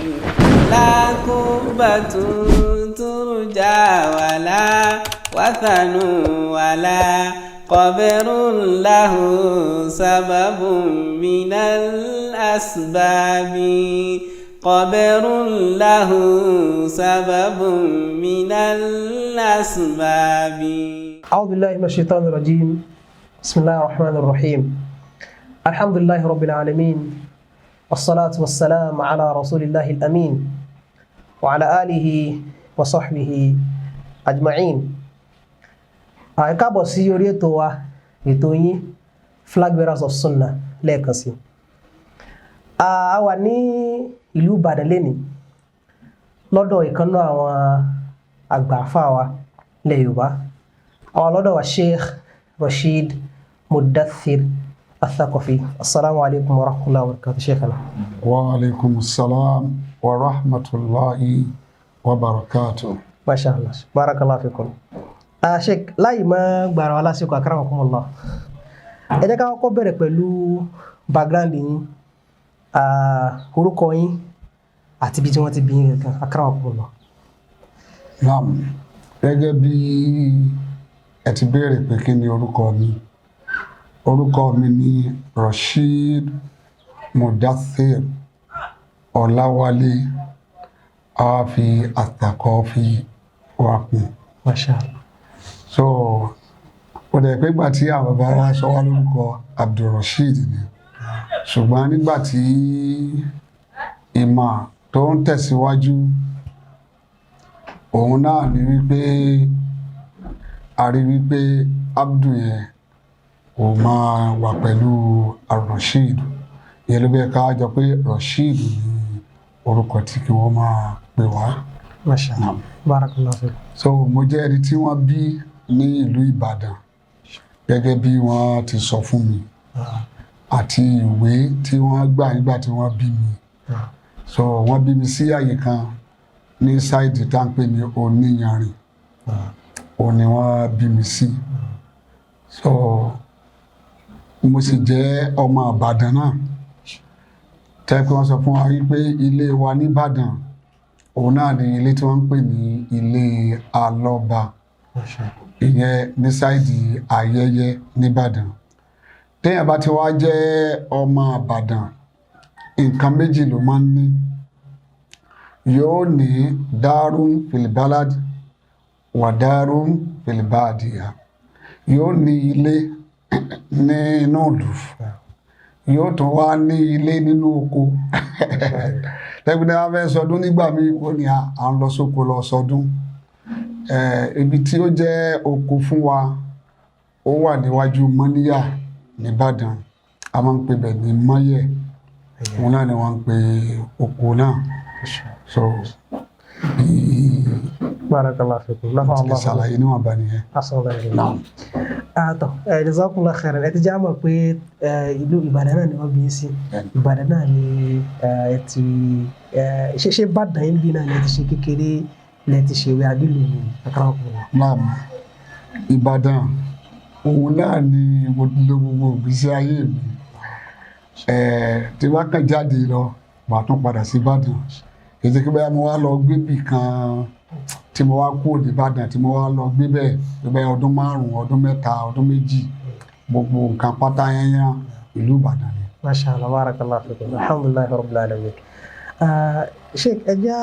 لا قبة ترجى ولا وثن ولا قبر له سبب من الأسباب، قبر له سبب من الأسباب. أعوذ بالله من الشيطان الرجيم. بسم الله الرحمن الرحيم. الحمد لله رب العالمين، والصلاة والسلام على رسول الله الأمين وعلى آله وصحبه أجمعين. Ẹ káàbọ̀ sí orí ètò wa, ètò yín, Flag Bearers of Sunnah, lẹ́ẹ̀kan sí. A wà ní ìlú Ìbàdàn lénìí lọ́dọ̀ ìkan nínú àwọn àgbà àfáà wa ilẹ̀ Yorùbá, àwọn lọ́dọ̀ wa, Sheikh Rasheed Mudathir Athaqafi. Asalaamu alaykum wa rahmatulahi wa barakatuh, Sheikhana. Wa alaikum salam wa rahmatulahi wa barakatuh. Masha Allah, barakallahu fikum. Sheikh, láì má gbàrà wa lásìkò, akramakumullah, ẹ jẹ́ ká kọ́kọ́ bẹ̀rẹ̀ pẹ̀lú background yín, orúkọ yín àti ibi tí wọ́n ti bí yín gangan, akramakumullah. Naam, gẹ́gẹ́ bí ẹ ti béèrè pé kí ni orúkọ mi, orúkọ mi ni Rasheed Mudathir Ọláwálé Àfi Athaqafi wà kún. Masha Allah. So ó dẹ̀ pé ìgbà tí àwọn bàbá wa sọ wá lórúkọ, Abdulrasheed ni, ṣùgbọ́n nígbà tí ìmọ̀ tó ń tẹ̀síwájú, òun náà ni wípé a rí wípé Abdul yẹn kò máa wà pẹ̀lú Rasheed ìyẹn, ló bẹ́ẹ̀ ká jọ pé Rasheed ni orúkọ tí kí wọ́n máa pè wá. Masha Allah, barakallahu fikum. So mo jẹ́ ẹni tí wọ́n bí ní ìlú Ìbàdàn, gẹ́gẹ́ bí wọ́n ti sọ fún mi àti ìwé tí wọ́n gbà nígbà tí wọ́n bí mi. So wọ́n bí mi sí àyè kan ní side tá à ń pè ní Oníyanrìn, òun ni wọ́n bí mi sí. So mo sì jẹ́ ọmọ Ìbàdàn náà, tẹ́ pé wọ́n sọ fún wa wípé ilé wa nìbàdàn, òun náà ni ilé tí wọ́n ń pè ní ilé Alọ́ba. Masha Allah. Ìyẹn ní side Ayẹyẹ nìbàdàn. Téèyàn bá ti wá jẹ́ ọmọ Ìbàdàn, nǹkan méjì ló máa ń ní. Yóò ní darun fil balad wà darun fil badiya. Yóò ní ilé nínú ìlú, yóò tún wá ní ilé nínú oko. Tẹ́gbẹ́ wá fẹ́ sọdún nígbà míì, ó ní à ń lọ sóko lọ sọdún. Ibi tí ó jẹ́ oko fún wa, ó wà níwájú Mọ́níyà nìbàdàn. A máa ń pè bẹ̀ ní Mọ́yẹ̀, òun náà ni wọ́n ń pè oko náà. So bí Barakallahu fikum. Nafa ti lè Allah. ṣàlàyé níwọ̀nba nìyẹn. Assalamu alaikum. Naam. Àtọ̀ ẹ, jazakumullahu khairan. Ẹ ti já mọ̀ pé ìlú Ìbàdàn náà ni wọ́n bí yín sí. Ìbàdàn náà ni ẹ ti ṣe Ìbàdàn yín bí náà ni ẹ ti ṣe kékeré lẹ ti ṣèwé àbílù ní, akramakumullah? Naam, Ìbàdàn òun náà ni mo lò gbogbo ìgbésí ayé mi. Tí wọ́n kàn jáde lọ, màá tún padà sí Ìbàdàn. Kì í ṣe pé bóyá mo wá lọ gbé bì kan tí mo wá kúrò ní Ìbàdàn, tí mo wá lọ gbé bẹ́ẹ̀ bẹ́ẹ̀ ọdún 5, ọdún 3, ọdún 2, gbogbo nǹkan pátá yẹnyẹn, ìlú Ìbàdàn ni. Masha Allah, barakallahu fikum, alhamdulillahi rabbil alamin. Ah, Sheikh, ẹ já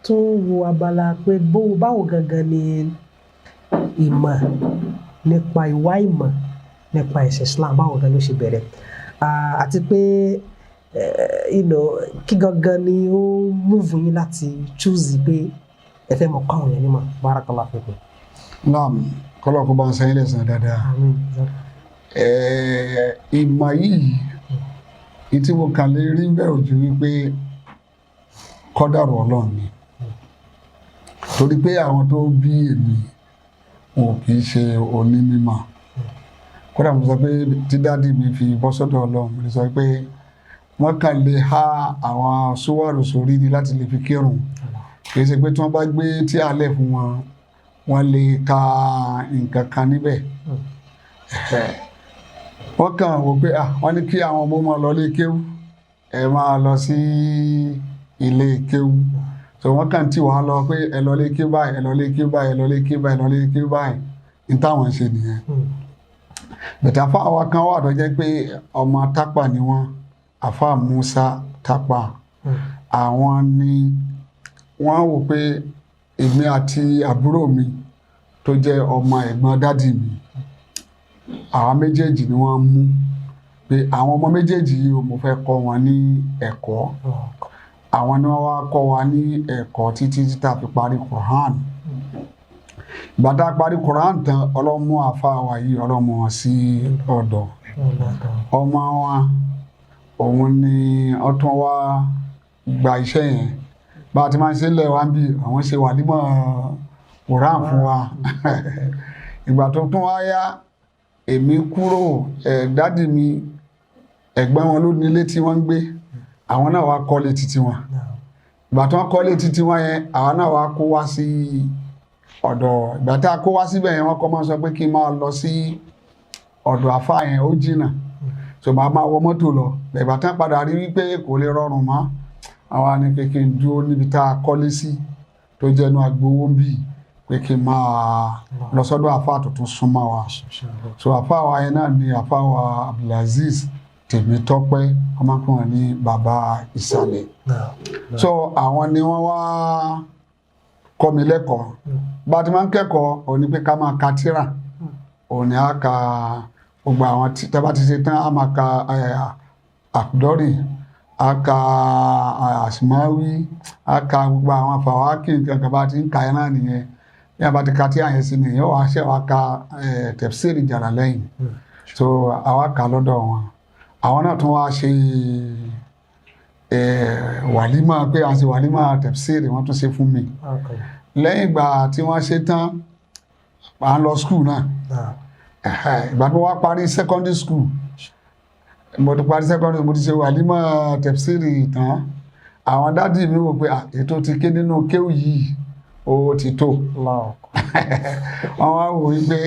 tún wo abala pé báwo gangan ni ìmọ̀ nípa ìwá ìmọ̀ nípa ẹ̀sìn Islam, báwo gan ló ṣe bẹ̀rẹ̀? Ah, àti pé kí gangan ni ó move yín láti choose pé ẹ fẹ́ mọ̀ kọ́ àwọn èèyàn nímọ̀? Barakallahu fikum. Naam, kọ́lọ́ kó bá ń sẹ́yìn lẹ́sàn dáadáa. Àmín. Ìmọ̀ yìí ìtí mo kàn lè rí bẹ́ẹ̀ ojú wípé kọ́dàrú Ọlọ́run ni, torí pé àwọn tó bí èmi, wọn ò kì í ṣe onímọ̀. Kódà mo sọ pé tí daddy mi fi bọ́ sọ́dọ̀ Ọlọ́run, mo lè sọ pé wọ́n kàn lè há àwọn súwárù sórí ni láti lè fi kírun. Kì í ṣe pé tí wọ́n bá gbé tí alẹ́ fún wọn, wọ́n lè ka nǹkan kan níbẹ̀. Wọ́n kàn wò pé, ah, wọ́n ní kí àwọn ọmọ máa lọ lé kéwú, ẹ máa lọ sí ilé kéwú. So wọ́n kàn tí wàá lọ pé ẹ lọ lé kéwú báyìí, ẹ lọ lé kéwú báyìí, ẹ lọ lé kéwú báyìí, ẹ lọ lé kéwú báyìí, ní táwọn ń ṣe nìyẹn. Bẹ̀tẹ̀ àfa àwa kan wà tó jẹ́ pé ọmọ Tápà ni wọ́n, àfa Musa Tápà. Àwọn ni wọ́n wò pé èmi àti àbúrò mi tó jẹ́ ọmọ ẹ̀gbọ́n dádì mi, àwọn méjèèjì ni wọ́n mú pé àwọn ọmọ méjèèjì yìí o, mo fẹ́ kọ́ wọn ní ẹ̀kọ́. Àwọn ni wọ́n wá kọ́ wa ní ẹ̀kọ́ títí tí tá a fi parí Quran. Ìgbà tá a parí Quran tán, Ọlọ́run mú àfa wa yìí, Ọlọ́run mú wọn sí ọ̀dọ̀ ọmọ wa. Òun ni ó tún wá gba iṣẹ́ yẹn. Bá a ti máa ń ṣe lẹ̀ wá ń bì, àwọn ṣe wàlímọ̀ Quran fún wa. Ìgbà tó tún wá yá, èmi kúrò. Ẹ̀ dádì mi, ẹ̀gbọ́n wọn ló nílé tí wọ́n ń gbé. Àwọn náà wá kọ́lé títí wọn. Ìgbà tí wọ́n kọ́lé títí wọn yẹn, àwọn náà wá kó wá sí ọ̀dọ̀. Ìgbà tí a kó wá síbẹ̀ yẹn, wọ́n kọ́ máa ń sọ pé kí n máa lọ sí ọ̀dọ̀ àfa yẹn, ó jìnnà, so màá máa wọ mọ́tò lọ. Ìgbà tí wọ́n padà rí wípé kò lè rọrùn mọ́, àwa ni pé kí n dúró níbi tá a kọ́lé sí tó jẹ́ inú agbowó ń bì, pé kí n máa lọ sọ́dọ̀ àfa tuntun súnmọ́ wa. So àfa wa yẹn náà ni àfa wa Abdulaziz Tèmítọ́pẹ́, ọmọkùnrin ní bàbá ìsàlẹ̀. So àwọn ni wọ́n wá kọ́ mi lẹ́kọ̀ọ́. Bá a ti máa ń kẹ́kọ̀ọ́, òun ni pé ká máa ka tírà. Òun ni a ka gbogbo àwọn tí tá a bá ti ṣe tán, a máa ka àkùdọ́rì, a ka àsìmáwí, a ka gbogbo àwọn fàwákì nǹkan kan. Bá a ti ń ka ẹ náà nìyẹn. Bí a bá ti ka tí àyẹ̀ sí nìyẹn, wàá ṣe wàá ka tafsiri Jalalain. So àwa kà lọ́dọ̀ wọn. Àwọn náà tún wá ṣe wàlímà, pé a ṣe wàlímà tafsiri, wọ́n tún ṣe fún mi. Lẹ́yìn ìgbà tí wọ́n ṣe tán, à ń lọ school náà. Ìgbà tí mo wá parí secondary school, mo ti parí secondary school, mo ti ṣe wàlímà tafsiri tán, àwọn dádì mi wò pé ètò ti ké nínú kéwù yìí, ó ti tó. Wọ́n wá wò wípé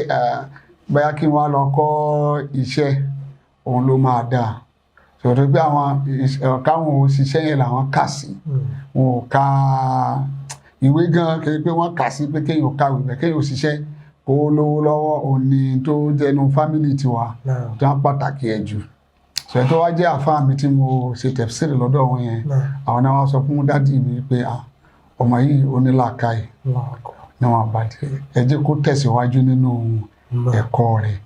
bóyá kí n wá lọ kọ́ iṣẹ́, òun ló máa dáa, sọ̀rọ̀ pé àwọn káwọn òṣìṣẹ́ yẹn làwọn kà sí. Wọn ò ka ìwé gan, kì í pé wọ́n kà sí pé kéèyàn kàwé bẹ́ẹ̀, kéèyàn òṣìṣẹ́ kó lówó lọ́wọ́, òní tó jẹnu family tiwa tó ń pàtàkì ẹ̀ jù. Sọ̀rọ̀ tó wá jẹ́ àfáà mi tí mo ṣe tafsiri lọ́dọ̀ wọn yẹn, àwọn náà wá sọ fún dádì mi pé ọmọ yìí ó ní làákàyè níwọ̀n àbàdì, ẹ jẹ́ kó tẹ̀síwájú nínú ẹ̀kọ́ rẹ̀.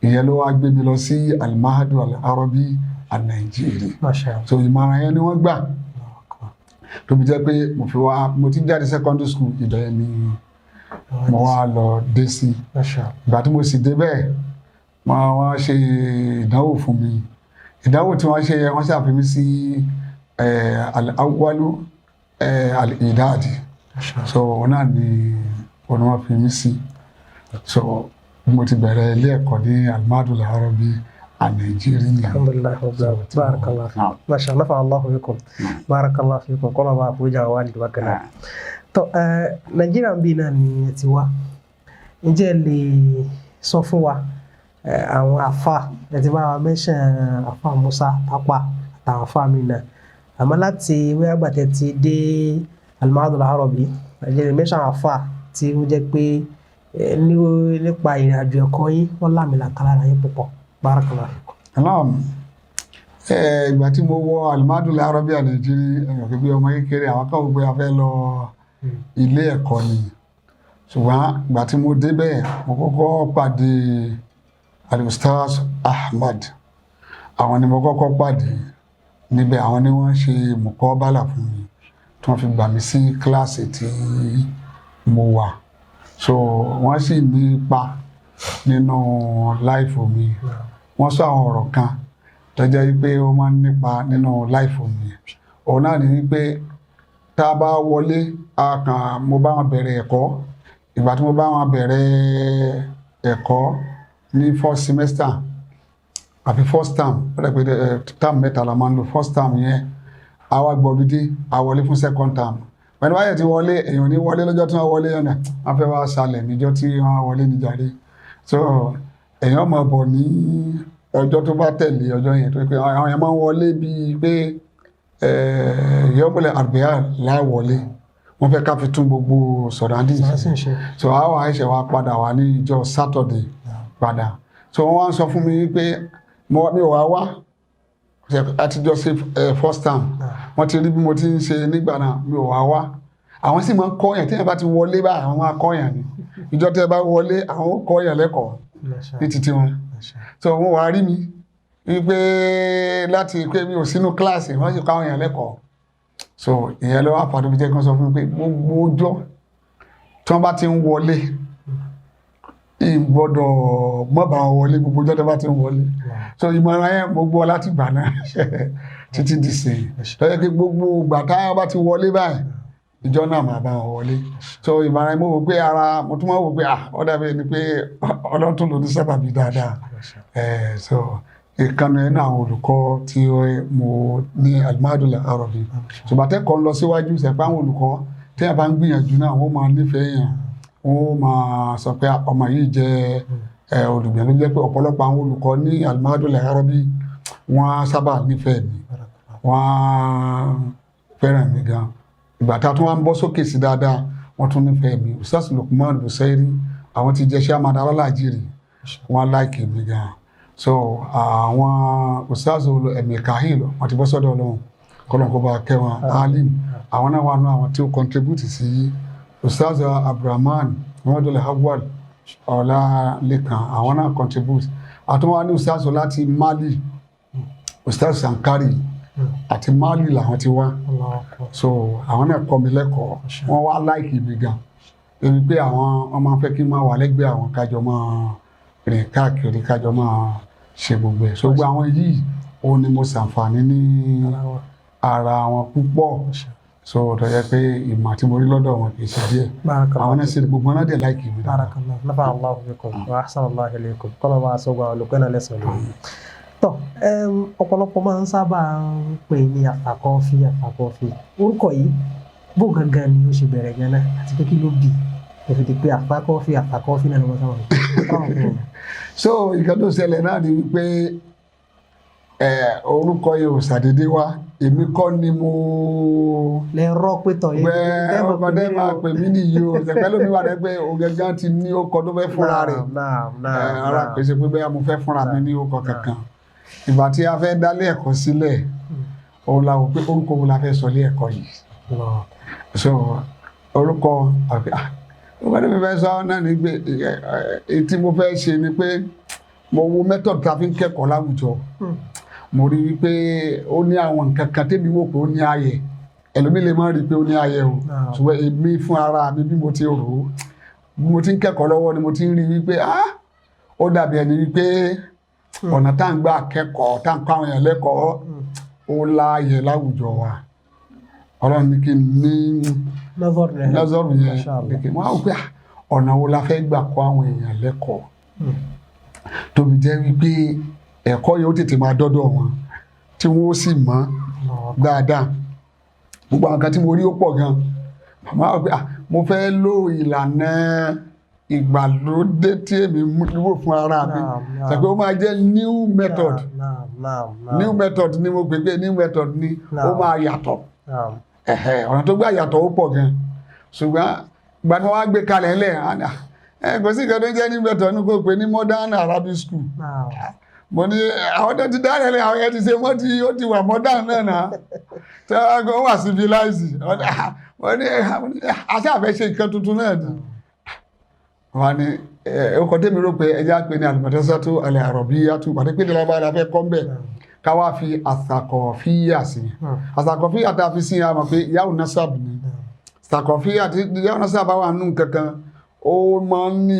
Ìyẹn ló wá gbé mi lọ sí Al-Mahadu Al-Arabi Al-Nàìjírí. So ìmọ̀ràn yẹn ni wọ́n gbà tó fi jẹ́ pé mo fi wá, mo ti jáde secondary school, ibẹ̀ ni mo wá lọ dé sí. Ìgbà tí mo sì débẹ̀, wọ́n wá ṣe ìdánwò fún mi. Ìdánwò tí wọ́n ṣe yẹn, wọ́n ṣàfihàn sí Al-Awwalu Al-Idadi. So òun náà ni òun ni wọ́n fi mí sí. So mo ti bẹ̀rẹ̀ ilé ẹ̀kọ́ ní Al-Mahadu Al-Arabi Al-Nàìjírí ni. Alhamdulilayi rabbil alamin, barakallahu fikum, masha Allah, nafa Allahu bikum, barakallahu fikum, kọ́nà bá àforíjà wa nílùú bákan náà. Tó ẹ, Nàìjíríà ń bí náà ni ẹ ti wá. Ǹjẹ́ ẹ lè sọ fún wa àwọn àfa ẹ ti bá wa mention, àfa Musa Tápà àtàwọn àfa mi náà, àmọ́ láti wíwá gbàtẹ́ ti dé Al-Mahadu Al-Arabi, ǹjẹ́ ẹ lè mention àwọn àfa tí ó jẹ́ pé nípa ìrìn àjò ẹ̀kọ́ yín, wọ́n lámìlàaka lára yín púpọ̀? Barakallahu fikum. Naam. Ìgbà tí mo wọ Al-Mahadu Al-Arabi Al-Nàìjírí, ẹ̀yọ̀ bí ọmọ kékeré, àwọn kan wò pé a fẹ́ lọ ilé ẹ̀kọ́ ni. Ṣùgbọ́n ìgbà tí mo débẹ̀, mo kọ́kọ́ pàdé Al-Ustaz Ahmad. Àwọn ni mo kọ́kọ́ pàdé níbẹ̀. Àwọn ni wọ́n ṣe mùkọ́bálà fún mi tí wọ́n fi gbà mí sí kíláàsì tí mo wà. So wọ́n sì ní ipa nínú life mi. Wọ́n sọ àwọn ọ̀rọ̀ kan tó jẹ́ wípé ó máa ń nípa nínú life mi. Òun náà ni wípé tá a bá wọlé, a kàn mo bá wọn bẹ̀rẹ̀ ẹ̀kọ́. Ìgbà tí mo bá wọn bẹ̀rẹ̀ ẹ̀kọ́ ní first semester àbí first term, ó dẹ̀ pé term mẹ́ta la máa ń lò. First term yẹn, a wá gbọ́ludé, a wọlé fún second term. Pẹ̀lú wáyé tí wọlé, èèyàn ní wọlé lọ́jọ́ tí wọ́n wọlé yẹn náà, wọ́n fẹ́ wá ṣalẹ̀ níjọ́ tí wọ́n wọlé níjàre. So èèyàn máa bọ̀ ní ọjọ́ tó bá tẹ̀lé ọjọ́ yẹn, tó pé àwọn yẹn máa ń wọlé bíi pé yọ́bùlẹ̀ àrùbíà láwọlé, wọ́n fẹ́ ká fi tún gbogbo surroundings Sọ̀rọ̀ ṣe. So àwọn àìṣe wa padà wá ní ìjọ Saturday padà. So wọ́n wá ń sọ fún mi wípé mi ò wá wá àtijọ́ ṣe first time, wọ́n ti rí bí mo ti ń ṣe nígbà náà, mi ò wá wá. Àwọn sì máa ń kọ́ yàn, téèyàn bá ti wọlé báyìí, àwọn máa kọ́ yàn ni. Ìjọ tẹ́ ẹ bá wọlé, àwọn ó kọ́ yàn lẹ́kọ̀ọ́ ní títí wọn. So wọ́n wá rí mi wípé láti pé mi ò sínú kíláàsì, wọ́n sì kọ́ àwọn èèyàn lẹ́kọ̀ọ́. So ìyẹn ló wá fàdúgbò jẹ́ kí wọ́n sọ fún mi pé gbogbo ọjọ́ tí wọ́n bá ti ń wọlé, ìgbọ́dọ̀ mọ́ bá wọn wọlé, gbogbo ọjọ́ tí wọ́n bá ti ń wọlé. So ìmọ̀ràn yẹn mo gbọ́ láti gbà náà títí di sìn lọ́jọ́ pé gbogbo ìgbà táwọn bá ti wọlé báyìí, ìjọ náà máa bá wọn wọlé. So ìmọ̀ràn yẹn, mo wò pé ara mo tún máa wò pé, ah, ó dàbí ẹni pé Ọlọ́run tún lò ní sábàbí dáadáa. So ìkànnì ẹnu àwọn olùkọ́ tí mo ní Al-Ma'hadul Arabi, ṣùgbọ́n akẹ́kọ̀ọ́ ń lọ síwájú sẹ̀pẹ́, àwọn olùkọ́ tí a bá ń gbìyànjú náà, wọ́n máa nífẹ̀ẹ́ yàn, wọ́n máa sọ pé ọmọ yìí jẹ́ olùgbìyànjú. Jẹ́ pé ọ̀pọ̀lọpọ̀ àwọn olùkọ́ ní Al-Ma'hadul Arabi, wọ́n sábà nífẹ̀ẹ́ mi, wọ́n fẹ́ràn mi gan. Ìgbà tá a tún wá ń bọ́ sókè sí dáadáa, wọ́n tún nífẹ̀ẹ́ mi. Ustaz Lukman Busairi, àwọn tí jẹ́ chairman alálàájìrì, wọ́n like mi gan. So àwọn Ustaz Mikahil, wọ́n ti bọ́ sọ́dọ̀ Ọlọ́run, kọ́lọ́n kó bá kẹ́ wọn, alim, àwọn náà wà nù àwọn tí ó contribute sí. Ustaz Abdulrahman Muhammadu Awwal Ọlálékan, àwọn náà contribute. Àtúnwá ní Ustaz láti Mali, Ustaz Sankari, àti Mali làwọn ti wá. So àwọn náà kọ́ mi lẹ́kọ̀ọ́, wọ́n wá like mi gan, èmi pé àwọn wọ́n máa ń fẹ́ kí n máa wà lẹ́gbẹ̀ẹ́ àwọn, kájọ máa rìn káàkiri, kájọ máa ṣe gbogbo ẹ̀. So gbogbo àwọn yìí, òun ni mo ṣàǹfààní ní ara wọn púpọ̀. So tó yẹ pé ìmọ̀ tí mo rí lọ́dọ̀ wọn kì í ṣe díẹ̀. Àwọn náà sì gbogbo wọn náà dẹ̀ like mi dáadáa. Barakallah, nafa Allahu bikum wa ahsana Allahu ilaykum. Kọ́lọ́ bá a sọ gba olùkọ́ náà lẹ́sàn-án lórí. Tọ́, ọ̀pọ̀lọpọ̀ máa ń sábà ń pè ní Àfàkọ́fí, Àfàkọ́fí. Orúkọ yìí, bó gangan ni ó ṣe bẹ̀rẹ̀ gan náà, àti pé kí ló bì tó fi di pé Àfàkọ́fí, Àfàkọ́fí náà ló wọ́n sábà ń pè? So nǹkan tó ṣẹlẹ̀ náà ni wípé orúkọ yẹn ò ṣàdédé wá, èmi kọ́ ni mo Lẹ rọ́ pé tọ̀ yẹn. Gbẹ ọkọ dẹ́ máa pè mí nìyí o. Ṣẹ̀pẹ́ lómi wà dẹ́ pé òun gángan ti ní orúkọ tó fẹ́ fúnra rẹ̀. Ara pèsè pé bẹ́ẹ̀ mo fẹ́ fúnra mi ní orúkọ kankan. Ìgbà tí a fẹ́ dálé ẹ̀kọ́ sílẹ̀, òun la wò pé orúkọ wo la fẹ́ sọ lé ẹ̀kọ́ yìí. So orúkọ àbí orúkọ tí mo fẹ́ sọ náà ni pé tí mo fẹ́ ṣe ni pé mo wo method tá a fi ń kẹ́kọ̀ọ́ láwùjọ, mo rí wípé ó ní àwọn nǹkan kan tẹ́mi wò pé ó ní ààyè, ẹlòmíì lè má rí i pé ó ní ààyè o, ṣùgbọ́n èmi fún ara mi, bí mo ti rò ó, bí mo ti ń kẹ́kọ̀ọ́ lọ́wọ́ ni mo ti ń rí wípé, ah, ó dàbí ẹni wípé ọ̀nà tá à ń gbà kẹ́kọ̀ọ́, tá à ń kọ́ àwọn èèyàn lẹ́kọ̀ọ́, ó láàyè láwùjọ wa. Ọlọ́run ní kí n ní lọ́sọ̀rù yẹn, wọ́n á wò pé ọ̀nà wo la fẹ́ gbà kọ́ àwọn èèyàn lẹ́kọ̀ọ́ tóbi jẹ́ wípé ẹ̀kọ́ yẹn ó tètè máa dọ́dọ̀ wọn, tí wọ́n ó sì mọ̀ dáadáa. Gbogbo àwọn kan tí mo rí, ó pọ̀ gan. Màmá wò pé, ah, mo fẹ́ lo ìlànà ìgbàlódé tí èmi wò fún ara mi, sọ pé ó máa jẹ́ new method. New method ni mo pè pé new method ni ó máa yàtọ̀. Ọ̀nà tó gbà yàtọ̀ ó pọ̀ gan, ṣùgbọ́n ìgbà tí wọ́n wá gbé kalẹ̀ ńlẹ̀, kò sí nǹkan tó jẹ́ new method ní kò pé ní modern Arabic school. Mo ní àwọn tó ti dára lẹ, àwọn yẹn ti ṣe mọ́ tí ó ti wà modern náà náà tí wọ́n wà civilized. Mo ní àṣà àfẹ́ ṣe nǹkan tuntun náà ni. Wọ́n ní ọkọ̀ tẹ́mi rò pé ẹja pé ní al-madrasatu al-arabiyyatu, àti pé ní lábára fẹ́ kọ́ mbẹ́, ká wá fi àsàkọ̀fíyà sí. Àsàkọ̀fíyà tá a fi sí, a mọ̀ pé yàwó nasab ni àsàkọ̀fíyà. Tí yàwó nasab bá wà nù kankan, ó máa ń ní,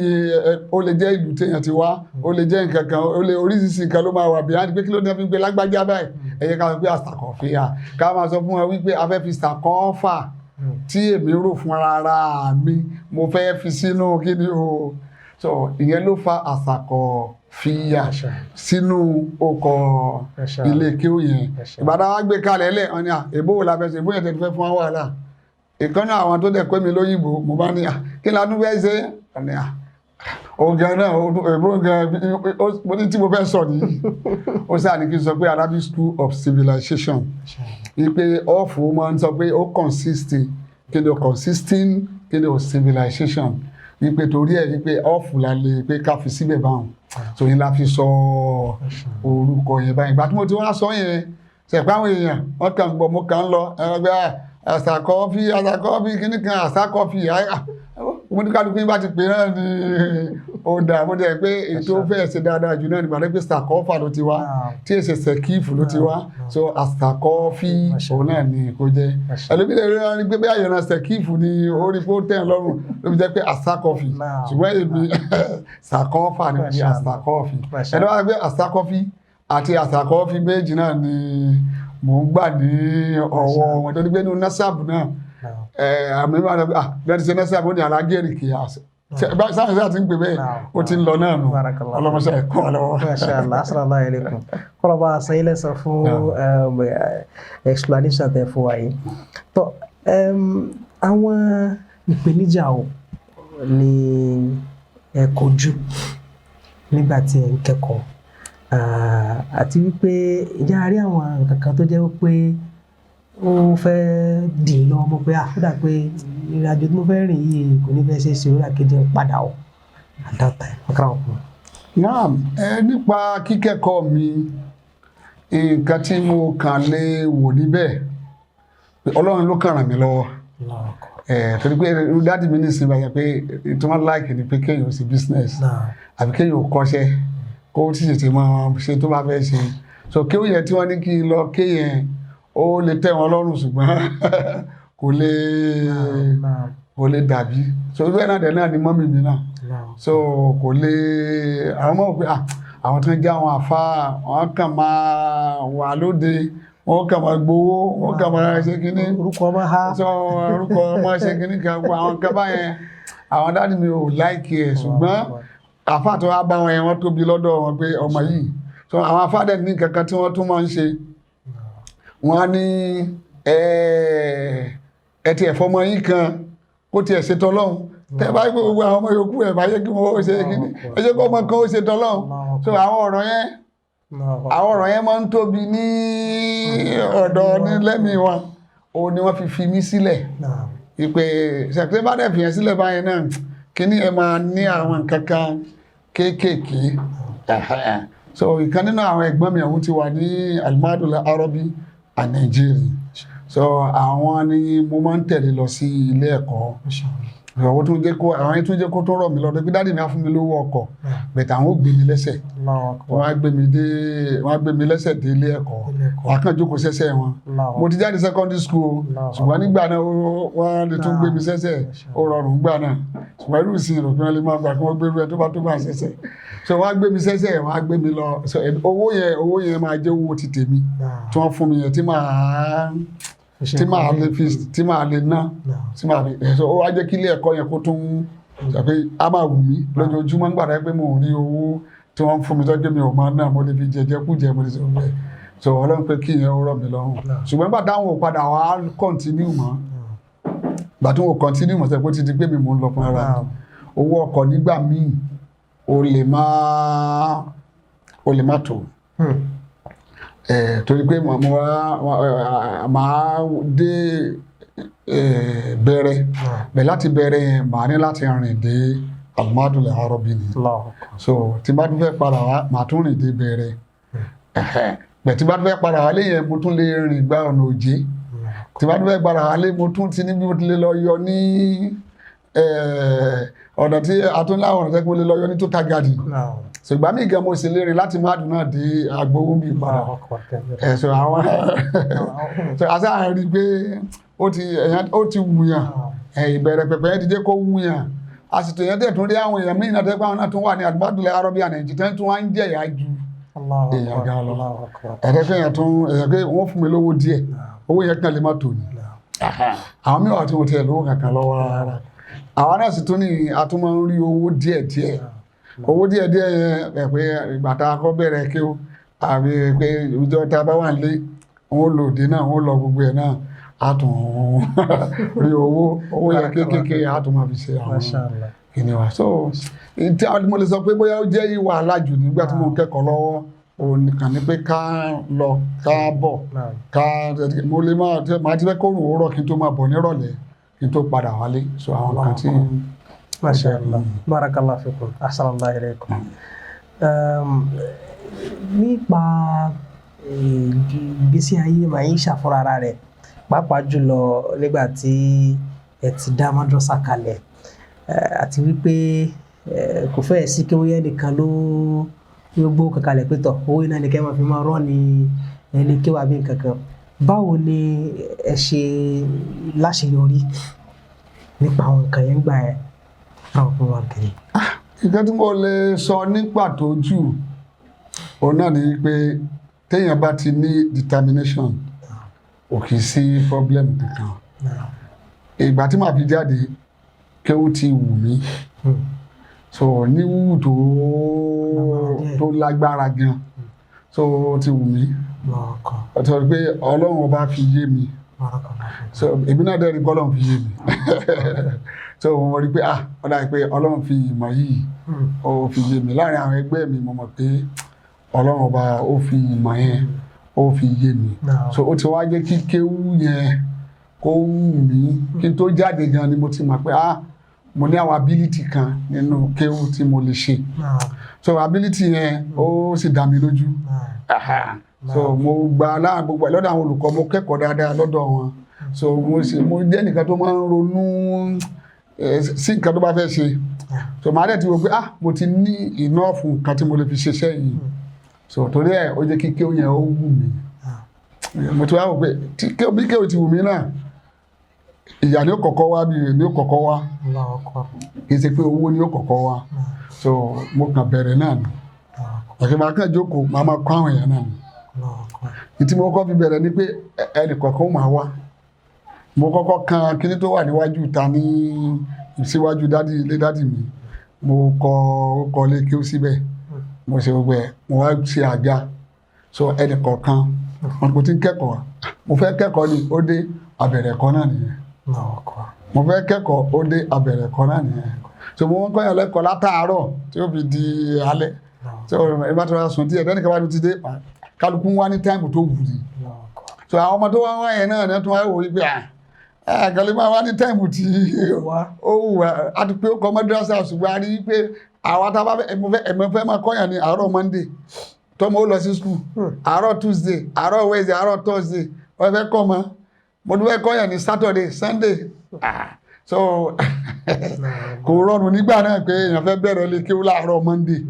ó lè jẹ́ ìlú téèyàn ti wá, ó lè jẹ́ nǹkan kan, ó lè oríṣiríṣi nǹkan ló máa wà bí i pé kí ló dé fi gbé lágbájá báyìí. Ẹ jẹ́ ká sọ pé àsàkọ̀fíyà, ká máa sọ fún wọn wípé a fẹ́ fi sàkọ́fà tí èmi rò fún ara mi, mo fẹ́ fi sínú kí ni o. So ìyẹn ló fa àsàkọ̀fíyà sínú ọkọ̀ ilé kéwù yẹn. Ìbàdàn wa gbé kalẹ̀ lẹ̀, wọn ni à èbó wo la fẹ́ ṣe, èbó yẹn tẹ̀ fẹ́ fún wa wàhálà. Ìkànnì àwọn tó dẹ̀ pé mi lóyìnbó, mo bá ní à kí la tún fẹ́ ṣe? Ọ̀nà à Ọ̀gá náà, èbó gan, mo ní tí mo fẹ́ sọ nìyí. Ó sáà ní kí n sọ pé Arabic School of Civilization, wípé of máa ń sọ pé ó consist kí ni o, consisting kí ni o, civilization, wípé torí ẹ̀ wípé of la lè pé ká fi síbẹ̀ báwọn. So yín la fi sọ orúkọ yẹn báyìí. Ìgbà tí mo ti wá sọ yẹn, ṣẹ̀pẹ́ àwọn èèyàn wọ́n kàn gbọ́, mo kàn ń lọ ẹ̀rọ pé àṣàkọ́fì, àṣàkọ́fì kíní kan, àṣàkọ́fì, mo ní kálukú yín bá ti pè náà ní ó dà. Mo dẹ̀ pé ètò fẹ́ẹ̀ ṣe dáadáa jù náà nígbà tó pé sàkọ́fà ló ti wá, tí èsè sẹ̀kífù ló ti wá. So àṣàkọ́fì òun náà ni kò jẹ́. Ẹlòmíì lè rí pé bí àyànná sẹ̀kífù ni ó rí pé ó tẹ̀ lọ́rùn ló fi jẹ́ pé àṣàkọ́fì, ṣùgbọ́n èmi sàkọ́fà ni bí àṣàkọ́fì. Ẹni wá pé àṣàkọ́fì àti àṣàkọ́fì méjì náà ni mò ń gbà ní ọwọ́ wọn, tó ní pé nínú násàbù náà, àmì máa lọ bí wọ́n ti ṣe násàbù ó ní alágẹ̀rì kì í sáyẹn sáà ti ń pè bẹ́ẹ̀, ó ti ń lọ náà nù. Ọlọ́mọṣẹ́ ẹ̀kọ́ lọ́wọ́. Masha Allah, assalamu alaikum. Kọ́lọ́ bá a san ilé san fún explanation tẹ fún wa yìí. Tó àwọn ìpèníjà o ni ẹ kojú nígbà tí ẹ ń kẹ́kọ̀ọ́, àti wípé ìjà rí àwọn nǹkan kan tó jẹ́ wípé ó fẹ́ dì í lọ́wọ́ mọ́ pé ó dà pé ìrìn àjò tí mo fẹ́ rìn yìí kò ní fẹ́ ṣe é ṣe, orí àkejì ń padà o at that time? Ọkàn ọkùnrin. Naam, ẹ nípa kíkẹ́kọ̀ọ́ mi, nǹkan tí mo kàn lè wò níbẹ̀, Ọlọ́run ló kàn ràn mí lọ́wọ́. Torí pé daddy mi nísìnyí báyìí pé tí wọ́n like ni pé kéèyàn ó ṣe business àbí kéèyàn ó kọ́ṣẹ́, kó tí tètè máa ṣe tó bá fẹ́ ṣe. So kéwù yẹn tí wọ́n ní kí n lọ kéyẹn, ó lè tẹ́ wọn lọ́rùn, ṣùgbọ́n kò lè dàbí. So irú ẹ̀ náà dẹ̀ náà ni mummy mi náà. So kò lè àwọn mọ̀ pé àwọn tó ń jẹ́ àwọn àfa, wọn kàn máa wà lóde, wọn kàn máa gbowó, wọn kàn máa ṣe kínní. Orúkọ ọmọ ha. So orúkọ ọmọ ṣe kínní kan, gbogbo àwọn kan báyẹn, àwọn daddy mi ò like ẹ̀. Ṣùgbọ́n àfa tó wá bá wọn yẹn, wọ́n tóbi lọ́dọ̀ wọn pé ọmọ yìí. So àwọn àfa dẹ̀ ní kankan tí wọ́n tún máa ń ṣe. Wọ́n á ní ẹ ti ẹ̀fọ́ ọmọ yín kan kó tiẹ̀ ṣe tọ́lọ́hún, tẹ bá gbé gbogbo àwọn ọmọ yòókù ẹ̀ bá yẹ kí wọ́n ó ṣe kíní, ẹ jẹ́ kó ọmọ kan ó ṣe tọ́lọ́hún. So àwọn ọ̀rọ̀ yẹn máa ń tóbi ní ọ̀dọ̀ ní lẹ́mìí wọn. Òun ni wọ́n fi fi mí sílẹ̀ ìpè ṣàkóso bá dẹ̀ fìyẹn sílẹ̀ báyẹn náà, kíní ẹ máa ní àwọn nǹkan kan kéékèèké. So ìkan nínú àwọn ẹ̀gbọ́n mi, àwọn ti wà ní Al-Madul Arabi and Nigeria. So àwọn ni mo máa ń tẹ̀lé lọ sí ilé ẹ̀kọ́. Àwọn tó ń jẹ́ kó àwọn yẹn tó ń jẹ́ kó tó rọ̀ mí lọ́dọ̀ pé daddy mi á fún mi lówó ọkọ̀, bẹ̀tẹ̀ àwọn ò gbé mi lẹ́sẹ̀. Wọ́n á gbé mi lẹ́sẹ̀ dé ilé ẹ̀kọ́, wọ́n á kàn jókòó sẹ́sẹ̀ wọn. Mo ti jáde secondary school, ṣùgbọ́n nígbà náà wọ́n lè tún gbé mi sẹ́sẹ̀, ó rọrùn gbà náà. Ṣùgbọ́n irú ìsìn rò pé wọ́n lè máa gbà kí wọ́n gbé ẹ tó bá sẹ́sẹ̀. So wọ́n á gbé mi sẹ́sẹ̀, wọ́n á gbé mi lọ. So owó yẹn máa jẹ́ owó ti tèmi tí wọ́n fún mi yẹn, tí màá lè fi tí màá lè ná tí màá fi. So ó wá jẹ́ kí ilé ẹ̀kọ́ yẹn kó tún sọ pé a máa wù mí lójoojúmọ́ nígbà tó yẹ pé mo rí owó tí wọ́n ń fún mi tó jẹ́ mi ò máa ná, mo lè fi jẹjẹ kú jẹ, mo lè sọ bẹ́ẹ̀. So Ọlọ́run pé kí ìyẹn ó rọ̀ mí lọ́rùn. Ṣùgbọ́n nígbà táwọn ò padà wá continue mọ́, ìgbà tí wọn ò continue mọ́, sọ pé ó ti di pé mi mò ń lọ fún ara mi, owó ọkọ̀ nígbà míì ó lè má tó torí pé mo wá máa dé bẹ̀rẹ̀ bẹ̀, láti bẹ̀rẹ̀ yẹn màá ní láti rìn dé Al-Madul Arabi ni. So tí n bá tún fẹ́ padà wá, màá tún rìn dé bẹ̀rẹ̀ bẹ̀. Tí n bá tún fẹ́ padà wá lé yẹn, mo tún lè rìn gba ọ̀nà Òjé. Tí n bá tún fẹ́ padà wá lé, mo tún ti ní bí mo ti lè lọ yọ ní ọ̀nà tí a tún láwọn ọ̀nà tẹ́ kí mo lè lọ yọ ní Total Garden. So ìgbà míì gan mo sì lè rìn láti Mádùn náà dé Agbowó bí padà ẹ̀. So àwọn so àṣà rí i pé ó ti èèyàn ó ti wùyàn ẹ̀, ìbẹ̀rẹ̀ pẹ̀pẹ̀ yẹn ti jẹ́ kó wùyàn. Àsìtò yẹn tẹ̀ tún rí àwọn èèyàn míì náà tẹ́ pé àwọn náà tún wà ní Al-Madul Arabi Nàìjíríà tún wá ń jẹ̀yà ju èèyàn gan lọ. Ẹ̀rẹ́ pé èèyàn tún èèyàn pé wọ́n fún mi lówó díẹ̀, owó yẹn kàn lè má tò ní. Àwọn míì wà tí mo tiẹ̀ lówó kankan lọ́wọ́ rárá. Àwọn náà sì tún ní a tún máa ń rí owó díẹ̀ díẹ̀, owó díẹ̀ díẹ̀ yẹn ẹ̀ pé ìgbà tá a kọ́ bẹ̀rẹ̀ kí o àbí pé ìjọ tá a bá wà nílé, wọ́n lò dé náà, wọ́n lọ gbogbo ẹ̀ náà, a tún rí owó yẹn kéékèèké, a tún máa fi ṣe àwọn. kíni wa. So tí mo lè sọ pé bóyá ó jẹ́ ìwà alájù nígbà tí mo ń kẹ́kọ̀ọ́ lọ́wọ́, òun nìkan ni pé ká lọ ká bọ̀, ká mo lè máa ti fẹ́ kórùn òwúrọ̀ kí n tó máa bọ̀ nírọ̀lẹ́ kí n tó padà wálé. So àwọn kan tí. Masha Allah, barakallahu fikum, ahsanallahu ilaykum. Nípa ìgbésí ayé Maisha fúnra ara rẹ̀, pàápàá jùlọ nígbà tí ẹ ti dá madrasa kalẹ̀, àti wípé kò fẹ́ẹ̀ sí kí wọ́n nìkan ló gbó kankalẹ̀ pé tọ̀ owó iná ni kẹ́ máa fi máa rọ́ ni ẹni kí wàá bí nǹkan kan. Báwo ni ẹ ṣe láṣeyọrí nípa àwọn nǹkan yẹn gbà ẹ ráwọn fún wa kiri? Nǹkan tí mo lè sọ ní pàtó jù òun náà ni pé téèyàn bá ti ní determination, ò kì í sí problem kankan. Ìgbà tí màá fi jáde, kéwú ti wù mí, so ní wúwù tó lágbára gan, so ó ti wù mí ó ti sọ pé Ọlọ́run Ọba fi yé mi, so èmi náà dẹ̀ rí pé Ọlọ́run fi yé mi. So mo rí pé ah, ó dàbí pé Ọlọ́run fi ìmọ̀ yìí, ó fi yé mi. Láàrin àwọn ẹgbẹ́ mi, mo mọ̀ pé Ọlọ́run Ọba ó fi ìmọ̀ yẹn, ó fi yé mi. So ó ti wá jẹ́ kí kéwú yẹn kó wù mí. Kí n tó jáde gan ni mo ti mọ̀ pé ah, mo ní àwọn ability kan nínú kéwú tí mo lè ṣe. So ability yẹn, ó sì dá mi lójú. So mo gba láàrin gbogbo ẹ̀ lọ́dọ̀ àwọn olùkọ́, mo kẹ́kọ̀ọ́ dáadáa lọ́dọ̀ wọn. So mo sì mo jẹ́ nìkan tó máa ń ronú sí nǹkan tó bá fẹ́ ṣe. So màá dẹ̀ ti wò pé ah, mo ti ní enough nǹkan tí mo lè fi ṣiṣẹ́ yìí. So torí ẹ̀, ó jẹ́ kí kéwú yẹn ó wù mí. Mo ti wá wò pé bí kéwú ti wù mí náà, ìyà ni ó kọ́kọ́ wá, bí ni ó kọ́kọ́ wá, kì í ṣe pé owó ni ó kọ́kọ́ wá. So mo kàn bẹ̀rẹ̀ náà ni, àti màá kàn jókòó, màá máa kọ́ àwọn èèyàn náà ni. Ìtí mo kọ́kọ́ fi bẹ̀rẹ̀ ni pé ẹnì kọ̀ọ̀kan ó máa wá. Mo kọ́kọ́ kan kíní tó wà níwájú ìta ní síwájú daddy, ilé daddy mi. Mo kọ orúkọ ilé kéwú síbẹ̀, mo ṣe gbogbo ẹ̀, mo wá ṣe àga. So ẹnì kọ̀ọ̀kan wọn kò tí ń kẹ́kọ̀ọ́, mo fẹ́ kẹ́kọ̀ọ́ ni, ó dé, àbẹ̀rẹ̀ ẹ̀kọ́ náà nìyẹn. Mo fẹ́ kẹ́kọ̀ọ́, ó dé, àbẹ̀rẹ̀ ẹ̀kọ́ náà nìyẹn. So mo ń kọ́ yàn lẹ́kọ̀ọ́ látàárọ̀ tí ó fi di alẹ́. So ẹ bá tó wá sùn díẹ̀, tẹ́nìkan bá tún ti dé, kálukú ń wá ní time tó wù ní. So àwọn ọmọ tó wá wá yẹn náà ní wọ́n tún wá wò wípé à kàlẹ́ máa wá ní time tí ó wù wá. A ti pé ó kọ́ madrasa, ṣùgbọ́n a rí i pé àwa tá a bá fẹ́, mo fẹ́ máa kọ́yàn ní àárọ̀ Monday, tọ́mọ ó lọ sí school, àárọ̀ Tuesday, àárọ̀ Wednesday, àárọ̀ Thursday, wọ́n fẹ́ kọ́ mọ́. Mo tún fẹ́ kọ́yàn ní Saturday, Sunday. So kò rọrùn nígbà náà pé èèyàn fẹ́ bẹ̀rẹ̀ lé kéwú láàárọ̀ Monday,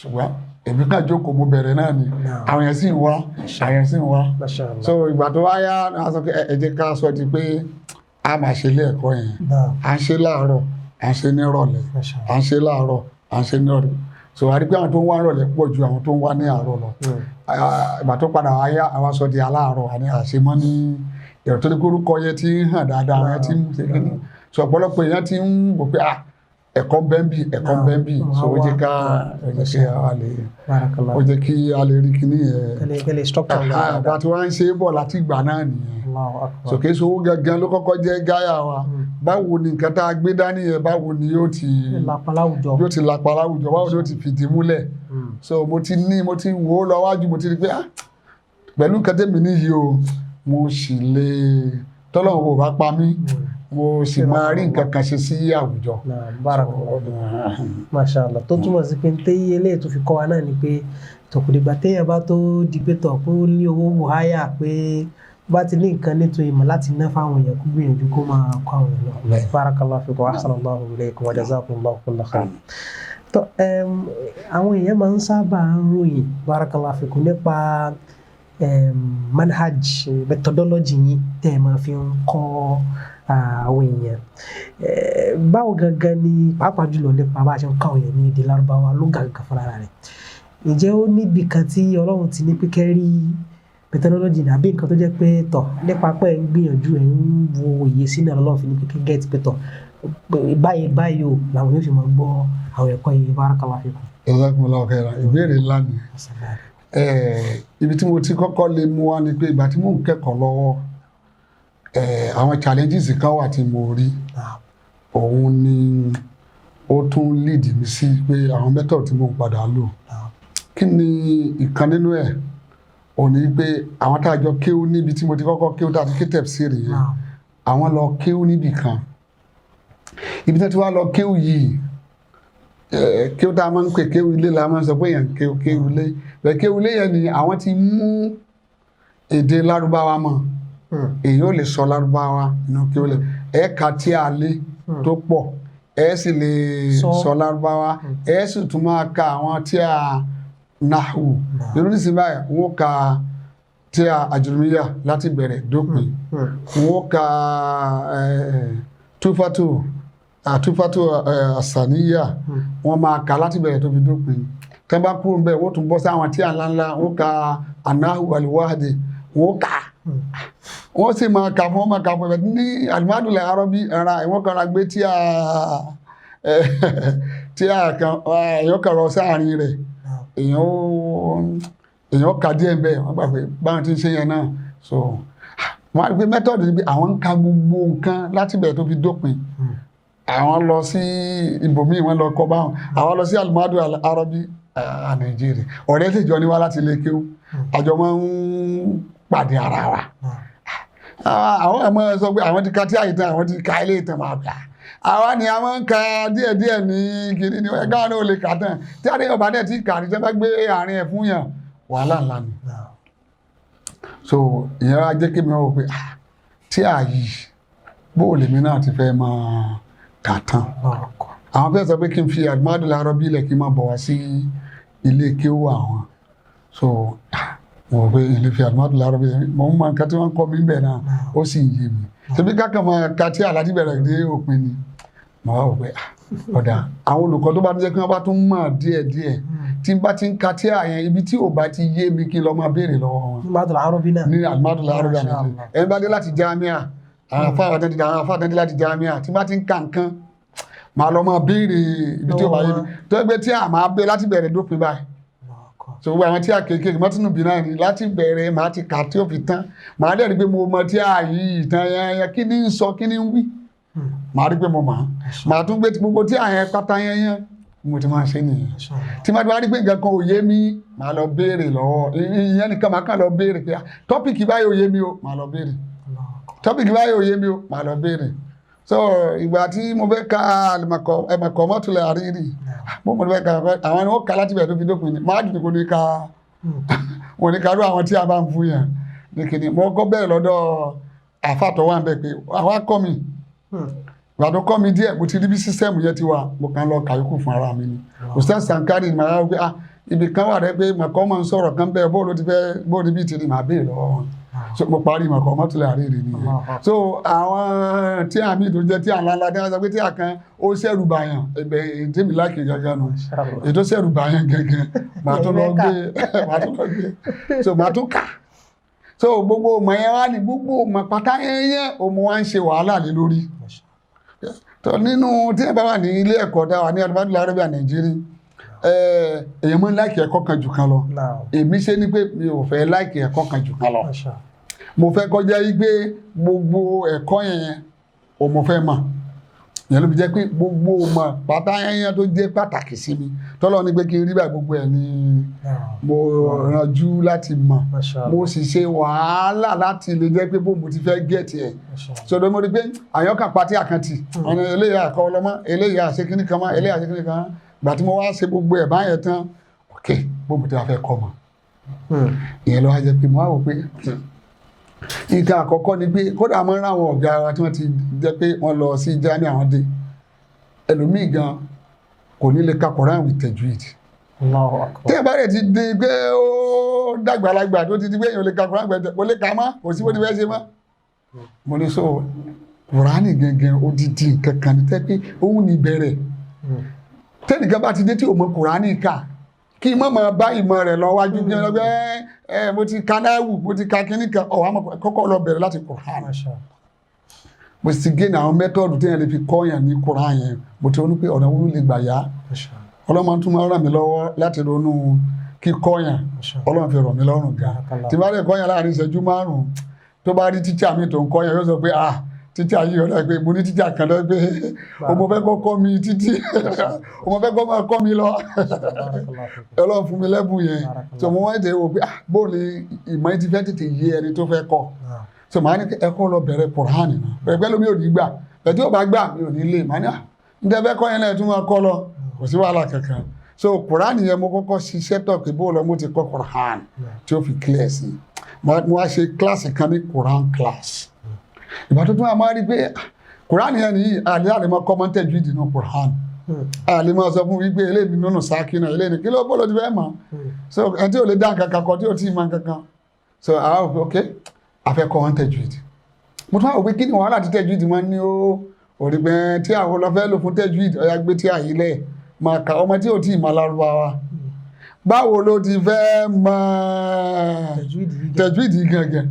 ṣùgbọ́n èmi kàn jókòó, mo bẹ̀rẹ̀ náà ni. Àwọn yẹn sì ń wá, àwọn yẹn sì ń wá. So ìgbà tó wá yá, a sọ pé ẹ jẹ́ ká sọ di pé a máa ṣe ilé ẹ̀kọ́ yẹn, à ń ṣe láàárọ̀, à ń ṣe nírọ̀lẹ́, à ń ṣe láàárọ̀, à ń ṣe nírọ̀lẹ́. So a rí pé àwọn tó ń wá nírọ̀lẹ́ pọ̀ ju àwọn tó ń wá ní àárọ̀ lọ. Ìgbà tó padà wá yá, àwa sọ di aláàárọ̀, àní àṣemọ́ ní ìrọ̀ tó ní kórúkọ yẹn ti ń hàn dáadáa, àwọn yẹn ti ń ṣe kíní. So ọ̀pọ̀lọpọ̀ èèyàn ti ń wò pé ah, ẹ̀kọ́ ń bẹ ń bì, ẹ̀kọ́ ń bẹ ń bì. So ó jẹ́ kí a lè rí kíní yẹn. Kẹ́lẹ́ structure. Àbá tí wọ́n ń ṣe é bọ̀ láti ìgbà náà nìyẹn. So kì í ṣe owó gangan ló kọ́kọ́ jẹ́ gáyà wa. Báwo ni nǹkan tá a gbé dání yẹn, báwo ni yóò ti lapa láwùjọ, yóò ti lapa láwùjọ, báwo ni yóò ti fìdí múlẹ̀? So mo ti ní, mo ti wò ó lọ wájú, mo ti rí pé ah, pẹ̀lú nǹkan tẹ́mi níyì o, mo sì lè tọ́lọ́run kò bá pa mí, mo sì máa rí nǹkan kan ṣe sí àwùjọ. Masha Allah. Tó túmọ̀ sí pé téyí eléyìí tó fi kọ́ wa náà ni pé tọkùdìgbà téèyàn bá tó di pé tọ̀ kó ní owó wàháyà, pé bá ti ní nǹkan nítorí ìmọ̀ láti ná fáwọn èèyàn, kó gbìyànjú kó máa kọ́ àwọn èèyàn lọ. Barakallahu fikum, ahsanallahu ilaykum wa jazakumullahu kulla khair. Tó àwọn èèyàn máa ń sábà ń ròyìn, barakallahu fikum, nípa manhaj, methodology yín tẹ́ ẹ máa fi ń kọ́ àwọn èèyàn. Báwo gangan ni, pàápàá jùlọ nípa bá a ṣe ń kọ́ àwọn èèyàn ní èdè Lárúbáwá ló gàgà fúnra rẹ̀, ǹjẹ́ ó níbi kan tí Ọlọ́run ti ní pé kẹ́ rí methodology ní, àbí nǹkan tó jẹ́ pé tọ̀ nípa pé ẹ̀ ń gbìyànjú, ẹ̀ ń wo òye sínú Ọlọ́run fi ní pé kẹ́ get pé tọ̀ báyìí báyìí o làwọn yóò fi máa gbọ́ àwọn ẹ̀kọ́ yìí? Barakallahu fikum. Jazakumullahu khairan. Ìbéèrè ńlá ni. Ibi tí mo ti kọ́kọ́ lè mú wá ni pé ìgbà tí mò ń kẹ́kọ̀ọ́ lọ́wọ́, àwọn challenges kan wà tí mo rí. Òun ni Ó tún lead mi sí pé àwọn method tí mo ń padà lò, kí ni ìkan nínú ẹ̀? Ò ní pé àwọn tá a jọ kéwú níbi tí mo ti kọ́kọ́ kéwú, tá a ti ké tafsiri yẹn, àwọn lọ kéwú níbì kan. Ibi tí wọ́n ti wá lọ kéwú yìí, kéwú tá a máa ń pè kéwú ilé la máa ń sọ pé èèyàn kéwú, kéwú ilé bẹ́ẹ̀. Kéwú ilé yẹn ni àwọn ti mú èdè Lárúbáwá mọ́. Èyí ò lè sọ Lárúbáwá nínú kéwú lè ẹ̀ka tí a lé tó pọ̀, ẹ̀ sì lè sọ Lárúbáwá, ẹ̀ sì tún máa ka àwọn tí a nahu irú nísìnyí báyìí. Wọ́n ka tí a àjùmíyà láti bẹ̀rẹ̀ dópin, wọ́n ka túfàtú àsàníyà, wọ́n máa kà láti bẹ̀rẹ̀ tó fi dópin. Tẹ́ bá kúrò níbẹ̀, wọ́n tún bọ́ sí àwọn tí a ńláńlá, wọ́n ka anahu aliwahadi, wọ́n kà, wọ́n sì máa kà fún, wọ́n máa kà fún ẹ̀ ní alimadulẹ̀ arọ́bí ara ìwọ́n kan ra gbé tí a kan, èèyàn kan rọ sáàrin rẹ̀, èèyàn kà díẹ̀ bẹ́ẹ̀. Wọ́n gbà pé báwọn ti ń ṣe yẹn náà. So wọ́n á rí pé method ni pé àwọn ń ka gbogbo nǹkan láti bẹ̀rẹ̀ tó fi dópin. Àwọn lọ sí ibòmíì, wọ́n lọ kọ́ báwọn. Àwọn lọ sí alimadu arọ́bí à Nàìjíríà. Ọ̀rẹ́ sì jọ ní wá láti ilé kéwú, àjọ máa ń pàdé ara wa. Àwọn àmọ́ sọ pé àwọn ti ka tí àyè tán, àwọn ti ka ilé ìtàn máa gbà. Àwa ni a máa ń ka díẹ̀díẹ̀ ní kiri ní ẹ̀ka náà, ò lè kà tán. Tí àdéhùn ọba dẹ̀ ti kà ní sẹ́fẹ́ gbé àárín ẹ̀ fún yàn, wàhálà ńlá ni. So ìyẹn wá jẹ́ kí mi wò pé, ah, tí àyè bó lèmi náà ti fẹ́ máa kà tán. Àwọn fẹ́ sọ pé kí n fi àgbàdo làárọ̀ bí ilẹ̀, kí n máa bọ̀ wá sí ilé kéwú àwọn. So ah, mo rò pé ilé fi àgbàdo làárọ̀ bí mo ń mọ nǹkan tí wọ́n ń kọ́ mi bẹ̀ náà, ó sì ń yé mi. Ṣebí kákan máa ka tí àlájí bẹ̀rẹ̀ dé òpin ni. Mo wá wò pé, ah, ọ̀dà àwọn olùkọ́ tó bá tún jẹ́ kí wọ́n bá tún mọ̀ díẹ̀díẹ̀, tí n bá ti ń ka tí àyẹn, ibi tí ò bá ti yé mi, kí n lọ máa béèrè lọ́wọ́ wọn. Ní Madul Arabi náà. Ní àlùmọ́dù làárọ̀ bí Masha Allah. ẹni bá dé láti jámíà, àwọn afáà tẹ́tí láti jámíà, tí n bá ti ń ka nǹkan, màá lọ máa béèrè ibi tí ò bá yé mi, tó ẹgbẹ́ tí a máa bẹ láti bẹ̀rẹ̀ dópin báyìí. So gbogbo àwọn tí a kéékèèké mọ́tínú bí náà ni láti bẹ̀rẹ̀, màá ti kà tí ó fi tán. Màá dẹ̀ rí pé mo mọ tí a yìí tán yẹn, kí ni ń sọ, kí ni ń wí, màá rí pé mo mọ̀ á. Màá tún gbé gbogbo tí a yẹn pátá yẹn yẹn, mo ti máa ṣe nìyẹn. Tí màá ti wá rí pé nǹkan kan ò yé mi, màá lọ béèrè lọ́wọ́ ìyẹn nìkan. Màá kàn lọ béèrè pé, topic báyìí ò yé mi o, màá lọ béèrè. Topic báyìí ò yé mi o, màá lọ béèrè. So ìgbà tí mo fẹ́ ka ẹ̀mọ̀kọ̀ mọ́tòlẹ̀ àríyìn, mo fẹ́ ka, àwọn ni wọ́n kà láti bẹ̀rẹ̀ tó fi dópin ni. Máa dùn kó ní ka wọn ní karú àwọn tí a bá ń fún yàn ní kíni. Mo kọ́ bẹ̀rẹ̀ lọ́dọ̀ àfàtọ̀ wà ń bẹ̀ pé àwọn akọ́ mi. Ìgbà tó kọ́ mi díẹ̀, mo ti rí bí system yẹn ti wà, mo kàn lọ kàyókù fún ara mi ni. Ustaz Sankari ni màá wá pé, ah, ibì kan wà rẹ pé màkọ́ máa ń sọ̀rọ̀ kan bẹ́ẹ̀, bóòlù ti fẹ́, bóòlù bí ti rí, màá béèrè lọ́wọ́ wọn. So mo parí màkọ́ mọ́tòlẹ̀ àríyìn nìyẹn. So àwọn tí àmì tó jẹ́ tí àńlá ńlá tí wọ́n sọ pé tí àkàn ó ṣẹ̀rù bàyàn, ẹ̀bẹ̀ ètèmi láàkì gángan nù, ètò ṣẹ̀rù bàyàn gángan, màá tó lọ gbé, màá tó lọ gbé, so màá tó kà. So gbogbo ọmọ yẹn wá ní gbogbo ọmọ pátá yẹn, ọmọ wa ń ṣe wàhálà lé lórí. Tó nínú tí ẹ bá wà ní ilé ẹ̀kọ́ dá wà ní Alimadu Arabia Nàìjíríà, èèyàn máa ń like ẹ̀kọ́ kan jù kan lọ. Èmi ṣe ni pé mi ò fẹ́ like ẹ̀kọ́ kan jù kan lọ. Mo fẹ́ kọjá yí pé gbogbo ẹ̀kọ́ yẹn ò mo fẹ́ mọ̀. Ìyẹn ló fi jẹ́ pé gbogbo mọ̀ pátá yẹn tó jẹ́ pàtàkì sí mi, tọ́lọ́ ní pé kí n rí báyìí, gbogbo ẹ̀ ni mo ranjú láti mọ̀. Mo sì ṣe wàhálà láti lè jẹ́ pé bó mo ti fẹ́ get ẹ̀. Sọdọ́ mo rí pé àyọkà pátí àkàntì ọ̀nà eléyà àkọ́ ọlọ́mọ, eléyà àṣekínní kan mọ́, eléyà àṣekínní kan mọ́. Gbà tí mo wá ṣe gbogbo ẹ̀ báyẹn tán, ok, bó mo ti wá fẹ́ kọ́ mọ̀, ìyẹn ló wá jẹ́ pé mo wá wò pé nǹkan àkọ́kọ́ ni pé kódà máa ń ráwọn ọ̀gá wa tí wọ́n ti jẹ́ pé wọ́n lọ sí Jamiu, àwọn dé, ẹlòmíì gan kò ní lè ka Quran with tajwid. Allahu Akbar. Tí ẹ bá rẹ̀ ti di pé ó dàgbàlagbà, tó ti di pé èèyàn lè ka Quran gbẹ̀tẹ̀, kò lè ka mọ́, kò sí bó ti fẹ́ ṣe mọ́. Mo ní so Quran gẹ́gẹ́ odidi nǹkan kan ní tẹ́ pé òun ní bẹ̀rẹ̀. Tẹ́nìkan bá ti dé tí ò mọ Quran kà, kí n má máa bá ìmọ̀ rẹ̀ lọ wájú, kí n lọ gbé ẹ, mo ti ka náwù, mo ti ka kíní kan, ọ̀ wá kọ́kọ́ lọ bẹ̀rẹ̀ láti Quran. Mo sì gé ní àwọn method tí yẹn lè fi kọ́ yàn ní Quran yẹn. Mo ti ronú pé ọ̀nà wúlò lè gbà yá. Ọlọ́mọ tún máa ràn mí lọ́wọ́ láti ronú kíkọ́ yàn. Ọlọ́run fi rọ̀ mí lọ́rùn gan. Tí bá lè kọ́ yàn láàrin ìṣẹ́jú 5, tó bá rí tíṣà mi tó ń kọ́ yàn, yóò sọ pé, ah, Tíṣà yìí ọ̀dà pé mo ní tíṣà kan lọ pé ọmọ fẹ́ kọ́ kọ́ mi títí, ọmọ fẹ́ kọ́ máa kọ́ mi lọ. Barakallahu fikum. Ọlọ́run fún mi lẹ́bùn yẹn. So mo wá tètè wò pé, ah, bó ni ìmọ̀ yìí ti fẹ́ tètè yé ẹni tó fẹ́ kọ́. Naam. So màá ní kí ẹ kọ́ lọ bẹ̀rẹ̀ Quran náà, bẹ̀rẹ̀ pẹ́lú mi ò ní gbà bẹ̀rẹ̀ tí ò bá gbà mi ò ní lè. Màá ní, ah, n tẹ́ fẹ́ kọ́ yẹn náà, ẹ tún máa kọ́ lọ, kò sí wàhálà kankan. So Quran yẹn, mo kọ́kọ́ ṣiṣẹ́ tọ̀ pé bó lọ mo ti kọ́ Quran tí ó fi clear sí. Mo wá ṣe kíláàsì kan ní Quran class. Ìgbà tó tún wà, máa rí pé, ah, Quran yẹn nìyí, àlẹ́ àlẹ́ máa kọ́ máa ń tẹ̀jú ìdìnnà Quran. Àlẹ́ máa sọ fún wípé eléyìí nínú sákínà, eléyìí kí ló bó ló ti fẹ́ mọ̀. So ẹni tí ò lè dá nǹkan kan kọ, tí ò tí ì mọ̀ nǹkan kan. So àwọn òfin, ok, afẹ́kọ́ wọn tajwid. Mo tún wá wò pé kí ni wàhálà tí tajwid máa ń ní. Ó òrí pé tí àwọn lọ fẹ́ lò fún tajwid, ọ̀yà gbé tí àyílẹ̀ máa kà. Ọmọ tí ò tí ì mọ̀ Lárúbáwá, báwo ló ti fẹ́ mọ̀ Tajwid yìí gan. Tajwid gangan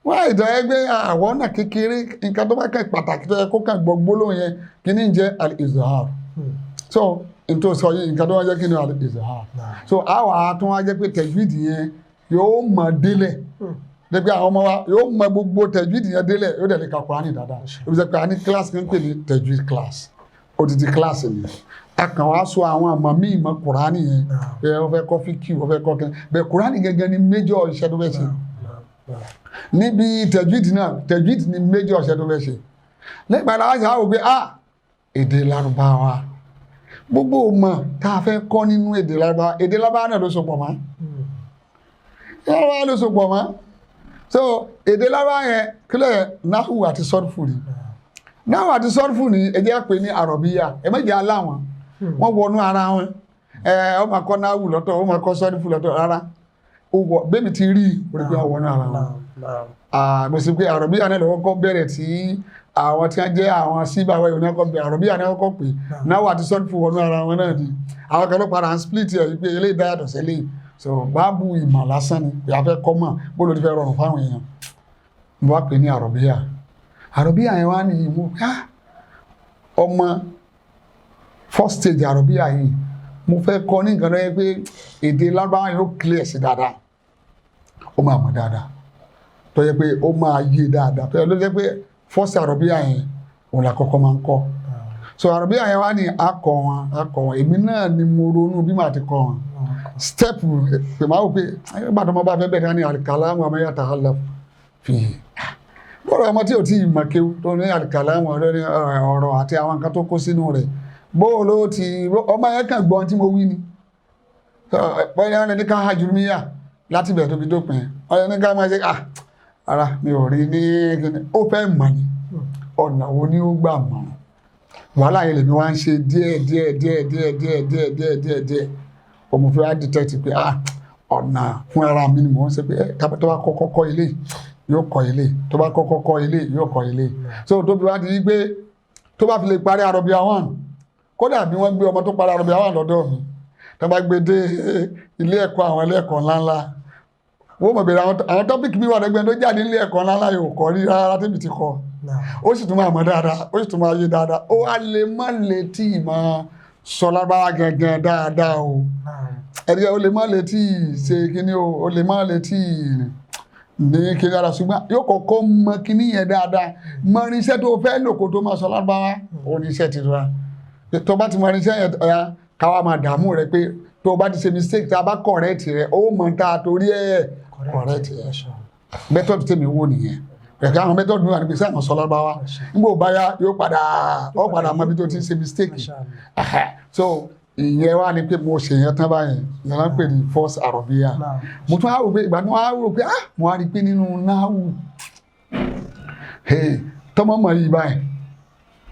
wọ́n àìdá ẹgbẹ́ àwọn ọ̀nà kékeré, nǹkan tó bá kẹ́ pàtàkì tó yẹ kó kàn gbọ́ gbólóhùn yẹn, kí ni ń jẹ́ al-izhar. So n tó sọ yìí, nǹkan tó wá jẹ́ kí ni al-izhar. So àwọn àtún wá jẹ́ pé tajwid yẹn yóò mọ̀ délẹ̀ dẹ́gbẹ́ àwọn ọmọ wa yóò mọ gbogbo tajwid yẹn délẹ̀, yóò dẹ̀ lè ka Kùránì dáadáa. Ó fi jẹ́ pé a ní class kan pè ní tajwid class, odidi class ni. A kàn wá sọ àwọn àmọ́ míì mọ́ Kùránì yẹn ẹ, wọ́n fẹ́ kọ́ fíkì, wọ́n fẹ́ kọ́ kí bẹ́ẹ̀. Kùránì gẹ́gẹ́ ni major iṣẹ́ tó fẹ́ ṣe níbi tajwid náà. Tajwid ni major iṣẹ́ tó fẹ́ ṣe. Lẹ́yìn ìgbà láwọn ṣe àwọn pé, ah, èdè Lárúbáwá, gbogbo mọ̀ tá a fẹ́ kọ́ nínú èdè Lárúbáwá, èdè Lárúbáwá náà ló so pọ̀ mọ́, Lárúbáwá ló so pọ̀ mọ́. So èdè Lárúbáwá yẹn kílẹ̀ náhù àti sọ́rfù ni. Náhù àti sọ́rfù ni ẹ jẹ́ pé ní àrọ̀bíyà, ẹ méjì aláwọn wọ́n wọnú ara wọn. Ẹ ọ máa kọ́ náhù lọ́tọ̀, ó máa kọ́ sọ́rfù lọ́tọ̀, rárá. Ó wọ bẹ́ẹ̀ mi ti rí orí pé wọ́n wọnú ara wọn. Mo sì pé àrọ̀bíyà náà lọ́wọ́ kọ́ bẹ̀rẹ̀ tí àwọn tí wọ́n jẹ́ àwọn síbáwá yìí náà kọ́ bẹ̀rẹ̀ àrọ̀bíyà náà kọ́ pé náhù àti sọ́rfù wọnú ara wọn náà ni. Àwọn kan ló padà ń split ẹ̀ wípé eléyìí dá yàtọ̀ sẹ́lẹ̀. So báàbù ìmọ̀ lásán ni ìyá fẹ́ kọ́ mọ̀ bó ló ti fẹ́ rọrùn fáwọn èèyàn. Mo wá pè ní àrọ̀bíyà. Àrọ̀bíyà yẹn wá ní ìmú ká ọmọ first stage. Àrọ̀bíyà yìí, mo fẹ́ kọ́ ní nǹkan tó yẹ pé èdè Lárúbáwá yóò clear sí dáadáa, ó máa mọ̀ dáadáa, tó yẹ pé ó máa yé dáadáa, tó yẹ ló jẹ́ pé first àrọ̀bíyà yẹn òun là kọ́kọ́ máa ń kọ́. So àrọ̀bíyà yẹn wá ní akọ wọn, akọ wọn. Èmi náà ni mo ronú bí màá ti kọ́ wọn step pé máa wò pé nígbà tó mo bá fẹ́ bẹ̀rẹ̀ ní alikalamu amayata halaf fi bọ́ọ̀rọ̀ ọmọ tí ò tí ì mọ̀ kéwú tó ní alikalamu ọ̀rọ̀ ní ọ̀rọ̀ àti àwọn nǹkan tó kó sínú rẹ̀, bó ló ti ọmọ yẹn kàn gbọ́n tí mo wí ni. Bóyá wọn ní ká hajùmíyà láti bẹ̀rẹ̀ tó fi dópin, ọ̀yẹ́ ní ká máa ṣe, ah, ara mi ò rí ní kíni, ó fẹ́ mọ̀ ni. Ọ̀nà wo ni ó gbà mọ̀? Wàhálà yẹn lèmi wá ń ṣe díẹ̀ díẹ̀ díẹ̀ díẹ̀ díẹ̀ díẹ̀ díẹ̀ díẹ̀ díẹ̀. Òmò fi wá detect pé, ah, ọ̀nà fún ara mi ni mò ń ṣe pé tó bá kọ́kọ́ kọ́ ilé, yóò kọ́ ilé, tó bá kọ́kọ́ kọ́ ilé, yóò kọ́ ilé. So tó fi wá di pé tó bá fi lè parí Arabia one, kódà bí wọ́n gbé ọmọ tó parí Arabia one lọ́dọ̀ mi, tó bá gbé dé ilé ẹ̀kọ́, àwọn ilé ẹ̀kọ́ ńláńlá, wọ́n mọ̀ bẹ̀rẹ̀ àwọn topic mi wà lẹ́gbẹ̀ẹ́ tó jáde nílé ẹ̀kọ́ ńláńlá yóò kọ́ rí rárá tẹ́bi ti kọ́. Ó sì tún máa mọ̀ dáadáa, ó sì tún máa yé dáadáa. Ó wá lè má lè tí ì máa sọ Lárúbáwá gangan dáadáa o. Ẹ̀rí ó lè má lè tí ì ṣe kíní o, ó lè má lè tí ì ní kíní dáadáa, ṣùgbọ́n yóò kọ́kọ́ mọ kíní yẹn dáadáa, mọ irinṣẹ́ tó fẹ́ lò kó tó máa sọ Lárúbáwá. Ó ní iṣẹ́ ti ra tó bá ti mọ irinṣẹ́ yẹn, ọ̀ya káwa máa dààmú rẹ pé tó o bá ti ṣe mistake, tá a bá correct rẹ, ó mọ̀ tá a torí ẹ̀ correct rẹ. Method tèmi wò nìyẹn. Ẹ̀ka àwọn method mi wà níbi sáà sọ Lárúbáwá, nígbà ó bá yá, yóò padà, ó padà mọ ibi tó ti ń ṣe mistake. So ìyẹn wá ní pé mo ṣe yẹn tán báyẹn, ìyẹn náà ń pè ní first àrọ̀bíyà. Mo tún á rò pé ìgbà tí wọ́n á rò pé, ah, mo á rí i pé nínú náhù tọmọ mọ̀ yìí báyìí,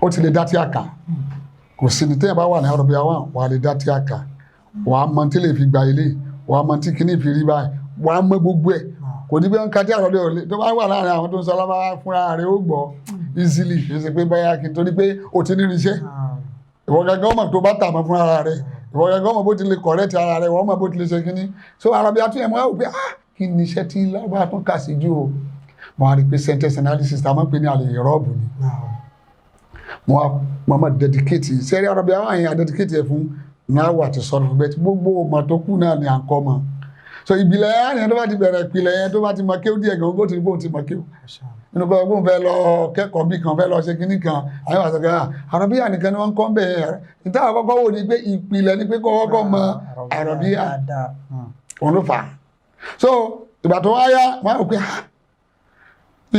ó ti lè dá tí a kà. Kò sí ní téèyàn bá wà ní àrọ̀bíyà wà, wà á lè dá tí a kà, wà á mọ tí lè fi gba ilé, wà á mọ tí kìíní fi rí báyìí, wà á mọ gbogbo ẹ̀. Kò ní bí wọ́n ń ka tí àròlé òlé tó bá wà láàrin àwọn tó ń sọ lọ́wọ́ fúnra rẹ̀, ó gbọ́ easily. Kì í ṣe pé báyà kí n torí pé o ti ní irinṣẹ́. Ìwọ gẹ́gẹ́ ọmọ tó bá tà mọ́ fúnra rẹ̀, ìwọ gẹ́gẹ́ ọmọ bó ti lè correct ara rẹ̀, ìwọ ọmọ bó ti lè ṣe kínní. So àròbí àtúnyẹ̀ mọ́ ẹ pé, ah, kí ni iṣẹ́ tí lábàá tún kà sí jù o? Mo wá rí i pé sentence analysis tá a máa ń pè ní àlè ìrọ́bù ni. Mo wá mo máa dedicate sẹ́rí àròbí àwọn àyàn dedicate ẹ̀ fún náwó àti sọ̀rọ̀ fún bẹ́ẹ̀. Gbogbo ọmọ tó kù náà ni à ń kọ́ mọ́. So ìpìlẹ̀ yẹn tó bá ti bẹ̀rẹ̀ ìpìlẹ̀ yẹn tó bá ti mọ kéwú díẹ̀ gan bó ti bóun ti mọ kéwú nínú kọ́ bóun fẹ́ lọ kẹ́kọ̀ọ́ bí kan fẹ́ lọ ṣe kínní kan àwọn àṣà kan àrọ̀bíyà nìkan ni wọ́n ń kọ́ bẹ́ẹ̀ yẹn. Ìta àkọ́kọ́ wò ni pé ìpìlẹ̀ ni pé kọ́kọ́ mọ àrọ̀bíyà, òun ló fà á. So ìgbà tó wáyá wọ́n á rò pé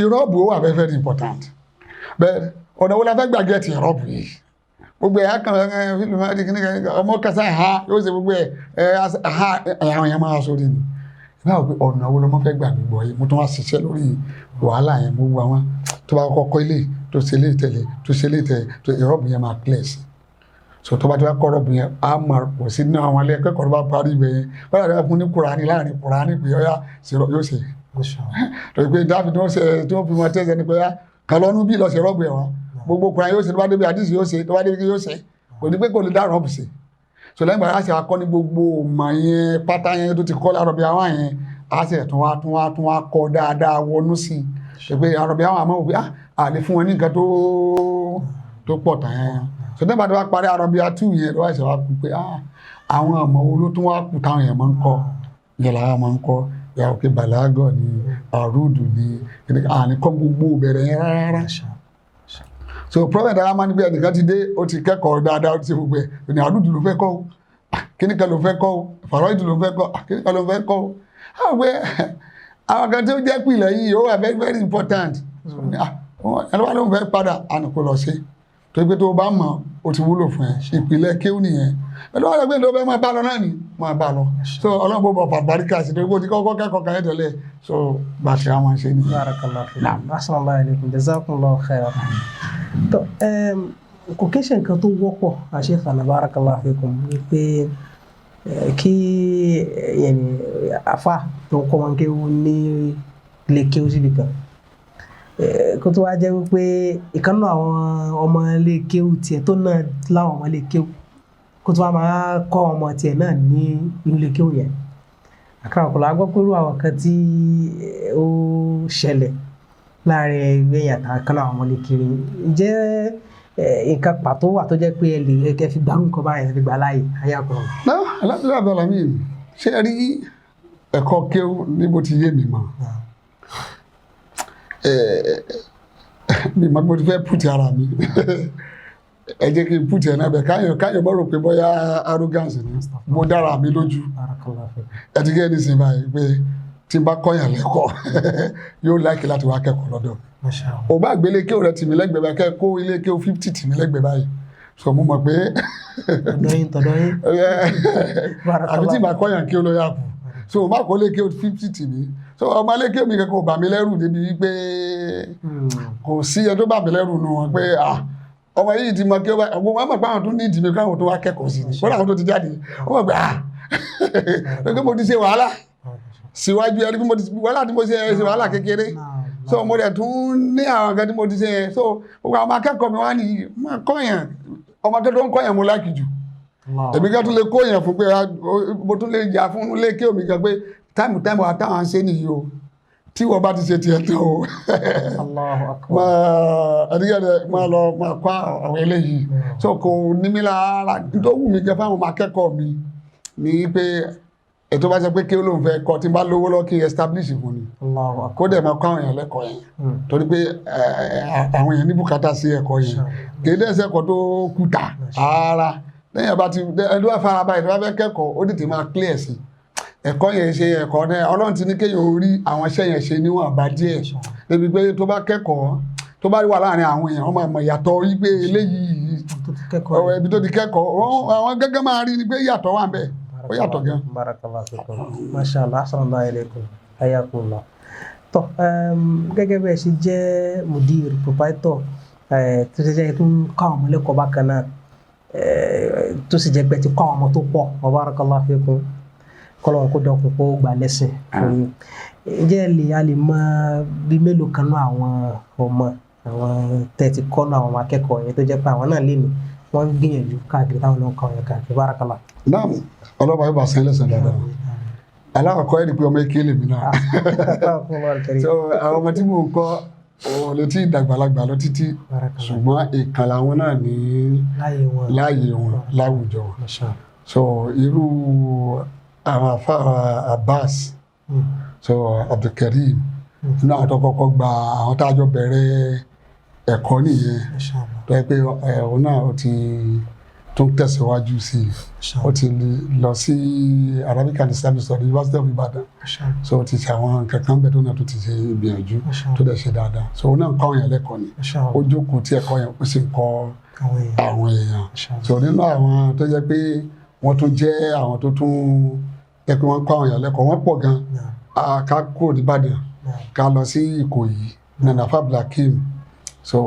ìrọ́bù ó wà very very important. Bẹ́ẹ̀ ọ̀nà wo la fẹ́ gbàgbé ti ìrọ́bù yìí? Gbogbo ẹ̀ kan fílùmù máa di kíní kan ọmọ kẹsà ha yóò ṣe gbogbo ẹ̀ ha àwọn èèyàn máa sórí ni. Ìbá wò pé ọ̀nà wo lọmọ fẹ́ gbàgbé gbọ́ yìí? Mo tún wá ṣiṣẹ́ lórí wàhálà yẹn. Mo wo àwọn tó bá kọ́kọ́ ilé tó ṣe ilé tẹ̀lé tó ṣe ilé tẹ̀lé tó ìrọ́bù yẹn máa clear sí. So tó bá ti wá kọ́ rọ́bù yẹn, á máa pọ̀ sí ní àwọn alẹ́ kẹ́kọ̀ọ́ tó bá parí ibẹ̀ yẹn. Wọ́n yàrá fún ní Kùránì láàrin Kùránì pé ọ̀yá yóò ṣe. Torí pé dábì tí wọ́n ṣe tí wọ́n fi wọn tẹ́sẹ̀ ni pé kàn lọ́nu bí lọ́ọ́ ṣe rọ́bù ẹ̀ wá. Gbogbo Kùránì yóò ṣe, tó bá débi àdìsí yóò ṣe, tó bá débi yóò ṣe, kò ní pé kò lè dá rọ́bù ṣe. So lẹ́yìn ìgbà láti akọ́ ní gbogbo ọmọ yẹn pátá yẹn tó ti kọ́ lárọ̀bí àwọn yẹn, á sì tún wá kọ́ dáadáa wọnú sí i pé àrọ̀bí àwọn àmọ́ òbí à lè fún wọn ní nǹkan tó pọ̀ tán yẹn. So nígbà tó bá parí àrọ̀bí atú yẹn lọ́wọ́ ẹ̀sẹ̀ wá kú pé àwọn ọmọ wo ló tún wá kú táwọn yẹn máa ń kọ́ yẹn làwọn máa ń kọ́ yàrá pé bàlágọ̀ ni, àrùdù ni, àní kọ́ gbogbo bẹ̀rẹ̀ yẹn rárá. So prophet ara máa ń gbé ẹnìkan ti dé, ó ti kẹ́kọ̀ọ́ dáadáa, ó ti ṣe gbogbo ẹ̀ ní àrùdù ló fẹ́ kọ́ o, kíní kan ló fẹ́ kọ́ o, fàrọ́ìdù ló fẹ́ kọ́, kíní kan ló fẹ́ kọ́ o. Àwọn pé àwọn kan tí ó jẹ́ pìlẹ̀ yìí, ó wà very very important. Ẹni wà ló ń fẹ́ padà àná kó lọ sí tó pé tó o bá mọ̀, ó ti wúlò fún ẹ. Ìpìlẹ̀ kéwù nìyẹn. Ẹni wà ló pé tó fẹ́ máa bá lọ náà ni máa bá lọ. So Ọlọ́run bó bọ̀ fàbáríkà sí torí pé ó ti kọ́kọ́ kẹ́kọ̀ọ́ kan yẹn tẹ́lẹ̀. So bá a ṣe àwọn ṣe nìyẹn. Barakallahu fikum. Assalamu alaikum. Jazakumullahu khairan. Tó kò kí ń ṣe nǹkan tó wọ́pọ̀, Sheikhana, barakallahu fikum, ni pé kí yẹni afa tó ń kọ́ wọn kéwú ní ilé kéwú síbi kan, kó tó wá jẹ́ wípé ìkan nínú àwọn ọmọ ilé kéwú tiẹ̀ tó náà láwọn ọmọ ilé kéwú, kó tó wá máa kọ́ ọmọ tiẹ̀ náà ní inú ilé kéwú yẹn. Àkàrà ọ̀pọ̀lọpọ̀ a gbọ́ pé irú àwọn kan tí ó ṣẹlẹ̀ láàrin ẹgbẹ́ yẹn àtàwọn kan náà àwọn ọmọ ilé kéwú. Ǹjẹ́ nǹkan pàtó wà tó jẹ́ pé ẹ lè kẹ́ fi gbárù nǹkan báyẹn fi gbà láàyè ayé àkọ́rọ̀? Náà, alhamdulillahi rabbil alamin. Ṣé ẹ rí ẹ̀kọ́ kéwú ní bó ti yé mi mọ́? Mi mọ̀ bí mo ti fẹ́ put ara mi. Ẹ jẹ́ kí n put ẹ̀ náà bẹ̀ káyọ̀ mọ́ rò pé bóyá arrogance ni. Mo dára mi lójú. Barakallahu fikum. Ẹ ti gẹ́ ní sin báyìí pé tí n bá kọ́yàn lẹ́kọ̀ọ́, yóò like láti wá kẹ́kọ̀ọ́ lọ́dọ̀ mi. Masha Allah. Ò bá gbélé kéwú rẹ tì mí lẹ́gbẹ̀ẹ́ báyìí, kẹ́ kó ilé kéwú 50 tì mí lẹ́gbẹ̀ẹ́ báyìí. So mo mọ̀ pé Tọ̀dọ̀ yín, tọ̀dọ̀ yín. àbí tí ìbá kọ́yàn kí ó lọ yà kù. So má kó lé kéwú 50 tì mí. So ọmọ ilé kéwú mi kankan ò bà mí lẹ́rù débi wípé kò sí ẹ tó bà mí lẹ́rù nù wọn pé ah, ọmọ yìí ti mọ kéwú báyìí. Ọmọ wọn mọ̀ pé àwọn tó ní ìdí mi káwọn tó wá kẹ́kọ̀ọ́ sí ni. Kódà àwọn tó ti jáde, wọ́n mọ̀ pé ah, pé mo ti ṣe wàhálà síwájú ẹni pé mo ti wàhálà tí mo ṣe ṣe wàhálà kékeré. So mo dẹ̀ tún ní àwọn kan tí mo ti ṣe yẹn. So gbogbo àwọn akẹ́kọ̀ọ́ mi wá ní máa kọ́yàn, ọmọ akẹ́kọ̀ọ́ tó ń kọ́yàn mo like jù. Èmi kan tún lè kóyàn fún pé mo tún lè jà fún ilé kí omi kan pé time time wa táwọn ń ṣe nìyí o, tí wọ́n bá ti ṣe tiẹ̀ tán o, Allahu akbar. Máa ẹ̀dígẹ́dẹ́ máa lọ máa kọ́ àwọn eléyìí. So kò ní mí lára. Tó wù mí gan fáwọn ọmọ akẹ́kọ̀ọ́ mi ní pé ètò bá ṣe pé kí ó lóun fẹ́ kọ́, tí n bá lówó lọ kí n establish fún ni, Allahu akbar. kó dẹ̀ máa kọ́ àwọn èèyàn lẹ́kọ̀ọ́ yẹn, torí pé àwọn èèyàn ní bùkátà sí ẹ̀kọ́ yẹn. Kì í dẹ̀ ṣe ẹ̀kọ́ tó kùtà ara lẹ́yìn ọba ti ẹni tó bá fara balẹ̀ tó bá fẹ́ kẹ́kọ̀ọ́, ó tètè máa clear sí ẹ̀kọ́ yẹn. Ṣe ẹ̀kọ́ náà Ọlọ́run ti ní kéèyàn orí àwọn iṣẹ́ yẹn ṣe níwọ̀n bá díẹ̀ débi pé tó bá kẹ́kọ̀ọ́, tó bá wà láàrin àwọn èèyàn, wọ́n máa mọ̀ ìyàtọ̀ wípé eléyìí Tó ti kẹ́kọ̀ọ́ ọ̀rọ̀ ibi tó ti kẹ́kọ̀ọ́ àwọn gẹ́gẹ́ máa rí ni pé ìyàtọ̀ wà ń bẹ̀, ó yàtọ̀ gan. Barakallahu fikum. Masha Allah. Assalamu alaikum. Hayakumullah. Tọ́, gẹ́gẹ́ bẹ́ẹ̀ ṣe jẹ́ mudir proprietor tó ṣe jẹ́ tó ń kọ́ àwọn ọmọ lẹ́kọ̀ọ́ bákan náà, tó sì jẹ́ pé ti kọ́ àwọn ọmọ tó pọ̀ wa, barakallahu fikum, kọ́lọ́n kó dọ́kun kó gbà lẹ́sìn fún yín. Ǹjẹ́ ẹ lè a lè mọ bí mélòó kan náà àwọn ọmọ àwọn tẹ́ ti kọ́ náà, àwọn ọmọ akẹ́kọ̀ọ́ yẹn tó jẹ́ pé àwọn náà lè ní wọ́n ń gbìyànjú káàkiri táwọn náà ń kọ́ yẹn káàkiri? Barakallah. Náà, ọlọ́ba yóò bá sẹ́yìn lẹ́sẹ̀ dáadáa. Alákọ̀ọ́kọ́ ẹ̀ ní pé ọmọ eke lèmi náà. So àwọn ọmọ tí mò ń kọ́ ò lè tí ì dàgbàlagbà lọ títí, ṣùgbọ́n ìkàn làwọn náà ní láàyè wọn láàyè wọn láwùjọ. Masha Allah. So irú Àwọn àfáà Abbas, so Abdulkareem, nínú àwọn tó kọ́kọ́ gba àwọn tá a jọ bẹ̀rẹ̀ ẹ̀kọ́ nìyẹn, tó yẹ pé òun náà ó ti tún tẹ̀síwájú sí i, ó ti lọ sí Arabic and Islamic Studies, University of Ibadan. So ó ti ṣe àwọn nǹkan kan bẹ́ẹ̀ tó náà tó ti ṣe ìgbìyànjú tó dẹ̀ ṣe dáadáa. So òun náà ń kọ́ àwọn èèyàn lẹ́kọ̀ọ́ ni, ó jókòó tí ẹ̀kọ́ yẹn, ó sì ń kọ́ àwọn èèyàn. So nínú àwọn tó jẹ́ pé wọ́n tún jẹ́ àwọn tó tún jẹ́ pé wọ́n kọ́ àwọn èèyàn lẹ́kọ̀ọ́, wọ́n pọ̀ gan. Ká kúrò nìbàdàn, ká lọ sí Ìkòyí, nanafa Blakim. So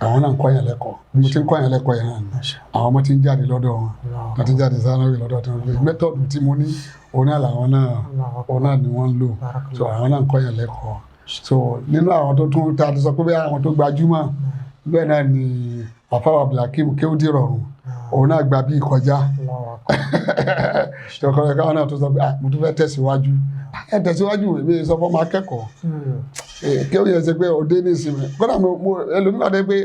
àwọn náà ń kọ́ yẹn lẹ́kọ̀ọ́. Bí mo ti ń kọ́ yẹn lẹ́kọ̀ọ́ yẹn náà ni àwọn ọmọ ti ń jáde lọ́dọ̀ wọn, wọ́n ti ń jáde sanari lọ́dọ̀ tí wọ́n. Method tí mo ní, òun náà làwọn náà, òun náà ni wọ́n ń lò. So àwọn náà ń kọ́ yẹn lẹ́kọ̀ọ́. So nínú àwọn tó tún ta ti sọ pé bẹ́ẹ̀, àwọn tó gbajúmọ̀ bẹ́ẹ̀ náà ni àfáwà Blakim kéwúdì rọrùn, òun náà gba bí kọjá ṣọkọrọ káwọn náà tó sọ pé, "Ah, mo tún fẹ́ tẹ̀síwájú." Ẹ tẹ̀síwájú, èmi sọ fún ọmọ akẹ́kọ̀ọ́ kí ó yẹ ṣe pé òde ní ìsinmi. Kódà mo ẹlòmíràn dé pé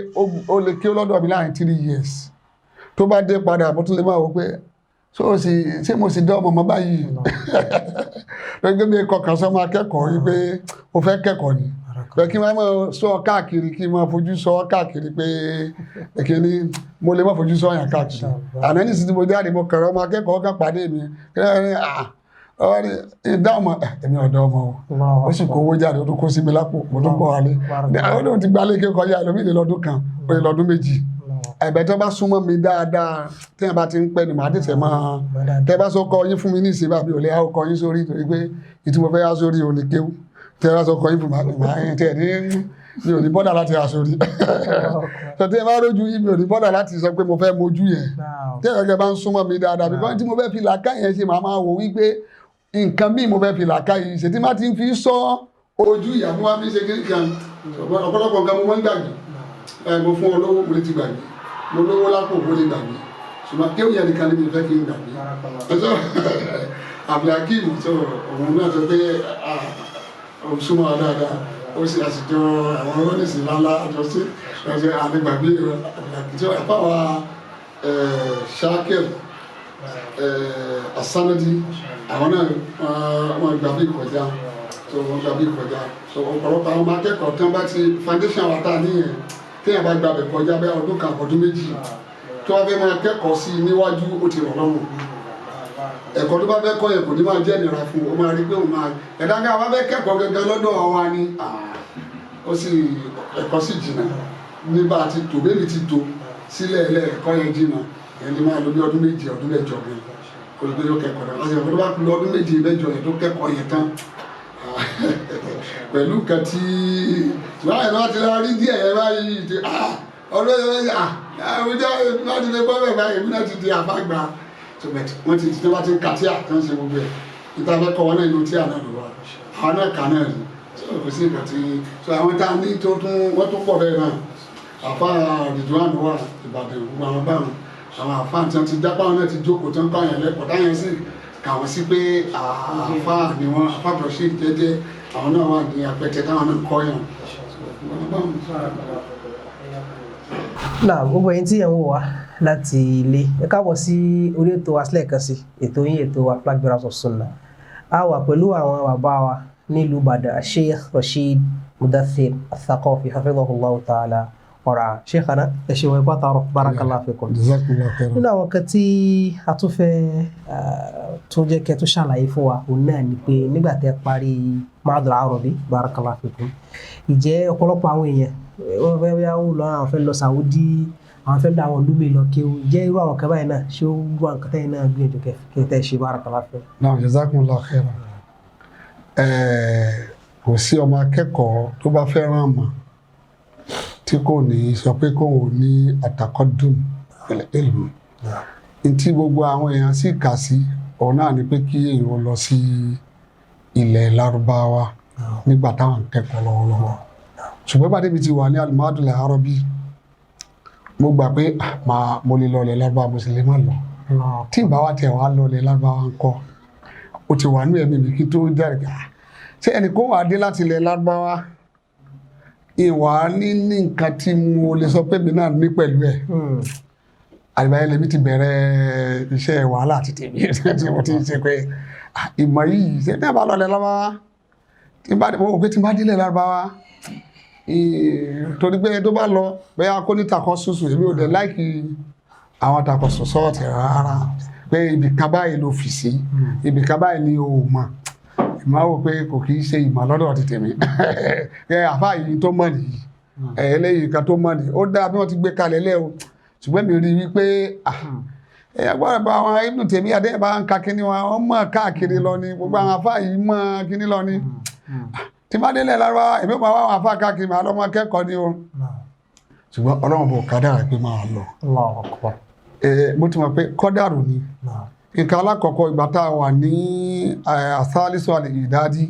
ó lè kí ó lọ́dọ̀ mi láàrin 3 years, tó bá dé padà, mo tún lè máa wò pé so ó sì ṣé mo sì dán ọmọ mọ́ báyìí lórí mi kọkàn sọmọ akẹ́kọ̀ọ́ yìí pé mo fẹ́ kẹ́kọ̀ọ́ ni pé kí n máa sọ káàkiri, kí n máa fojú sọ káàkiri pé kí ni mo lè má fojú sọ yàn káàkiri. Àná ní ìsìn tí mo jáde, mo kẹrọ ọmọ akẹ́kọ̀ọ́ kan pàdé mi, kí ni ọ ní ìdá ọmọ èmi ọ̀dọ́ ọmọ o, ó sì kó owó jáde, ó tún kó sí mi lápò, mo tún bọ̀ wálé. Àwọn olóhùn ti gbalé kí ó kọjá ẹlòmíì lè lọ́dún kan, ó lè lọ́dún 2. Ẹ̀bẹ̀ tó bá súnmọ́ mi dáadáa, tí wọ́n bá ti ń pẹ́ ni màá tètè máa tẹ́ bá sọ kọ yín fún mi ní ìsìn bàbí ò lè kọ yín sórí, torí pé ìtí mo fẹ́ yá sórí ò ní kéwú. Tẹ́ bá sọ kọ yín fún mi, màá tẹ́ ní mi ò ní bọ́dà láti yá sórí. Tó tí ẹ bá rójú yín, mi ò ní bọ́dà láti sọ pé mo fẹ́ mojú yẹn. Tí ẹ̀rọ bá ń súnmọ́ mi dáadáa, bí tí mo fẹ́ fi làákà yẹn ṣe, màá máa wò wípé nǹkan míì mo fẹ́ fi làákà yìí ṣe tí má ti ń fi sọ ojú ìyàwó wa fi ṣe kiri kan. Ọ̀pọ̀lọpọ̀ nǹkan mo máa ń gbàgbé. Mo fún ọ lówó, mo lè ti gbàgbé. Mo lówó lápò, mo lè gbàgbé, ṣùgbọ́n kéwù yẹn nìkan ni mi fẹ́ kí n gbàgbé. Abdulhakeem tó òun náà tó pé òun súnmọ́ wa dáadáa, ó sì àṣìjọ àwọn olóníṣì ńláńlá àjọṣe ẹ̀ṣẹ̀ àlegbàgbé Abdulhakeem tó àpáwà Shakir Asanadi, àwọn náà wọ́n gbà bí kọjá. So wọ́n gbà bí kọjá. So ọ̀pọ̀lọpọ̀ àwọn ọmọ akẹ́kọ̀ọ́ tí wọ́n bá ti foundation wa tá a níyẹn, téèyàn bá gbàbẹ̀ kọjá bẹ́ẹ̀ ọdún 1 ọdún 2, tó wá fẹ́ máa kẹ́kọ̀ọ́ sí i níwájú, ó ti rọ̀ lọ́rùn. Ẹ̀kọ́ tó bá fẹ́ kọ́ yẹn kò ní máa jẹ́ ìnira fún un, ó máa rí pé òun máa ẹ̀dá ká wá fẹ́ kẹ́kọ̀ọ́ gangan lọ́dọ̀ wa ni. Ó sì ẹ̀kọ́ sì jìnnà nígbà tí tò bẹ́ẹ̀ ti tò sílẹ̀ ẹ̀lẹ́ ẹ̀kọ́ yẹn jìnnà, ẹni máa lò bí ọdún 7 ọdún 8 gan kò lè gbé yóò kẹ́kọ̀ọ́ náà lọ́sẹ̀ tó bá lọ ọdún 7 8 yẹn tó kẹ́kọ̀ọ́ yẹn tán pẹ̀lú nǹkan tí báyìí wọ́n ti lọ rí díẹ̀ yẹn báyìí ti ọdún yẹn ọjọ́ láti lè bọ́ bẹ́ẹ̀ báyìí, èmi náà ti di àfàgbà. Wọ́n ti tí wọ́n ti ń ka tí à kan ṣe gbogbo ẹ̀ níta fẹ́ kọ́ wọn náà, inú tí à náà ló wà, àwọn náà kà náà rí. So kò sí nǹkan tí so àwọn tá a ní tó tún wọ́n tún pọ̀ bẹ́ẹ̀ náà. Àfa Ridwan wà Ìbàdàn, gbogbo àwọn báwọn àwọn àfa tí wọ́n ti jápá, wọn náà ti jókòó tí wọ́n kọ́ àyàn lẹ́kọ̀ọ́ táyàn sì kà wọ́n sí pé àfa ni wọ́n. Àfa Rasheed jẹ́jẹ́, àwọn náà wà ní apẹtẹ táwọn náà kọ́ yàn. Náà gbogbo ẹ̀yin tí ẹ̀ ń wò wá láti ilé, ẹ káàbọ̀ sí orí ètò wa sílẹ̀ kan sí ètò yín, ètò wa Flag Bearers of Sunnah. A wà pẹ̀lú àwọn bàbá wa nílùú Ìbàdàn, Sheikh Rasheed Mudathir Athaqafi, hafidhahullahu ta'ala ọ̀rọ̀ Sheikhana, ẹ ṣe wọ́n ipá tààrọ̀, barakallahu fikum. Jazakumullahu khairan. Nínú àwọn kan tí a tún fẹ́ tó jẹ́ kẹ́ tó ṣàlàyé fún wa, òun náà ni pé nígbà tẹ́ parí Ma'hadul Arabi, barakallahu fikum, ìjẹ́ ọ̀pọ̀lọpọ̀ àwọn èèyàn wọ́n fẹ́ bí wọ́n lọ, àwọn fẹ́ lọ Saudi, àwọn fẹ́ lọ àwọn ìlú mi lọ kéwú, jẹ́ irú àwọn kan báyìí náà, ṣé ó gbọ́ àwọn kan tẹ́yìn náà gbìyànjú kẹ́ tẹ́ ṣe, barakallahu fikum? Naam, jazakumullahu khairan. Kò sí ọmọ akẹ́kọ̀ọ́ tó bá fẹ́ràn mọ̀ tí kò ní sọ pé kóun ò ní àtàkọ́dùn ilm. Ntí gbogbo àwọn èèyàn sì kà sí òun náà ni pé kí èèyàn lọ sí ilẹ̀ Lárúbáwá nígbà táwọn ń kẹ́kọ̀ọ́ lọ́wọ́lọ́wọ́. Ṣùgbọ́n bá débi ti wà ní Al-Ma'hadul Arabi, mo gbà pé màá mo lè lọ ilẹ̀ Lárúbáwá, mo sì lè má lọ. Tí ìbá wa tẹ̀ wá lọ ilẹ̀ Lárúbáwá ń kọ́, ó ti wà ní ẹ̀mí mi kí tó jáde ká ṣé ẹnì kó wà dé láti ilẹ̀ Lárúbáwá ìwà ní nǹkan tí mo lè sọ pé mi náà ní pẹ̀lú ẹ̀. Àgbáyé lèmi ti bẹ̀rẹ̀ iṣẹ́ wàhálà àti tèmi tí mo ti ń ṣe pé ah, ìmọ̀ yìí ṣe ní àbá lọlẹ̀ lárúbáwá, tí n bá mo rò pé tí n bá délẹ̀ lárúbáwá, torí pé tó bá lọ bẹ́ẹ̀ kó ní takọ ṣoṣo, èmi ò dẹ̀ láìkì àwọn takọ sọ́ọ̀tì rárá, pé ibì kan báyìí ló fi sí, ibì kan báyìí ni o mọ̀. Ìmọ̀ wò pé kò kì í ṣe ìmọ̀ lọ́dọ̀ ti tèmi. Ẹ àfa yìí tó mọ̀ nìyí, ẹ eléyìí kan tó mọ̀ nìyí, ó dáa bí wọ́n ti gbé kalẹ̀ lẹ́ o. Ṣùgbọ́n mi rí i wípé ẹ gbọ́dọ̀ bá àwọn ibùdó tèmi adé bá ń ka kíní wọn, wọ́n mọ̀ káàkiri lọ ni, gbogbo àwọn àfa yìí mọ̀ kíní lọ ni. Tí bá délẹ̀ lárúbáwá, èmi máa wá àwọn àfa káàkiri, màá lọ́mọ akẹ́kọ̀ọ́ ni o. Ṣùgbọ́n Ọlọ́run bò kádàrá pé máa lọ. Allahu akbar. Mo ti mọ̀ pé kọ́dàrú ni. Nǹkan alákọ̀ọ́kọ́, ìgbà tá a wà ní àsálísọ àlè ìdádí,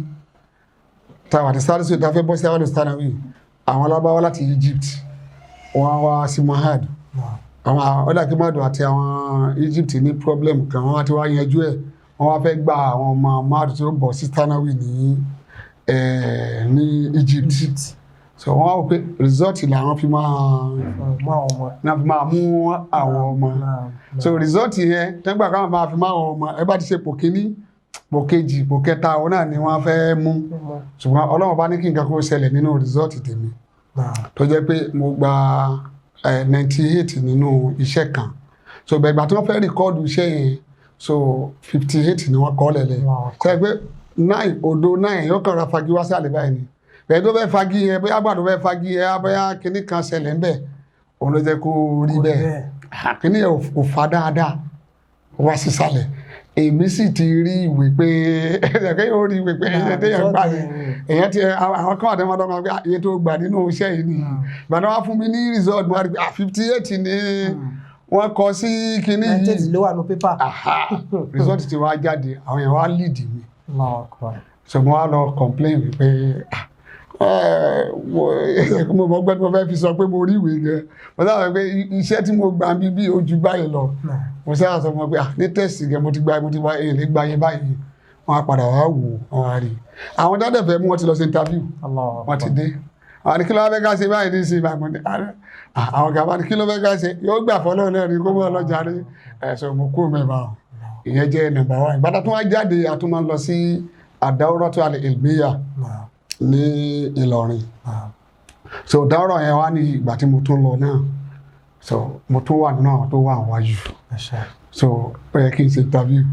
tá a wà ní sálísọ ìdáfẹ́ bọ́ sí àwọn ìsànàwì, àwọn alábáwá láti Egypt wọ́n wá sí Mahad. Àwọn ọ̀dàkí Mahad àti àwọn Egypt ní problem kan, wọ́n wá ti wá yanjú ẹ̀, wọ́n wá fẹ́ gba àwọn ọmọ Mahad tó bọ̀ sí sànàwì ní Egypt. So wọ́n wá wò pé result làwọn fi máa Mú àwọn ọmọ. Náà fi máa mú àwọn ọmọ. So result yẹn tẹ́gbà káwọn máa fi máa ọmọ ẹ bá ti ṣe pò kíní, pò kejì, pò kẹta, òun náà ni wọ́n fẹ́ mú. Ṣùgbọ́n Ọlọ́run bá ní kí nǹkan kó ṣẹlẹ̀ nínú result tèmi tó jẹ́ pé mo gba 98 nínú iṣẹ́ kan. So ìgbà tí wọ́n fẹ́ record iṣẹ́ yẹn, so 58 ni wọ́n kọ́ lẹ̀lẹ̀. Ṣe pé nine òdo nine yóò kàn ra fagi wá sí àlè báyìí ni. Bẹ́ẹ̀ tó fẹ́ fagi yẹn, bóyá gbàdúrà fẹ́ fagi yẹn, bóyá kinní kan ṣẹlẹ̀ ńbẹ̀, òun ló jẹ́ kó rí bẹ́ẹ̀. Kíní yẹn kò fa dáadáa wá sísàlẹ̀. Èmi sì ti rí ìwé pé ẹ̀kẹ́ yóò rí ìwé pé iye téèyàn gbà ní èyàn ti àwọn kan àti ọmọdé wọn pé iye tó gbà nínú iṣẹ́ yìí ni. Ìgbà tó wá fún mi ní result, mo wá rí pé 58 ni wọ́n kọ sí kíní 98 yìí. Ló wà ní pépà. Result ti wá jáde, àwọn èèyàn wá lead mi. Allahu akbar. So mo wá lọ complain wípé mo mọ̀ gbẹ́ tí mo fẹ́ fi sọ pé mo rí ìwé gan, mo sábà pé iṣẹ́ tí mo gbà ń bí bí ojú báyìí lọ. Mo sábà sọ fún wọn pé ní test gan mo ti gba, mo ti wá èyí lè gba yẹn báyìí. Wọn á padà wá wò, wọn á rí àwọn tó dẹ̀ fẹ́ mú, wọn ti lọ sí interview, wọn ti dé. Àwọn ní kí ló fẹ́ ká ṣe báyìí ní ìsìn ìbámu ní àwọn gàba ní kí ló fẹ́ ká ṣe, yóò gbà fọlọ́ náà ní kó mọ́ ọlọ́jà rí ẹ̀sọ́. Mo kúrò mẹ́fà o. Ìyẹn jẹ́ number one. Ìgbà tó wá jáde, a tún máa ń lọ sí àdáwọ́rọ́tò àlè ìlmíyà ní Ìlọrin. So dáwọ́rọ̀ yẹn wá ní ìgbà tí mo tún lọ náà, so mo tún wà nínú àwọn tó wà wájú. So ó yẹ kí n ṣe interview,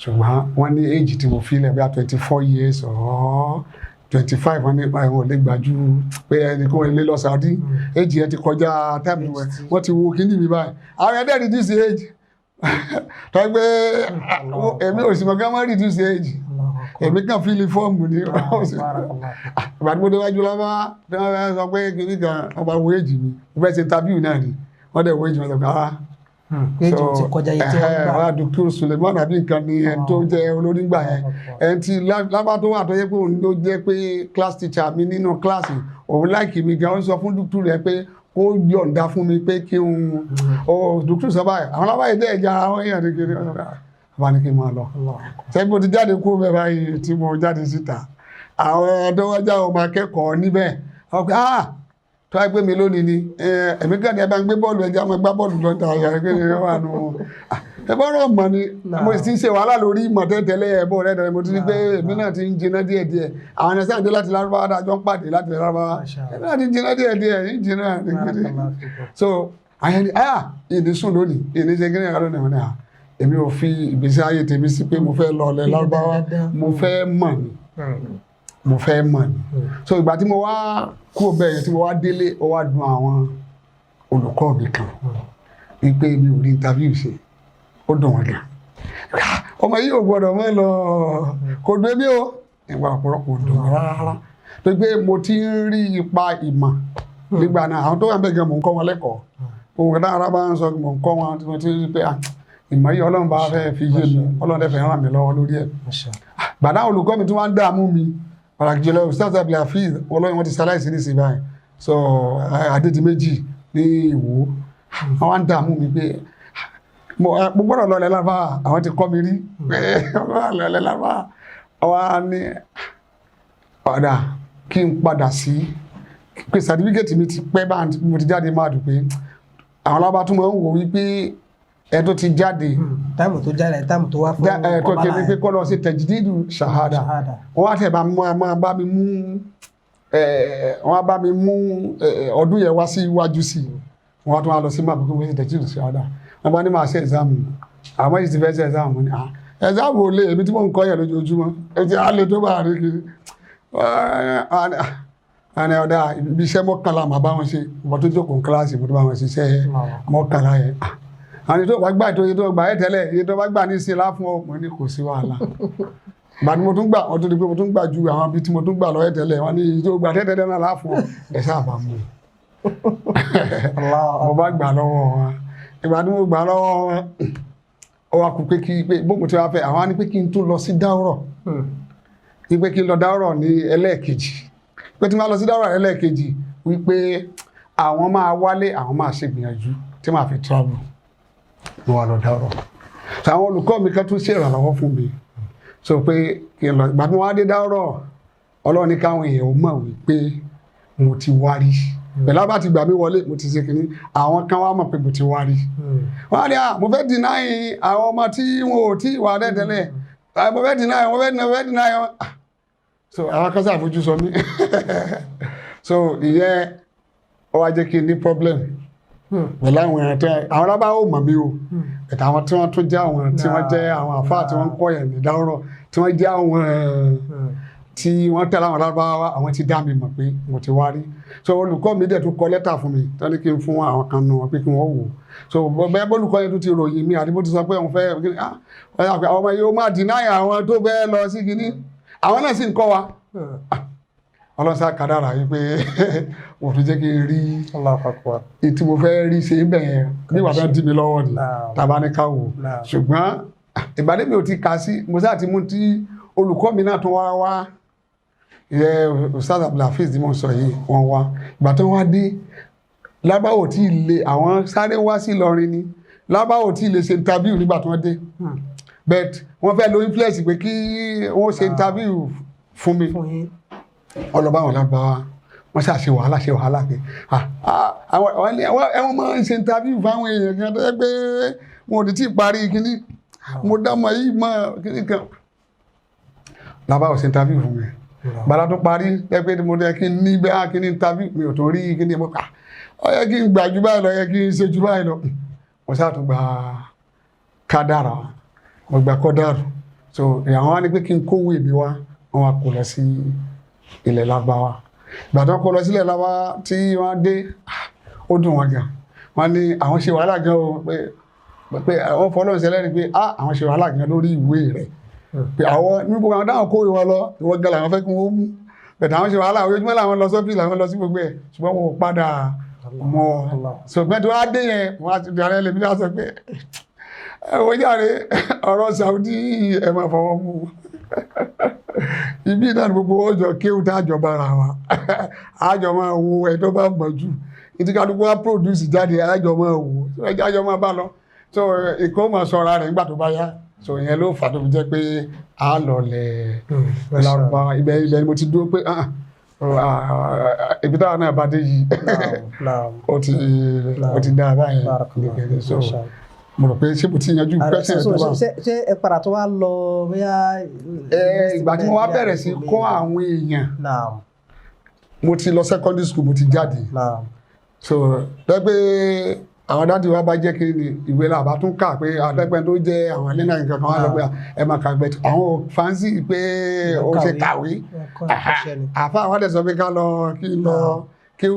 ṣùgbọ́n wọ́n ní age tí mo fi lẹ̀ bí i 24 years or 25, wọ́n ní àwọn ò lè gbàjú pé ẹnì kan lè lọ Saudi, age yẹn ti kọjá time. Wọ́n ti wo kíní mi báyìí, àwọn ẹ̀dẹ́ reduce age tọ́ pé èmi ò sì mọ̀ kí wọ́n reduce age, èmi kàn fill form ni. Ìgbà tí mo déwájú lọ́wọ́ tí wọ́n fẹ́ sọ pé kíní kan, wọ́n bá wo age mi, mo fẹ́ ṣe interview náà ni, wọ́n dẹ̀ wo age mi, wọ́n sọ pé ah, age ti kọjá iye tí wọ́n gbà. Wọ́n á dùkú Suleiman àbí nǹkan ni ẹni tó jẹ́ olórí gbà yẹn, ẹni tí lábá tó wà tó yẹ pé òun ló jẹ́ pé class teacher mi nínú kíláàsì, òun like mi gan, ó sọ fún dùkú rẹ pé kó yọ̀ǹda fún mi pé kí n ó dùkú sọ báyìí. Àwọn lábáyé dẹ́ ẹja àwọn èèyàn ní kiri bá ní kí n máa lọ. Ṣé mo ti jáde kú bẹ́ẹ̀ báyìí, tí mo jáde síta, àwọn tó wọ́n já ọmọ akẹ́kọ̀ọ́ níbẹ̀, wọ́n pe ah, tó wáyé pé mi lónìí ni èmi kàn ní ẹ bá ń gbé bọ́ọ̀lù, ẹja máa gbá bọ́ọ̀lù lọ́ta ọ̀yà pé ní wà nù ẹ bọ́rọ̀ mọ̀ ni. Mo sì ti ń ṣe wàhálà lórí ìmọ̀ tẹ́tẹ́lẹ̀ ẹ̀bọ̀ rẹ̀ dẹ̀, mo ti rí pé èmi náà ti ń jiná díẹ̀díẹ̀. Àwọn ẹ̀sẹ̀ àjọ láti lárúbáwá dájọ́ ń pàdé láti lárúbáwá, èmi náà ti ń jiná díẹ̀díẹ̀, ń jiná. So àyẹ̀ ni ah, ìní sùn lónìí, ìní ṣe kíní ẹ̀rọ lónìí, wọn ni ah, èmi ò fi ìgbésí ayé tèmi sí pé mo fẹ́ lọ ọ̀lẹ́ lárúbáwá, mo fẹ́ mọ̀ ni, mo fẹ́ mọ̀ ni. So ìgbà tí mo wá kúrò bẹ́ẹ̀ yẹn, tí mo wá délé, ó wá dùn àwọn olùkọ́ mi kan wípé mi ò rí interview ṣe. Ó dùn wọn gan, ọmọ yìí ò gbọdọ̀ mọ́ lọ. Kò dùn mí o, ìwà ọ̀pọ̀lọpọ̀ dùn mí rárá, tó pé mo ti ń rí ipa ìmọ̀ nígbà náà. Àwọn tó wà bẹ́ẹ̀ gan, mò ń kọ́ wọn lẹ́kọ̀ọ́ òun kan dára bá ń sọ, mò ń kọ́ wọn tí mo ti rí pé ìmọ̀ yìí, Ọlọ́run bá fẹ́ fi yé mi, Ọlọ́run dẹ̀ fẹ́ ràn mí lọ́wọ́ lórí ẹ̀. Gbàdá olùkọ́ mi tí wọ́n ń dààmú mi pàtàkì jùlọ, Ustaz Abdulhafiz, ọlọ́run wọn ti ṣaláìsí ní ìsìn báyìí, so Adédìméjì ní Ìwó, wọ́n wá ń dààmú mi pé mo gbọ́dọ̀ lọ ilẹ̀ Lárúbáwá. Àwọn ti kọ́ mi rí pé mo gbọ́dọ̀ lọ ilẹ̀ Lárúbáwá. Wọ́n á ní ọ̀dà kí n padà sí pé certificate mi ti pẹ́ bá mo ti jáde, máa dùn pé Àwọn alábàá tún máa ń wò wípé ẹ tó ti jáde, Time tó jáde, time tó wá fún ẹ tó kéde pé kọ́ lọ sí tajdidu shahada. Shahada. Wọ́n á tẹ̀ bá máa bá mi mú ẹ, wọ́n á bá mi mú ẹ ọdún yẹn wá sí iwájú sí i. Wọ́n á tún wá lọ sí máa bí wọ́n ṣe tajdidu shahada. Wọ́n bá ní máa ṣe exam, àwọn yìí ti fẹ́ ṣe exam ní ah, exam ò lè, èmi tí mò ń kọ́ yẹn lójoojúmọ́, ètí á lè tó bá rí kiri àní ọ̀dà. Ibi iṣẹ́ 11 màá bá wọn ṣe. Ìwọ́n tó jókòó ní kíláàsì, mo tó bá wọn ṣiṣẹ́ 11 yẹn. Àwọn tó bá gbà tó iye tó gbà ẹ̀ tẹ́lẹ̀, iye tó bá gbà ní ìsìn láfún ọ. Mo ní kò sí wàhálà. Ìgbà tí mo tún gbà, wọ́n tún di pé mo tún gbà ju àwọn ibi tí mo tún gbà lọ ẹ̀ tẹ́lẹ̀. Wọ́n ní iye tó gbà tẹ́tẹ́lẹ̀ náà láfún ọ, ẹ̀ sábà mú mo bá gbà lọ́wọ́ wọn. Ìgbà tí mo gbà lọ́wọ́ wọn, ó wá kú pé kí pé bóun tí wàá fẹ́ àwọn á ní pé kí n tún lọ sí dáwọ́rọ̀, wípé kí n lọ dáwọ́rọ̀ ní ẹlẹ́ẹ̀kejì, pé tí n bá lọ sí dáwọ́rọ̀ ẹlẹ́ẹ̀kejì, wípé àwọn máa wálé, àwọn máa ṣe gbìyànjú tí màá fi travel. Mo wà lọ dáwọ́rọ̀. So àwọn olùkọ́ mi kan tún ṣe ìrànlọ́wọ́ fún mi, so pé kí n lọ. Ìgbà tí mo wá dé dáwọ́rọ̀, Ọlọ́run ní káwọn èèyàn ó mọ̀ wípé mo ti wá rí pẹ̀lú àbá ti gbà mí wọlé, mo ti ṣe kínní, àwọn kan wá mọ̀ pé mo ti wá rí. Wọ́n á ní à, mo fẹ́ deny àwọn ọmọ tí wọn ò tí wà tẹ́tẹ́lẹ̀, mo fẹ́ deny, mo fẹ́ deny, mo fẹ́ deny wọn. So àwọn kan ṣàfojú sọ mí. So ìyẹn ó wá jẹ́ kí n ní problem pẹ̀lú àwọn èèyàn tó àwọn lábá ò mọ̀ mí o ẹ̀tà, àwọn tí wọ́n tún jẹ́ àwọn tí wọ́n jẹ́ àwọn àfáà tí wọ́n ń kọ́ yẹn ní dáwọ́rọ̀, tí wọ́n jẹ́ àwọn tí wọ́n tẹ̀lé àwọn lárúbáwá, àwọn ti dá mi mọ̀ pé mo ti wá rí. So olùkọ́ mi dẹ̀ tún kọ lẹ́tà fún mi tó ní kí n fún àwọn kan nù wọn pé kí wọ́n wò. So bẹ́ẹ̀ bólùkọ́ yẹn tún ti ròyìn mi àti bó ti sọ pé òun fẹ́, ah, wọ́n yà pé àwọn ọmọ yìí ó máa deny àwọn tó fẹ́ lọ sí kinní, àwọn náà sì ń kọ́ wa. Ọlọ́sà kádàrà yìí pé wọ́n tún jẹ́ kí n rí Allahu Akbar. ìtí mo fẹ́ rí ṣe bẹ̀ yẹn bí wàá fẹ́ dí mi lọ́wọ́ ni tàbá ní ká wò. Ṣùgbọ́n ìbàdí mi ò ti kà sí, mo sáà ti mú tí olùkọ́ mi náà tún wá wá yẹ, Ustaz Abdulhafiz tí mo sọ yìí, wọ́n wá. Ìgbà tó wá dé, lábáwò tí ì lè, àwọn sáré wá sí Ìlọrin ni, lábáwò tí ì lè ṣe interview nígbà tí wọ́n dé, but wọ́n fẹ́ lo influence pé kí wọ́n ṣe interview fún mi. Fún yín. Ọlọ́ba àwọn lágbára wọ́n ṣáà ṣe wàhálà, ṣe wàhálà pé àwọn ẹ̀wọ̀n máa ń ṣe interview fáwọn èèyàn kan tó yẹ pé wọn ò ní tí ì parí kínní, mo dá ọmọ yìí mọ́ kínní kan. Lábáwò ṣe interview fún mi. Gbàdá tó parí ẹ pé mo yẹ kí n ní bẹ́ẹ̀ kí ní interview mi ò tó rí kí ní mo kà ó yẹ kí n gbà ju báyìí lọ, yẹ kí n ṣe ju báyìí lọ. Mo ṣáà tún gba kádàrà, mo gba kọ́dàrú. So ìyàwó wa ní pé kí n kówó ìbí wa, wọn wá kó lọ sí ilẹ̀ Lárúbáwá. Ìgbà tó kó lọ sílẹ̀ Lárúbáwá tí wọ́n dé, ó dùn wọn gan. Wọ́n ní àwọn ṣe wàhálà gan o, pé àwọn fọlọ́n ṣẹlẹ̀ ni pé àwọn ṣe wàhálà gan lórí ìwé rẹ̀, pé àwọn ní gbogbo àwọn táwọn kó ìwọ lọ, ìwọ gan làwọn fẹ́ kí wọ́n mú bẹ̀tẹ̀. Àwọn ṣe wàhálà ojoojúmọ́ làwọn lọ sọ́fíìsì, làwọn lọ sí gbogbo ẹ̀, ṣùgbọ́n wọn ò padà mọ́. Ṣùgbọ́n tí wọ́n á dé yẹn, wọ́n á ti di alẹ́ lèmi náà sọ pé ẹ wọ́n jáde ọ̀rọ̀ Saudi, ẹ máa fọwọ́ mú ibi náà ní gbogbo ọjọ́ kéwù tá a jọ bára wa, àjọ máa wo ẹ tó bá mọ̀ jù, ìdí kálukú wa produce jáde, àjọ máa wò, àjọ máa bá lọ. So ìkó máa sọra rẹ̀ nígbà tó bá yá. So ìyẹn ló fà tó fi jẹ́ pé a lọ lẹ̀ Lárúbáwá. Ibẹ̀ ni mo ti dúró pé ibi táwọn náà bá dé yìí, ó ti dá báyìí. So mo rò pé ṣé mo ti yanjú question tó bá. Ṣé ẹ padà tó wá lọ bóyá? Ìgbà tí mo wá bẹ̀rẹ̀ sí kọ́ àwọn èèyàn, mo ti lọ secondary school, mo ti jáde. So lẹ́gbẹ́ àwọn daddy wa bá jẹ́ kí ni ìwé la bá tún kà pé àtẹ́pẹ́ tó jẹ́ àwọn ilé náà nǹkan kan wá lọ pé ẹ máa kàwé, àwọn fancy pé ó ṣe kàwé. Àfa àwọn àdẹ̀ sọ pé ká lọ kí n lọ kí.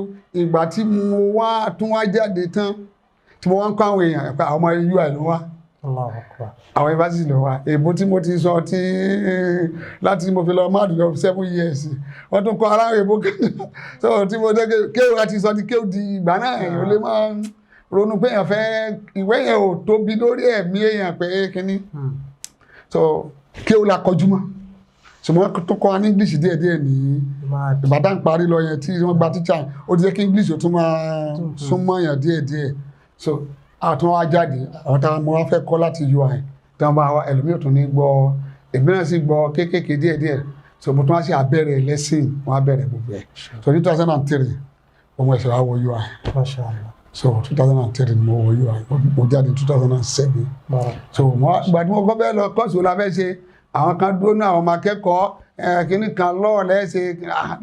Ìgbà tí mo wá tún wá jáde tán, tí mo wá ń kọ́ àwọn èèyàn pé àwọn ọmọ UI ló wá, àwọn yunifásitì ló wá, èbó tí mo ti sọ tí láti mo fi lọ máàdù lọ 7 years, wọ́n tún kọ́ aláwọ̀ èbó kan. So tí mo dé kéwù láti sọ ti kéwù di ìgbà náà, èèyàn lè máa ronú pé èèyàn fẹ́ ìwé yẹn ò tóbi lórí ẹ̀mí èèyàn pé kínní. So kéwù la kọjú mọ́, ṣùgbọ́n tó kọ́ wa ní English díẹ̀díẹ̀ ní Ìbàdàn parí lọ yẹn tí wọ́n gba teacher, ó ti jẹ́ kí English ó tún máa súnmọ́ yẹn díẹ̀díẹ̀. So àtún wá jáde, àwọn táwọn mo wá fẹ́ kọ́ láti UI tí wọ́n bá wá, ẹlòmíì tún ní gbọ́, èmi náà sì gbọ́ kéékèèké díẹ̀díẹ̀. So mo tún wá sí abẹ́rẹ́ lẹ́sìn, wọ́n á bẹ̀rẹ̀ gbogbo ẹ̀. So ní 2003, mo ẹ̀sẹ̀ wá wọ UI. Masha Allah. So 2003 ni mo wọ UI, mo jáde 2007. So mo gbà tí mo kọ́ bẹ́ẹ̀ lọ, course wo la fẹ́ ṣe? Àwọn kan dúró ní àwọn ọmọ akẹ́kọ̀ọ́ kínní kan lọ́ọ̀ lẹ́sẹ̀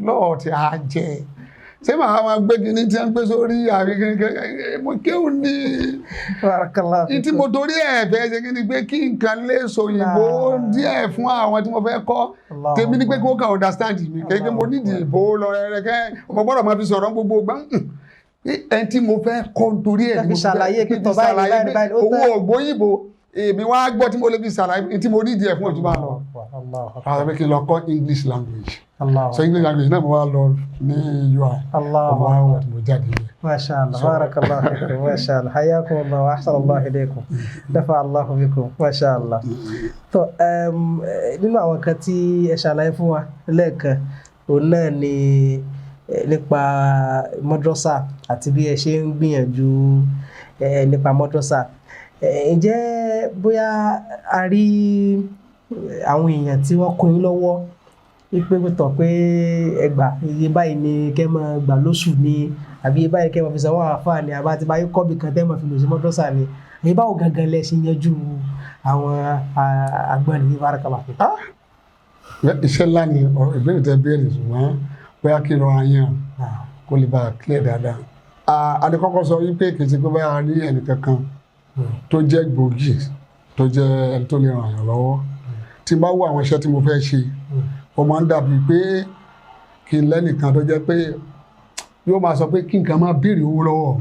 lọ́ọ̀ tí a jẹ, ṣé màá máa gbé kínní tí wọ́n gbé sórí àbí kínní mo kéwù ní tí mo torí ẹ̀ fẹ́ ṣe kínní pé kí nǹkan lè sòyìnbó díẹ̀ fún àwọn tí mo fẹ́ kọ́. Tèmi ní pé kí wọ́n kàn understand mi, kéèké mo nídìí ìbò lọ rẹ̀ kẹ́ mo gbọ́dọ̀ máa fi sọ̀rọ̀ gbogbo gbọ́n ẹni tí mo fẹ́ kọ́ nítorí ẹ̀ ni mo fẹ́ kí n ṣàlàyé pé owó ògbóyìnbó èmi wá gbọ́ tí mo lè fi ṣàlàyé tí mo ní ìdí ẹ̀ fún òtún bá lọ. Àwọn pé kí n lọ kọ́ English language. So English language náà mo wá lọ ní UI. Ọmọ àwọn tí mo jáde yẹn. Masha Allah, barakallahu fikum, masha Allah, hayyakum Allah wa ahsan Allah ilaykum, nafa Allahu bikum, masha Allah. So nínú àwọn kan tí ẹ ṣàlàyé fún wa lẹ́ẹ̀kan, òun náà ni nípa madrasa àti bí ẹ ṣe ń gbìyànjú nípa madrasa. Ǹjẹ́ bóyá a rí àwọn èèyàn tí wọ́n kún yín lọ́wọ́ wípé tọ̀ pé ẹgbà iye báyìí ni kẹ́ máa gbà lóṣù ni, àbí iye báyìí kẹ́ máa fi sanwó àáfàá ni, àbá ti báyìí kọ́bì kan tẹ́ máa fi lò sí madrasa ni, èyí báwo gangan lẹ ṣe yanjú àwọn àgbọ̀n yìí? Barakallahu fikum. Iṣẹ́ ńlá ni ìbéèrè tẹ́ béèrè, ṣùgbọ́n bóyá kí n rọra yàn kó lè bá a clear dáadáa. Adékọ́kọ́ sọ wípé kì í ṣe pé báyà rí ẹnìkankan tó jẹ́ gbòógì tó jẹ́ ẹni tó lè ràn yàn lọ́wọ́. Tí n bá wo àwọn iṣẹ́ tí mo fẹ́ ṣe, ó máa ń dàbí pé kí n lẹ́nìkan tó jẹ́ pé yóò máa sọ pé kí nǹkan máa béèrè owó lọ́wọ́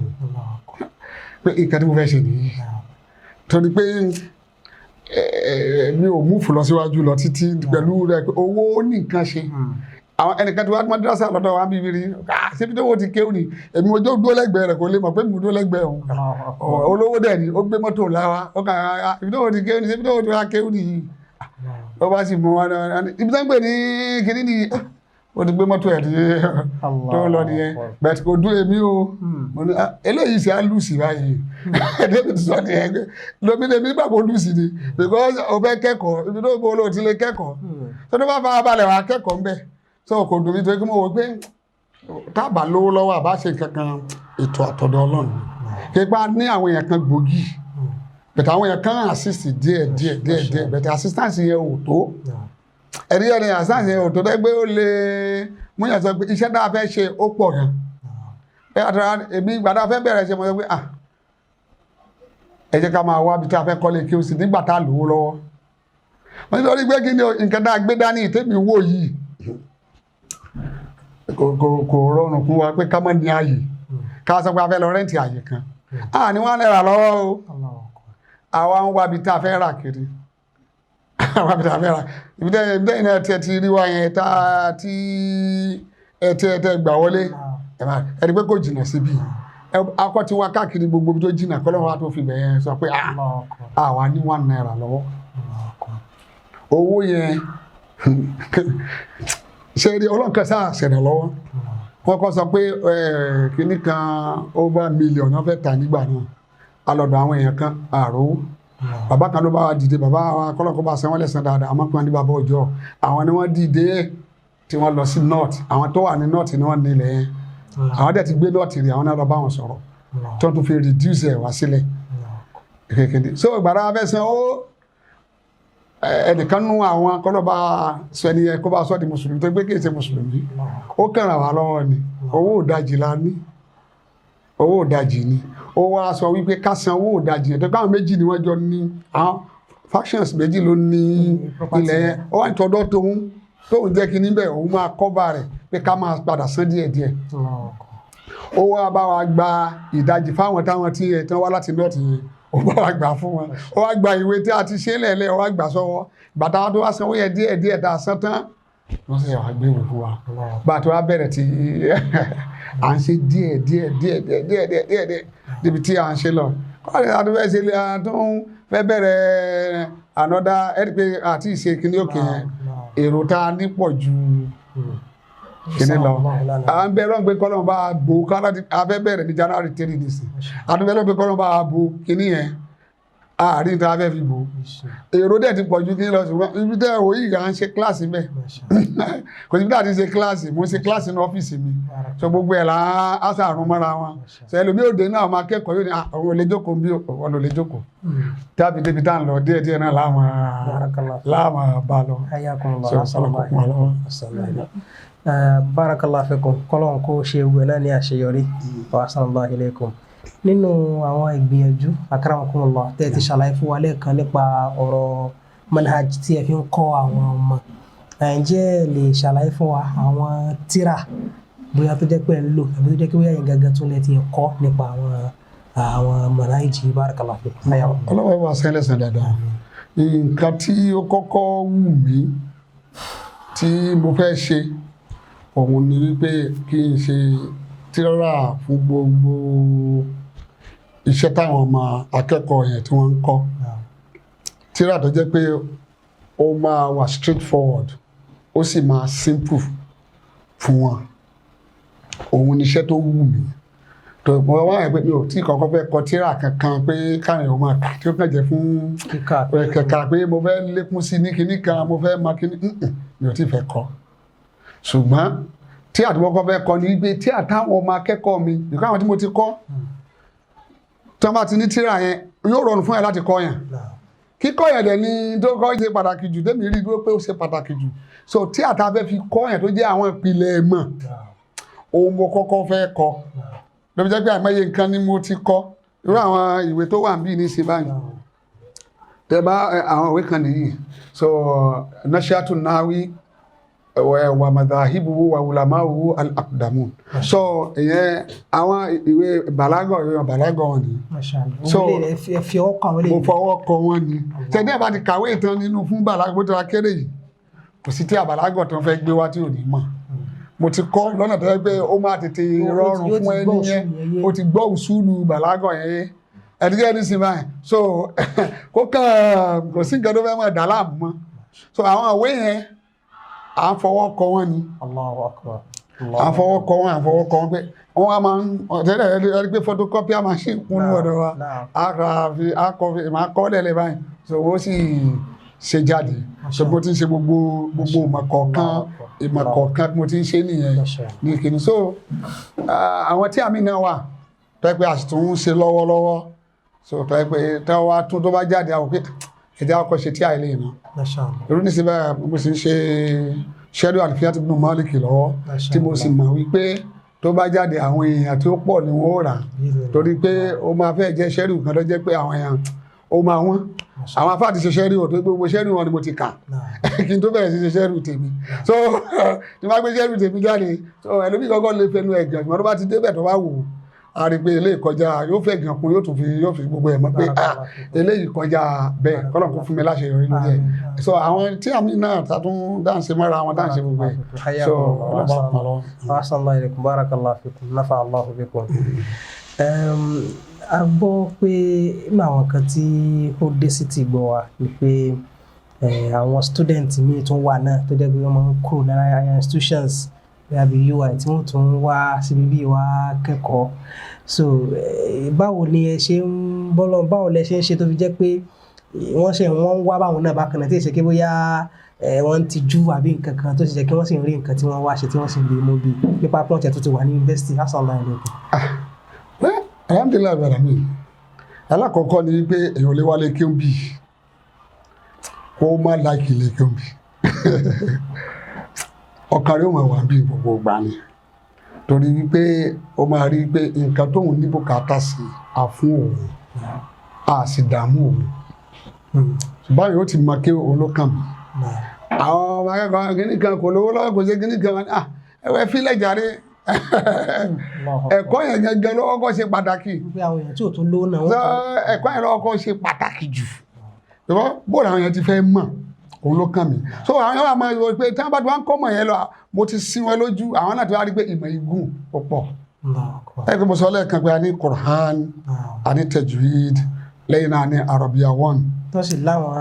pé nǹkan tí mo fẹ́ ṣe nìyí, torí pé mi ò múfù lọ síwájú lọ títí pẹ̀lú rẹ̀ pé owó ní nǹkan ṣe. Àwọn ẹnìkan tí wàá madrasa lọ́dọ̀ wa bíbí rí síbi tó wọ́n ti kéwù ni, èmi mo jó dúró lẹ́gbẹ̀ẹ́ rẹ̀, kò lè mọ̀ pé mo dúró lẹ́gbẹ̀ẹ́ òun. Olówó dẹ̀ ni, ó gbé mọ́tò láwa, ó kàn án ibi tó wọ́n ti kéwù ni, síbi tó wọ́n ti wá kéwù nìyí, ó bá sì mú wa ibi tó ń pè ní kinní ni ó ti gbé mọ́tò ẹ̀ tí tó ń lọ nìyẹn. Bẹ́ẹ̀ kò dún èmi o, mo ní eléyìí ṣe á lùsì báyìí, ẹ̀ẹ́dẹ́gbẹ̀ẹ́ ti sọ nìyẹn lómi lèmi gbàgbọ́ lùsì ni, because o fẹ́ kẹ́kọ̀ọ́ ibi tó bọ́ ló ti lè kẹ́kọ̀ọ́ tó tó bá fara balẹ̀ wá kẹ́kọ̀ọ́ ńbẹ̀. So kò dùn mí torí pé mo wò pé tábà lówó lọ́wọ́ àbá ṣe kankan ètò àtọ̀dọ̀ Ọlọ́run kípa ní àwọn èèyàn kan gbòógì bẹ̀tẹ̀ àwọn èèyàn kan assist díẹ̀ díẹ̀ díẹ̀ díẹ̀, bẹ̀tẹ̀ assistance yẹn ò tó ẹ̀rí ẹ̀rí assistance yẹn ò tó dẹ́gbẹ́ ó lè mú yàn sọ pé iṣẹ́ tá a fẹ́ ṣe ó pọ̀ gan. Ẹ àtàrà èmi ìgbà tá a fẹ́ bẹ̀rẹ̀ ṣe, mo sọ pé ah, ẹ jẹ́ ká máa wá ibi tí a fẹ́ kọ́lé kí o sì nígbà tá a lówó lọ́wọ́. Wọ́n ní torí pé kí ni nǹkan tá a gbé dání tèmi wò yìí kò rọrùn fún wa pé ká má ní ààyè ká sọ pé a fẹ́ lọ rent ààyè kan à ní wọ́n náírà lọ́wọ́ o. Àwa ń wá ibi tá a fẹ́ rà kiri, àwa ibi tá a fẹ́ rà, ibi tẹ́ ibi tẹ́ iná tẹ́ ti rí wa yẹn tá a ti ẹ tẹ́ tẹ́ gbà wọlé, ẹ rí pé kò jìnnà síbi akọ tí wọn káàkiri gbogbo ibi tó jìnnà kọ́ lọ́wọ́ wa tó fi bẹ̀yẹn sọ pé àwa ní ₦1 lọ́wọ́. Owó yẹn ṣe rí ọlọ́run sáà ṣẹ̀dá lọ́wọ́. Wọ́n kọ́ sọ pé kinní kan over million wọ́n fẹ́ tà nígbà náà. Alọ́dọ̀ àwọn èèyàn kan àrò bàbá kan ló bá wa dìde, bàbá wa kọ́lọ́kọ́ bá san wọ́n lẹ́san dáadáa. Àwọn kan ní bàbá ọjọ́, àwọn ni wọ́n dìde tí wọ́n lọ sí north. Àwọn tó wà ní north ni wọ́n nílẹ̀ yẹn, àwọn dẹ̀ ti gbé north rí, àwọn náà lọ bá wọn sọ̀rọ̀ tí wọ́n tún fi reduce ẹ̀ wá sílẹ̀ kékeré. So ìgbàdá wa fẹ́ san ó, ẹnìkan nú àwọn kọ́lọ́ bá sọ ẹni yẹn kó bá sọ di mùsùlùmí tó gbé kí èsè mùsùlùmí, ó kàn ràn wá lọ́wọ́ ni. Owó ìdajì la ní, owó ìdajì ni ó wá sọ wípé ká san owó ìdajì yẹn tó káwọn méjì ni wọ́n jọ ní, àwọn factions méjì ló ní ilẹ̀ yẹn. Ó wà ní tọ́dọ̀ tóun jẹ́ kí níbẹ̀ òun máa cover rẹ̀ pé ká máa padà san díẹ̀díẹ̀. Ó wá bá wa gba ìdajì fáwọn táwọn tí ẹ̀ tán wá láti north yẹn, ó bá wa gbà fún wọn, ó wá gba ìwé tí a ti ṣe lẹ̀lẹ̀, ó wá gbà sọ́wọ́. Bàtà wa tó wá sanwó yẹn díẹ̀ díẹ̀ tá a san tán, wọ́n sì wá gbé ìwé fún wa. Bàtà wa bẹ̀rẹ̀ tí à ń ṣe díẹ̀ díẹ̀ díẹ̀ díẹ̀ díẹ̀ díẹ̀ díẹ̀ díẹ̀ níbi tí à ń ṣe lọ. Kọ́ni a tún fẹ́ ṣe, a tún fẹ́ bẹ̀rẹ̀ another ẹ̀rí pé àti ìṣe kíní òkè yẹn, èrò tá a ní pọ̀ ju kíní lọ. À ń bẹ lọ́n pé kọ́lọ́n bá bo kọ́lá, a fẹ́ bẹ̀rẹ̀ ní January 3 nísìn. A tún bẹ lọ́n pé kọ́lọ́n bá bo kíní yẹn. Àárín tá a fẹ́ fi bò ó, èrò dẹ̀ ti pọ̀ ju kí n lọ. Ṣùgbọ́n ibi tẹ́ ẹ̀ wò yìí, à ń ṣe kíláàsì bẹ́ẹ̀, kò síbi tá a ti ṣe kíláàsì. Mo ń ṣe kíláàsì ní ọ́fíìsì mi, so gbogbo ẹ̀ là á ṣàrùn mọ́ra wọn. So ẹlòmíì òde náà máa kẹ́kọ̀ọ́, yóò ní, "Ah, òun ò lè jókòó bí òun ò lè jókòó." Tábí débi tá à ń lọ, díẹ̀ díẹ̀ náà láwọn Barakallah. láwọn bá lọ. Hayyakumullah. So, Assalamu kó kún wa lọ́wọ́. alaikum. Barakallahu fikum. Kọ́lọ́n kó ṣe ewu ẹ̀ náà ní àṣeyọrí. Wa assalamu ilaykum. Nínú àwọn ìgbìyànjú, akramakumullah, tẹ́ ẹ ti ṣàlàyé fún wa lẹ́ẹ̀kan nípa ọ̀rọ̀ manhaj tí ẹ fi ń kọ́ àwọn ọmọ, ǹjẹ́ ẹ lè ṣàlàyé fún wa àwọn tíra bóyá tó jẹ́ pé ẹ ń lò àbí tó jẹ́ pé bóyá yẹn gangan tún lẹ ti kọ́ nípa àwọn manhaj yìí? Barakallahu fikum. Ọlọ́wọ́ wa sẹ́lẹ̀sẹ̀ dáadáa. Nǹkan tí ó kọ́kọ́ wù mí tí mo fẹ́ ṣe, òun ni wípé kí n ṣe tírà fún gbogbo iṣẹ́ táwọn ọmọ akẹ́kọ̀ọ́ yẹn tí wọ́n ń kọ́, tírà tó jẹ́ pé ó máa wà straight forward, ó sì máa simple fún wọn. Òun ni iṣẹ́ tó wù mí tó mo wá wáyé pé mi ò tí kọ́kọ́ fẹ́ kọ tírà kankan pé káwọn èèyàn máa kà, tí ó kàn jẹ́ fún kíkà kẹ̀kà pé mo fẹ́ lékún sí ní kinní kan, mo fẹ́ máa kinní, mi ò tí fẹ́ kọ. Ṣùgbọ́n tí àtúbọ̀kọ́ fẹ́ kọ ni wípé tí àtàwọn ọmọ akẹ́kọ̀ọ́ mi nìkan, àwọn tí mo ti kọ́, tí wọ́n bá ti ní tírà yẹn, yóò rọrùn fún ẹ láti kọ́ yẹn. Kíkọ́ yẹn dẹ̀ ni tó kọ́ ṣe pàtàkì jù, tẹ́mi rí dúró pé ó ṣe pàtàkì jù. So tí àtà fẹ́ fi kọ́ yẹn tó jẹ́ àwọn ìpìlẹ̀ mọ̀, òun mo kọ́kọ́ fẹ́ kọ́. Ló fi jẹ́ pé àìmọye nǹkan ni mo ti kọ́. Irú àwọn ìwé tó wà níbí ní ṣe báyìí, tẹ bá àwọn ìwé kan nìyí. So Nashiatu Nawi wa madhahibu wa ulamahu al-aqdamun. So ìyẹn àwọn ìwé balago, ìwé balago wọn ni. So ẹ fi ọwọ́ kọ àwọn mo eléyìí? Fọwọ́ kọ wọn ni. Tẹ̀dí ẹ̀ bá ti kàwé ìtàn nínú fún balago, bó ti wá kéré yìí, kò sí tí àbàlágọ̀ tó ń fẹ́ gbé wá tí ò ní mọ̀. Mo ti kọ́ lọ́nà tó yẹ pé ó máa tètè rọrùn yóò ti fún ẹni gbọ́ yẹn. usulu yẹn yé. Ó ti gbọ́ usulu bàlágọ̀ yẹn yé, ẹ̀dígẹ́ ní sinmi báyìí. So kó kàn kò sí nǹkan tó fẹ́ máa dà láàmú mọ́. So àwọn ìwé yẹn, à ń fọwọ́ kọ wọ́n ni. Allahu akbar. À ń fọwọ́ kọ wọ́n, à ń fọwọ́ kọ wọ́n pé wọ́n á máa ń tẹ́lẹ̀ ẹ̀rí pé photocopy á máa ṣe kúnnú ọ̀dọ̀ wa. Naam. A kà fi a kọ fi máa kọ́ lẹ́lẹ̀ báyìí, so ó sì ṣe jáde. So bó ti ń ṣe gbogbo ìmọ̀ kọ̀ọ̀kan, ìmọ̀ kọ̀ọ̀kan bí mo ti ń ṣe nìyẹn Masha Allah. ní kìíní. So àwọn tí àmì náà wà tó yẹ pé a sì tún ń ṣe lọ́wọ́lọ́wọ́, so tó yẹ pé tó wá tún tó bá jáde, àwọn pé ẹ̀jẹ̀ akọ ṣe tí àìlè náà. Masha Allah. Irú ní síbẹ̀, mo sì ń ṣe Sharhu Alfiyat Ibn Malik lọ́wọ́, Masha tí mo sì mọ̀ wípé tó bá jáde, àwọn èèyàn tí ó pọ̀ ni wọ́n ó rà, torí pé ó máa fẹ́ jẹ́ sharhu kan tó jẹ́ pé àwọn èèyàn ó máa wọ́n. Àwọn afáà ti ṣe sharhu tó pé gbogbo sharhu wọn ni mo ti kà kí n tó bẹ̀rẹ̀ sí ṣe sharhu tèmi. So tí wọ́n bá gbé sharhu tèmi jáde, so ẹlòmíì kọ́kọ́ lè fẹnu ẹ̀gàn, ṣùgbọ́n tó bá ti débẹ̀, tó bá wò ó, a rí i pé eléyìí kọjá, yóò fẹ́ gàn kún, yóò tún fi yóò fi gbogbo ẹ̀ mọ̀ pé ah, eléyìí kọjá bẹ́ẹ̀. Kọ́lọ̀ kó fún mi láṣeyọrí lórí ẹ̀. So àwọn tí àmì náà ta tún dáǹsẹ̀ mọ́ra wọn, dáǹsẹ̀ gbogbo ẹ̀. So ọlọ́pàá pa lọ́wọ́. Assalamu alaikum. Barakallahu fikum, nafa Allahu bikum. A gbọ́ pé nínú àwọn kan tí ó dé sí ti gbọ́ wa ni pé àwọn student míì tún wà náà tó jẹ́ pé wọ́n máa ń kúrò ní higher institutions bóyá bí UI, tí wọ́n tún wá síbi bí wá kẹ́kọ̀ọ́. So báwo ni ẹ ṣe ń bọ́lọ̀, báwo lẹ ṣe ń ṣe tó fi jẹ́ pé wọ́n ṣe wọ́n ń wá báwọn náà bákan náà, tí ì ṣe pé bóyá wọ́n ń tijú àbí nǹkan kan, tó sì jẹ́ kí wọ́n sì ń rí nǹkan tí wọ́n wá ṣe, tí wọ́n sì ń rí mú bí nípa pọ́ǹtì tó ti wà ní yunifásitì? Assalamu alaikum. Well, alhamdulillahi rabbil alamin. Alákọ̀ọ́kọ́ ni wípé èèyàn lè wálé kí n bì kó má like ilé kí n bì, ọkàn rẹ̀ ó máa wà bí gbogbo ìgbà ni, torí wípé ó máa rí pé nǹkan tóun ní bùkátà sí a fún òun, a sì dààmú òun. Ṣùgbọ́n yóò ti mọ kí òun ló kàn mí. Àwọn ọmọ akẹ́kọ̀ọ́ kìíní kan kò lówó lọ́wọ́, kò ṣe kìíní kan. Ah, ẹ̀wẹ̀ fílẹ̀ jàre, ẹ̀kọ́ yẹn gẹ́gẹ́ ló kọ́kọ́ ṣe pàtàkì. Wípé àwọn èèyàn tí ò tún lówó náà wọ́n So, ẹ̀kọ́ yẹn ló kọ́kọ́ ṣe pàtàkì jù. Ṣùgbọ́n bóòlù àwọn yẹn ti fẹ́ mọ̀, òun ló kàn mí. So àwọn yẹn wà máa yọ pé tí wọ́n bá ti wá ń kọ́ mọ̀ yẹn lọ, mo ti sin wọn lójú, àwọn náà ti wá rí pé ìmọ̀ igun ó pọ̀. Allahu Akbar. Ẹ pé mo sọ lẹ́ẹ̀kan pé a ní Qur'an, a ní tajwid, lẹ́yìn náà a ní Arabiya one. Tó sì láwọn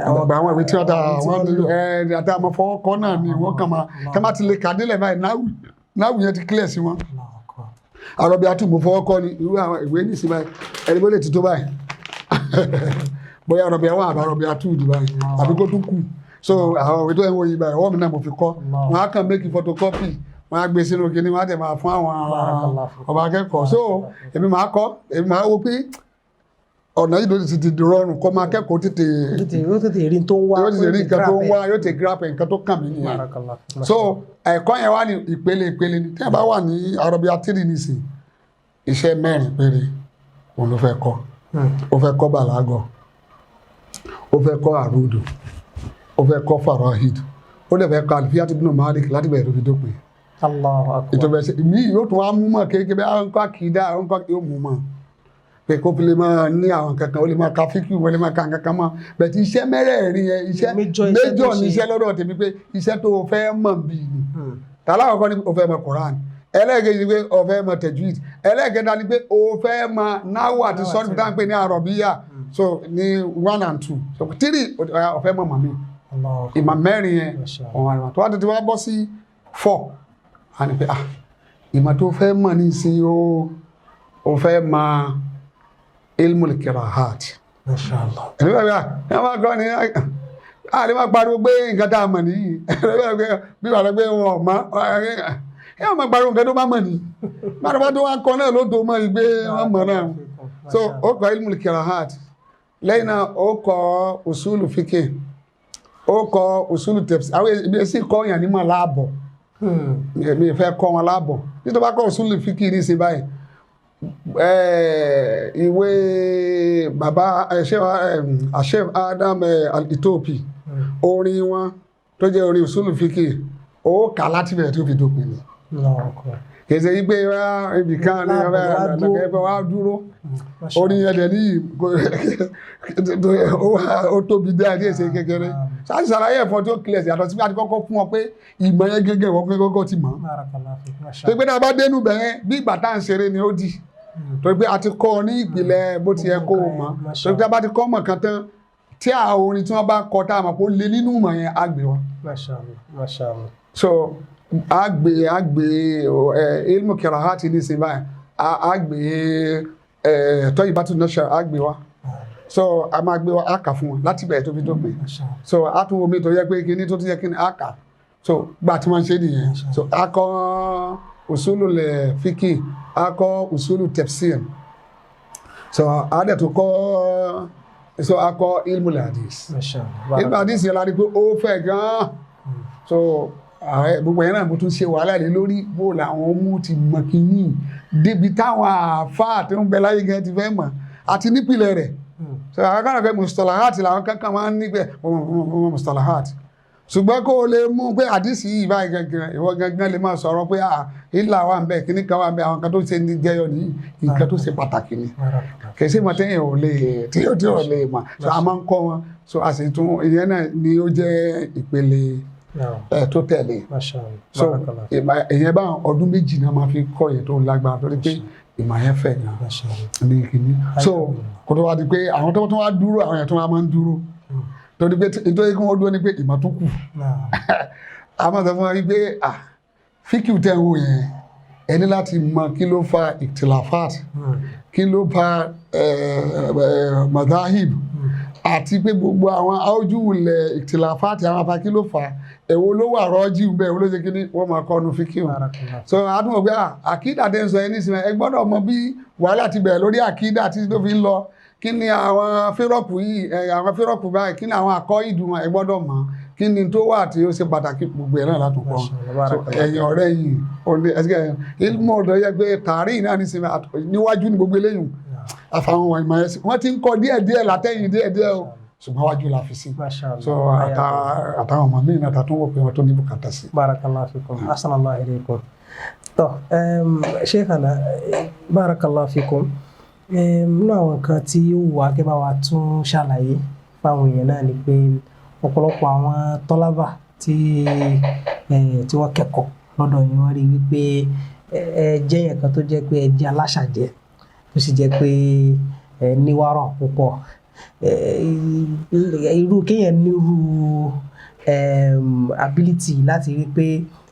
Gbogbo àwọn ìwé tí wọ́n ta àwọn àwọn tí wọ́n lò. Ẹ àti àmọ́ fọwọ́ kọ́ náà ni wọ́n kàn máa tí wọ́n bá ti lè kà délẹ̀ báyìí, náwù yẹn ti clear sí wọn. Allahu Akbar. Arabiya two mo fọwọ́ kọ́ ni. Irú àwọn ìwé ní ìsinmi, ẹni bó lè ti tó báyìí. Bóyá Arabia 1 àbí Arabia 2 dì báyìí, àbí kó tún kù. So àwọn òwe tó ń wo yìí báyìí, ọwọ́ mi náà mo fi kọ́. Allah. Wọn á kàn make photocopy, wọn á gbé sínú kinní, wọn á tẹ̀ máa fún àwọn Barakallahu fikum. ọba akẹ́kọ̀ọ́. So èmi máa kọ́, èmi máa wo pé ọ̀nà yìí ló ti di rọrùn kọ́ máa kẹ́kọ̀ọ́ tètè. Yóò tètè rí tó ń wá. Yóò tètè rí nǹkan tó ń wá, yóò tètè grab nǹkan tó kàn mí nìyẹn. Barakallahu fikum. So ẹ̀kọ́ yẹn wá ní ìpele ìpele ni. Tí a bá wà ní Arabia 3 nísìn, iṣẹ́ mẹ́rin péré òun ló fẹ́ kọ́. Ó fẹ́ kọ́ bàlágọ̀, ó fẹ́ kọ́ àrùdù, ó fẹ́ kọ́ farahid, ó dẹ̀ fẹ́ kọ́ Alfiyat ibn Malik láti bẹ̀rẹ̀ tó fi dópin. Allahu akbar. Ètò bẹ̀rẹ̀ sí mi yóò tún wá mú mọ́ kékeré bí àwọn kọ́ àkìdá, àwọn kọ́ yóò mú mọ́ pé kó fi lè máa ní àwọn kankan, ó lè máa ka fíkì, wọ́n lè máa ka kankan mọ́ bẹ̀tí. Iṣẹ́ mẹ́rẹ̀ẹ̀rin yẹn, iṣẹ́ Major iṣẹ́ tó major ní ṣe. Iṣẹ́ lọ́dọ̀ tèmi pé iṣẹ́ tó o fẹ́ mọ̀ bí ni. Tàlá àkọ́kọ́ ni o fẹ́ mọ̀ Quran, ẹlẹ́ẹ̀kejì ni pé o fẹ́ mọ̀ tajwid, ẹlẹ́ẹ̀kẹta ni pé o fẹ́ mọ̀ náwó àti sọ́ọ̀tì tá à ń pè ní àrọ̀bíyà. So ní one and two, so three, o fẹ́ mọ̀ mọ̀ mi. Allahu akbar. Ìmọ̀ mẹ́rin yẹn, Masha Allah. ọ̀hún àìmọ̀ tó wá tètè wá bọ́ sí four, a ní pé ah, ìmọ̀ tó fẹ́ mọ̀ ní ìsìn o, o fẹ́ mọ̀ ilmul kirahat. Masha Allah. Ẹ̀mí bàbá ẹ̀ máa kọ́ ni a lè máa pariwo pé nǹkan tá a mọ̀ nìyí. Bí wàá pé wọn ò mọ̀, ẹ máa pariwo nǹkan tó bá mọ̀ nìyí, bá tó wá kọ́ náà ló tó mọ̀ yìí pé wọ́n mọ̀ náà. So ó kọ́ ilmul kirahat, lẹ́yìn náà ó kọ́ usulu fiqh, ó kọ́ usulu tafsir. Àwọn ibi èsì kọ́ yàn ní mọ̀ láàbọ̀. Èmi fẹ́ kọ́ wọn láàbọ̀. Nítorí bá kọ́ usulu fiqh ní ìsìn báyìí, ìwé bàbá Sheikh Adam Al-Ethiopi, orin wọn tó jẹ́ orin usulu fiqh, ó kà láti bẹ̀rẹ̀ tó fi dópin ni. Allahu akbar. Kì í ṣe wípé wá ibì kan ní Láàbọ̀ wá dúró. ọbẹ̀ wá dúró. Masha Orin yẹn dẹ̀ ní ó tóbi dé àti èsè kékeré sáà ṣàlàyé ẹ̀fọ́ tó clear sí, àtọ̀ sí pé a ti kọ́kọ́ fún ọ pé ìmọ̀ yẹn gẹ́gẹ́ ìwọ pé kọ́kọ́ ti mọ̀. Barakallahu fik. Masha Tó pé náà bá dénú bẹ̀yẹn, bí ìgbà tá à ń ṣeré ni ó di, tó pé a ti kọ́ ọ ní ìpìlẹ̀ bó ti yẹ kó o mọ̀. Masha Tó pé a bá ti kọ́ mọ̀ kan tán, tí àwọn orin tí wọ́n bá kọ tá a mọ̀ pé ó lé nínú ìmọ̀ yẹn, á gbé wọn. Masha Allah. Masha Allah. So a gbé ẹ ilmu kirahati ní sin báyìí, a gbé ẹ Tayyibatu Nashr, a gbé wa. So a máa gbé wa, a kà fún wọn láti bẹ̀rẹ̀ tó fi dópin. Masha Allah. So a tún omi tó yẹ pé kíní tó ti yẹ kíní a kà. So gbà tí wọ́n ṣe nìyẹn. So a kọ́ usulul fiqh, a kọ́ usulu tafsir, so a dẹ̀ tó kọ́, so a kọ́ ilmul hadith. Masha Allah. Ilmul hadith yẹn la rí pé ó fẹ̀ gan-an. So ààrẹ gbogbo yẹn náà, mo tún ṣe wàhálà lé lórí bó làwọn mú ti mọ kínní débi táwọn àáfàá tó ń bẹ láyé gan ti fẹ́ mọ̀ àti nípìnlẹ̀ rẹ̀. So àwọn kan náà fẹ́ mustalahat làwọn kankan máa ń ní pé wọ́n mustalahat, ṣùgbọ́n kó o lè mú pé àdìsí yìí báyìí gangan, ìwọ gangan lè máa sọ̀rọ̀ pé à ìlà wà ń bẹ, kíní kan wà ń bẹ, àwọn kan tó ṣe ní jẹyọ ní nǹkan tó ṣe pàtàkì ni. Barakallahu. Kì í ṣe mọ̀ téèyàn ò lè tí ò lè mọ̀. So a máa ń kọ́ wọn, so a sì tún ìyẹn náà ni ó jẹ́ ìpele Naam. ẹ̀ tó tẹ̀lé. Masha Allah. So Barakallahu. ìyẹn bá ọdún 2 náà máa fi kọ́ yẹn tó lágbára, torí pé ìmọ̀ yẹn fẹ̀ gan Masha Allah. ní kìíní. So kó tó wá di pé àwọn tó wá dúró, àwọn yẹn tó wá máa ń dúró, torí pé nítorí kí wọ́n dúró ni pé ìmọ̀ tó kù. Naam. A máa sọ fún wa wípé ah, fíkìú tẹ̀ ń wò yẹn, ẹ ní láti mọ kí ló fa ìtìláfàt, kí ló fa madahib, àti pé gbogbo àwọn áójúwulẹ̀ ìtìláfàt, àwọn afa kí ló fà á, èwo ló wà rọ́ọ̀jì bẹ́ẹ̀, èwo ló ṣe kí ni wọ́n máa kọ́ nu fíkìú. Barakallahu. So àtúnwò pé ah, àkídà tẹ́ ń sọ yẹn nísìnyí, ẹ gbọ́dọ̀ mọ bí wàhálà ti bẹ̀rẹ̀ lórí àkídà tí tó fi ń lọ, kí ni àwọn fírọ̀pù yìí, àwọn fírọ̀pù báyìí, kí ni àwọn àkọ́ ìdùn ẹ gbọ́dọ̀ mọ̀ kí ni tó wà tí ó ṣe pàtàkì. Gbogbo ẹ̀ náà látún kọ́. Masha Allah, So barakallah. ẹ̀yìn ọ̀rẹ́ yìí ẹ̀sìkẹ́ ilmu ọ̀dọ̀ yẹ pé tààrí náà nísìnyí níwájú ní gbogbo eléyìí àfàwọn wọ̀nyí máa ẹ̀sìn wọ́n ti ń kọ́ díẹ̀ díẹ̀ látẹ̀yìn díẹ̀ díẹ̀ o, ṣùgbọ́n wájú la fi sí. Masha Allah. So àtàwọn ọmọ míì náà tàtún wò pé wọ́n tó ní bùkátà sí. Barakallahu fikum. Ahsanallahu ilaykum. Tọ́, Sheikhana, barakallahu fikum. Nínú àwọn nǹkan tí ó wù wá kí bá wa tún ṣàlàyé fáwọn èèyàn náà ni pé ọ̀pọ̀lọpọ̀ àwọn tọ́lábà tí wọ́n kẹ́kọ̀ọ́ lọ́dọ̀ yín, wọ́n rí wípé ẹ jẹ́ èèyàn kan tó jẹ́ pé ẹ jẹ́ aláṣàjẹ́, tó sì jẹ́ pé ẹ níwárọ̀ púpọ̀. Irú kéèyàn nírú ability láti rí pé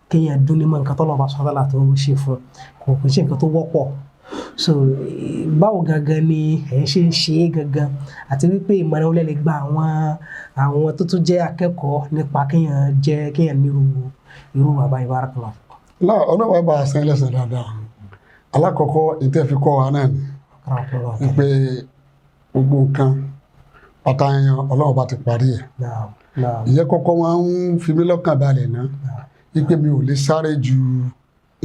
kéèyàn dún nímọ̀ nǹkan tọ́lọ́run bá sọ́dọ̀ tó ṣe fún kò kò ṣe nǹkan tó wọ́pọ̀. So báwo gangan ni ẹ̀ ń ṣe ń ṣe é gangan, àti wípé ìmọ̀ràn wo lẹ lè gba àwọn tó tún jẹ́ akẹ́kọ̀ọ́ nípa kéèyàn jẹ́ kéèyàn nírú irú bàbá yìí? Barakallahu fikum. Náà ọlọ́wọ́ bá a sẹ́yìn lẹ́sẹ̀ dáadáa. Alákọ̀ọ́kọ́ ìtẹ́ fi kọ́ wa náà ni Akramakumullah. pé gbogbo nǹkan pátá yẹn, Ọlọ́run bá ti parí ẹ̀. Naam, naam. Ìyẹn kọ́kọ́ máa ń fi mí lọ́kàn balẹ̀ náà wípé mi ò lè sáré ju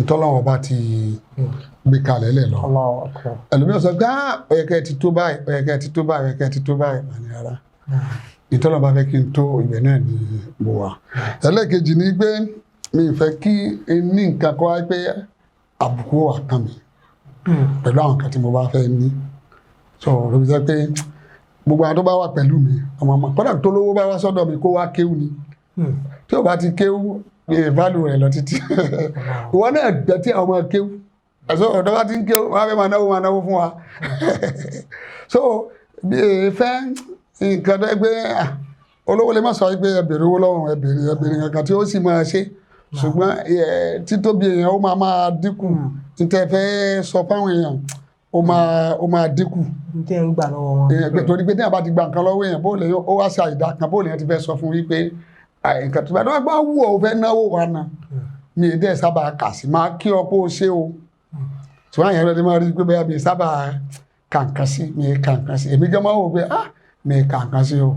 ìtọ́lọ́wọ́ bá ti gbé kalẹ̀ lẹ̀ lọ. Allahu akbar. Ẹlòmíràn sọ pé, "Ah, ó yẹ kẹ́ ẹ ti tó báyìí, ó yẹ kẹ́ ẹ ti tó báyìí, ó yẹ kẹ́ ẹ ti tó báyìí." Àní rárá, ìtọ́lọ́wọ́ bá fẹ́ kí n tó ibẹ̀ náà ni mo wà. Ẹlẹ́ẹ̀kejì ni pé mi ì fẹ́ kí n ní nǹkan kọ́ wá pé àbùkù wà kàn mí pẹ̀lú àwọn nǹkan tí mo bá fẹ́ ní. So ló fi jẹ́ pé gbogbo àwọn tó bá wà pẹ̀lú mi, ọmọ ọmọ kọ́dà tó lówó bá wá sọ́dọ̀ mi, kó wá kéwú ni. Tí o bá ti kéwú, value rẹ̀ lọ títí. Ìwọ náà gbẹ tí àwọn ọmọ kéwú ẹ̀sọ́ ọ̀dọ́ bá ti ń kéwú, wọ́n á fẹ́ máa náwó, máa náwó fún wa. So bí e fẹ́ nǹkan tó yẹ pé, ah, olówó lè má sọ pé ẹ bèrè owó lọ́wọ́, ẹ bèrè nǹkan tí ó sì máa ṣe, ṣùgbọ́n títóbi èèyàn ó máa máa dínkù. Níta fẹ́ sọ fáwọn èèyàn, ó máa dínkù. N tẹ́ ń gbà lọ́wọ́ wọn. Èèyàn pé torí pé tí a bá ti gba nǹkan lọ́wọ́ èèyàn, bóòlù èèyàn ó wá ṣe àìdá kan, bóòlù èèyàn ti fẹ́ sọ fún wípé nǹkan tó bá tó bá wù ọ́, ó fẹ́ náwó wa náà, mi ì dẹ́ sábà kà sí máa kí ọ pé ó ṣe o. Ṣùgbọ́n àyàn rẹ̀ ti máa rí pé bẹ́ẹ̀ mi sábà kà nǹkan sí, mi kà nǹkan sí. Èmi gan máa wò pé, ah, mi kà nǹkan sí o.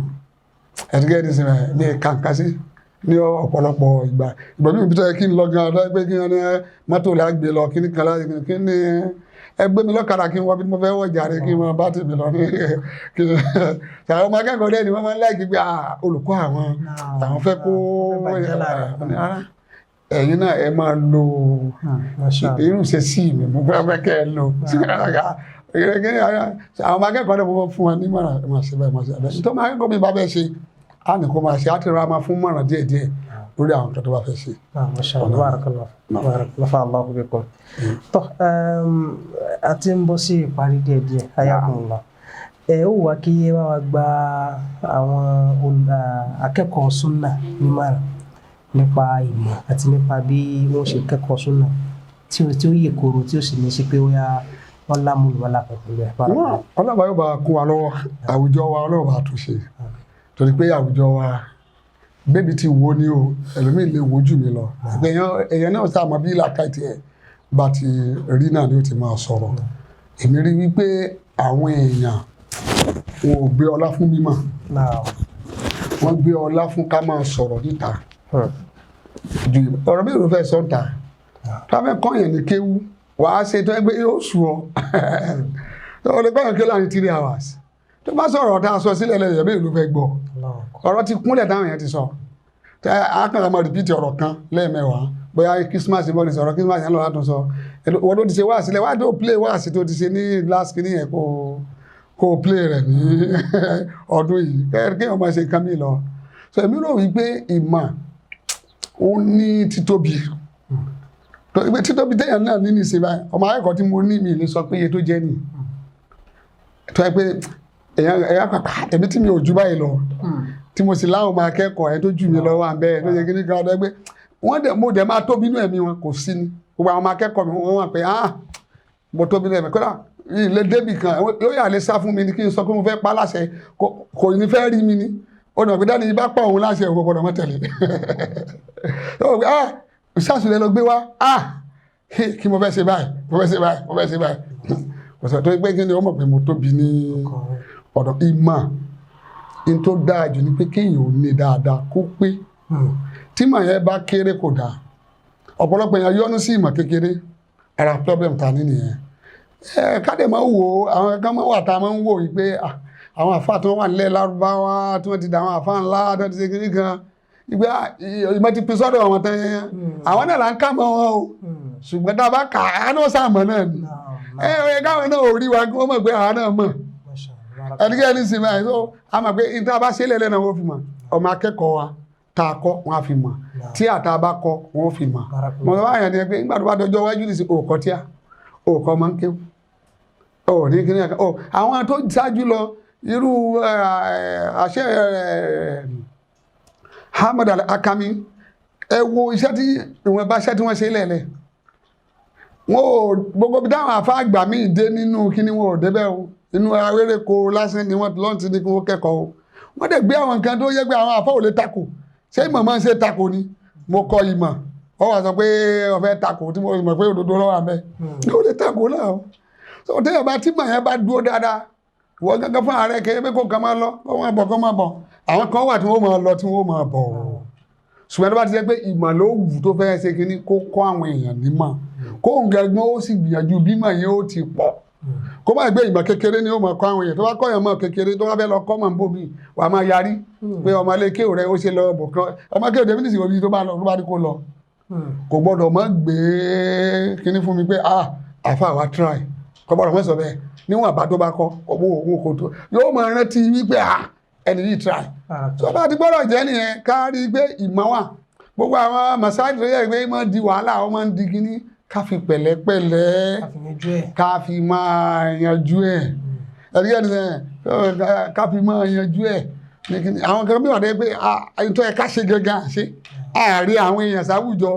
Ẹ̀dígẹ́ ní sinmi, mi kà nǹkan sí ní ọ̀pọ̀lọpọ̀ ìgbà. Ìgbà mi ò bí tó yẹ kí n lọ gan ọ̀dọ́ pé kí wọ́n ní mọ́tò là gbé lọ, kí ní kan láti kí ní ẹ gbé mi lọ́kadà, kí n wọ bí mo fẹ́ wọ̀ jàre, kí n máa bá tèmi lọ. Ní kí àwọn ọmọ akẹ́kọ̀ọ́ dẹ́ni wọ́n máa ń like pé, ah, olùkọ́ àwọn àwọn fẹ́ kó rárá. Ẹ̀yin náà ẹ máa lo Masha Allah. irú ṣe sí mi, mo fẹ́ fẹ́ kẹ́ ẹ lò. Àwọn ọmọ akẹ́kọ̀ọ́ náà, mo fún wọn ní mọ̀ràn, ẹ máa ṣe báyìí, máa ṣe báyìí. Nítorí ọmọ akẹ́kọ̀ọ́ mi bá fẹ́ ṣe, á ní kó máa ṣe, á ti rọra máa fún mọ̀ràn díẹ̀díẹ̀ lórí àwọn nǹkan tó bá fẹ́ ṣe. Ah, masha Allah, barakallah, barakallah Allahu bikum. Tọ́, a ti ń bọ́ sí ìparí díẹ̀díẹ̀, ayakumullah. Ẹ ó wá kí ẹ bá wa gba àwọn akẹ́kọ̀ọ́ súnà nímọ̀ràn nípa ìmọ̀ àti nípa bí wọ́n ṣe kẹ́kọ̀ọ́ súnà tí ó yè koro, tí ó sì ní sí pé ó yá wọ́n lámúlùmọ́lá pẹ̀lú ẹ̀. Barakallah. Ọlọ́ba yóò bá kún wa lọ́wọ́. Àwùjọ wa, Ọlọ́ba bá tún ṣe, torí pé àwùjọ wa bébí ti wo ni o, ẹlòmíì lè wo jù mí lọ. Èèyàn náà sáà mọ bí làákàyè tiẹ̀ bá ti rí náà ni ó ti máa sọ̀rọ̀. Èmi rí wípé àwọn èèyàn wọn ò gbé ọlá fún mímọ̀, wọ́n gbé ọlá fún ká máa sọ̀rọ̀ níta ju ọ̀rọ̀ mi ò fẹ́ sọ níta. Tó a fẹ́ kọ́ yẹn ní kéwú, wàá ṣe tó ẹgbẹ́ yóò sùn ọ́, ó lè kọ́ yẹn kéwú láàrin 3 hours. Tó bá sọ̀rọ̀ ọ̀tá sọ sílẹ̀ lẹ́yìn ẹ̀mí ìlú fẹ́ gbọ́ ọ̀rọ̀ ti kúnlẹ̀ táwọn èèyàn ti sọ. Tẹ akànlá máa repeat ọ̀rọ̀ kan lẹ́ẹ̀mẹ́wàá, bóyá Christmas bọ́ọ̀lù sọ̀rọ̀ Christmas yẹn lọ́la tó sọ, wọ́n tó ti ṣe wá sílẹ̀, wá tó play wá sí tó ti ṣe ní last kìíní yẹn, kó play rẹ̀ ní ọdún yìí, kéèyàn máa ṣe nǹkan mi lọ. So èmi rò wípé ìmọ̀ ó ní títóbi, torí pé títóbi téèyàn náà ní nìṣe báyìí. Ọmọ akẹ́kọ̀ọ́ tí mo ní, mi lè sọ pé iye tó jẹ́ nì tó yẹ pé èèyàn pàpà èmi tí mi ò ju báyìí lọ, tí mo sì láwọn ọmọ akẹ́kọ̀ọ́ ẹ̀ tó jù mí lọ wà bẹ́ẹ̀ tó yẹ kí ní kan ọdọ pé wọ́n dẹ̀ mo dẹ̀ máa tóbi inú ẹ̀mí wọn kò sí ni. Gbogbo àwọn ọmọ akẹ́kọ̀ọ́ mi, wọ́n wà pé, ah, mo tóbi inú ẹ̀mí. Kódà ilé débì kan yóò yà lè sá fún mi ní kí n sọ pé mo fẹ́ pa láṣẹ, kò ní fẹ́ rí mi ní. Ó dàn pé dáàdi bá pa òun láṣẹ, òun gbọ́dọ̀ mọ́ tẹ̀lé. Ah, ìsásùlẹ̀ lọ gbé wá, ah, kí mo fẹ́ ṣe báyìí, mo fẹ́ ṣe báyìí, mo fẹ́ ṣe báyìí. Kò sọ tó pé kí ni ó mọ̀ pé mo tóbi ní ọ̀dọ̀. Ìmọ̀ in tó dáa jù ni pé kéèyàn ò ní dáadáa kó pé tí màá yẹn bá kéré kò dáa. Ọ̀pọ̀lọpọ̀ èèyàn yọnu sí ìmọ̀ kékeré. Ara problem ta ní nìyẹn. Ẹ káde máa ń wò ó, àwọn kan máa wà tá a máa ń wò yìí pé àwọn àfáà tí wọ́n wà nílẹ̀ Lárúbáwá tí wọ́n ti dà àwọn àfáà ńlá tí wọ́n ti ṣe kiri kan ìgbé ìmọ̀ ti pín sọ́dọ̀ àwọn tán yẹn, àwọn náà là ń ká mọ́ wọn o. Ṣùgbọ́n tá a bá kà á náà sàmọ́ náà ni ẹ ẹ káwọn náà ò rí wa kí wọ́n mọ̀ pé àwọn náà mọ̀. Ẹnikẹ́ni ní sinmi àìsàn a mọ̀ pé níta bá ṣe lẹ́lẹ́ náà wọ́n fi mọ̀. Ọmọ akẹ́kọ̀ọ́ wa tá a kọ́, wọ́n á fi mọ̀. Tí àtà bá kọ́, wọ́n fi mọ̀. Mọ̀ tó bá yàn ní pé nígbà tó bá dọjọ́ wájú ní sí òkọ́ tíá òkọ́ máa ń kéwù ò ní kíní ẹ̀ka ò àwọn tó ṣáájú lọ, irú àṣẹ Ahmad Al-Hakami, ẹ wo iṣẹ́ tí ìwọ̀n bá ṣẹ́ tí wọ́n ṣe lẹ̀lẹ̀. Wọn ò gbogbo bí táwọn àfa àgbà míì dé nínú kíní, wọn ò débẹ̀ o. Inú awéréko lásán ni wọ́n lọ́n ti ní kí wọ́n kẹ́kọ̀ọ́ o. Wọ́n dẹ̀ gbé àwọn nǹkan tó yẹ pé àwọn àfa ò lè takò. Ṣé ìmọ̀ máa ń ṣe takò ni? Mo kọ ìmọ̀, ọ wá sọ pé ó fẹ́ takò tí mo mọ̀ pé òdodo lọ́wọ́ àbẹ́ ó lè takò náà o. So téèyàn bá tí mọ̀ yẹn bá dúró dáadáa, ìwọ gángan fún ààrẹ kẹ́ pé kó kàn máa lọ, kó máa bọ̀, kó máa bọ̀. Àwọn kan wà tí wọ́n máa lọ, tí wọ́n máa bọ̀ o. Ṣùgbọ́n tó bá ti jẹ́ pé ìmọ̀ ló wù tó fẹ́ ṣe kínní, kó kọ́ àwọn èèyàn nímọ̀, kó ń gẹ́gbọ́n ó sì gbìyànjú bímọ̀ yẹn ó ti pọ̀, kó má gbé ìmọ̀ kékeré ni ó máa kọ́ àwọn èèyàn. Tó bá kọ́ èèyàn mọ̀ kékeré, tó bá fẹ́ lọ kọ́ mọ̀ ń bò mí, wà á máa yarí pé ọmọ ilé kéwò rẹ ó ṣe lọ bò kan. Ọmọ kéwò tèmi nìsín, omi tó bá lọ, tó bá ní kó lọ, kò gbọ́dọ̀ mọ́ gbé kínní fún mi pé, "Ah, àfa wa try." Kò gbọ́dọ̀ mọ́ sọ bẹ́ẹ̀. Níwọ̀n àbá tó bá kọ́ owó òun kò tó, yóò máa rántí wípé, "Ah, ẹni yìí try." Tó bá ti gbọ́dọ̀ jẹ́ nìyẹn, ká rí i pé ìmọ̀ wà. Gbogbo àwọn masáàjì tó yẹ pé máa di wàhálà, wọ́n máa ń di kínní, ká fi pẹ̀lẹ́pẹ̀lẹ́ ká fi yanjú ẹ̀. Ká fi máa yanjú ẹ̀. Ẹ̀rí ẹni sẹ́yìn, ká fi máa yanjú ẹ̀ ní kíní. Àwọn kan bí wà dé pé ẹni tó yẹ ká ṣe gangan ṣe àárí àwọn èèyàn sáwùjọ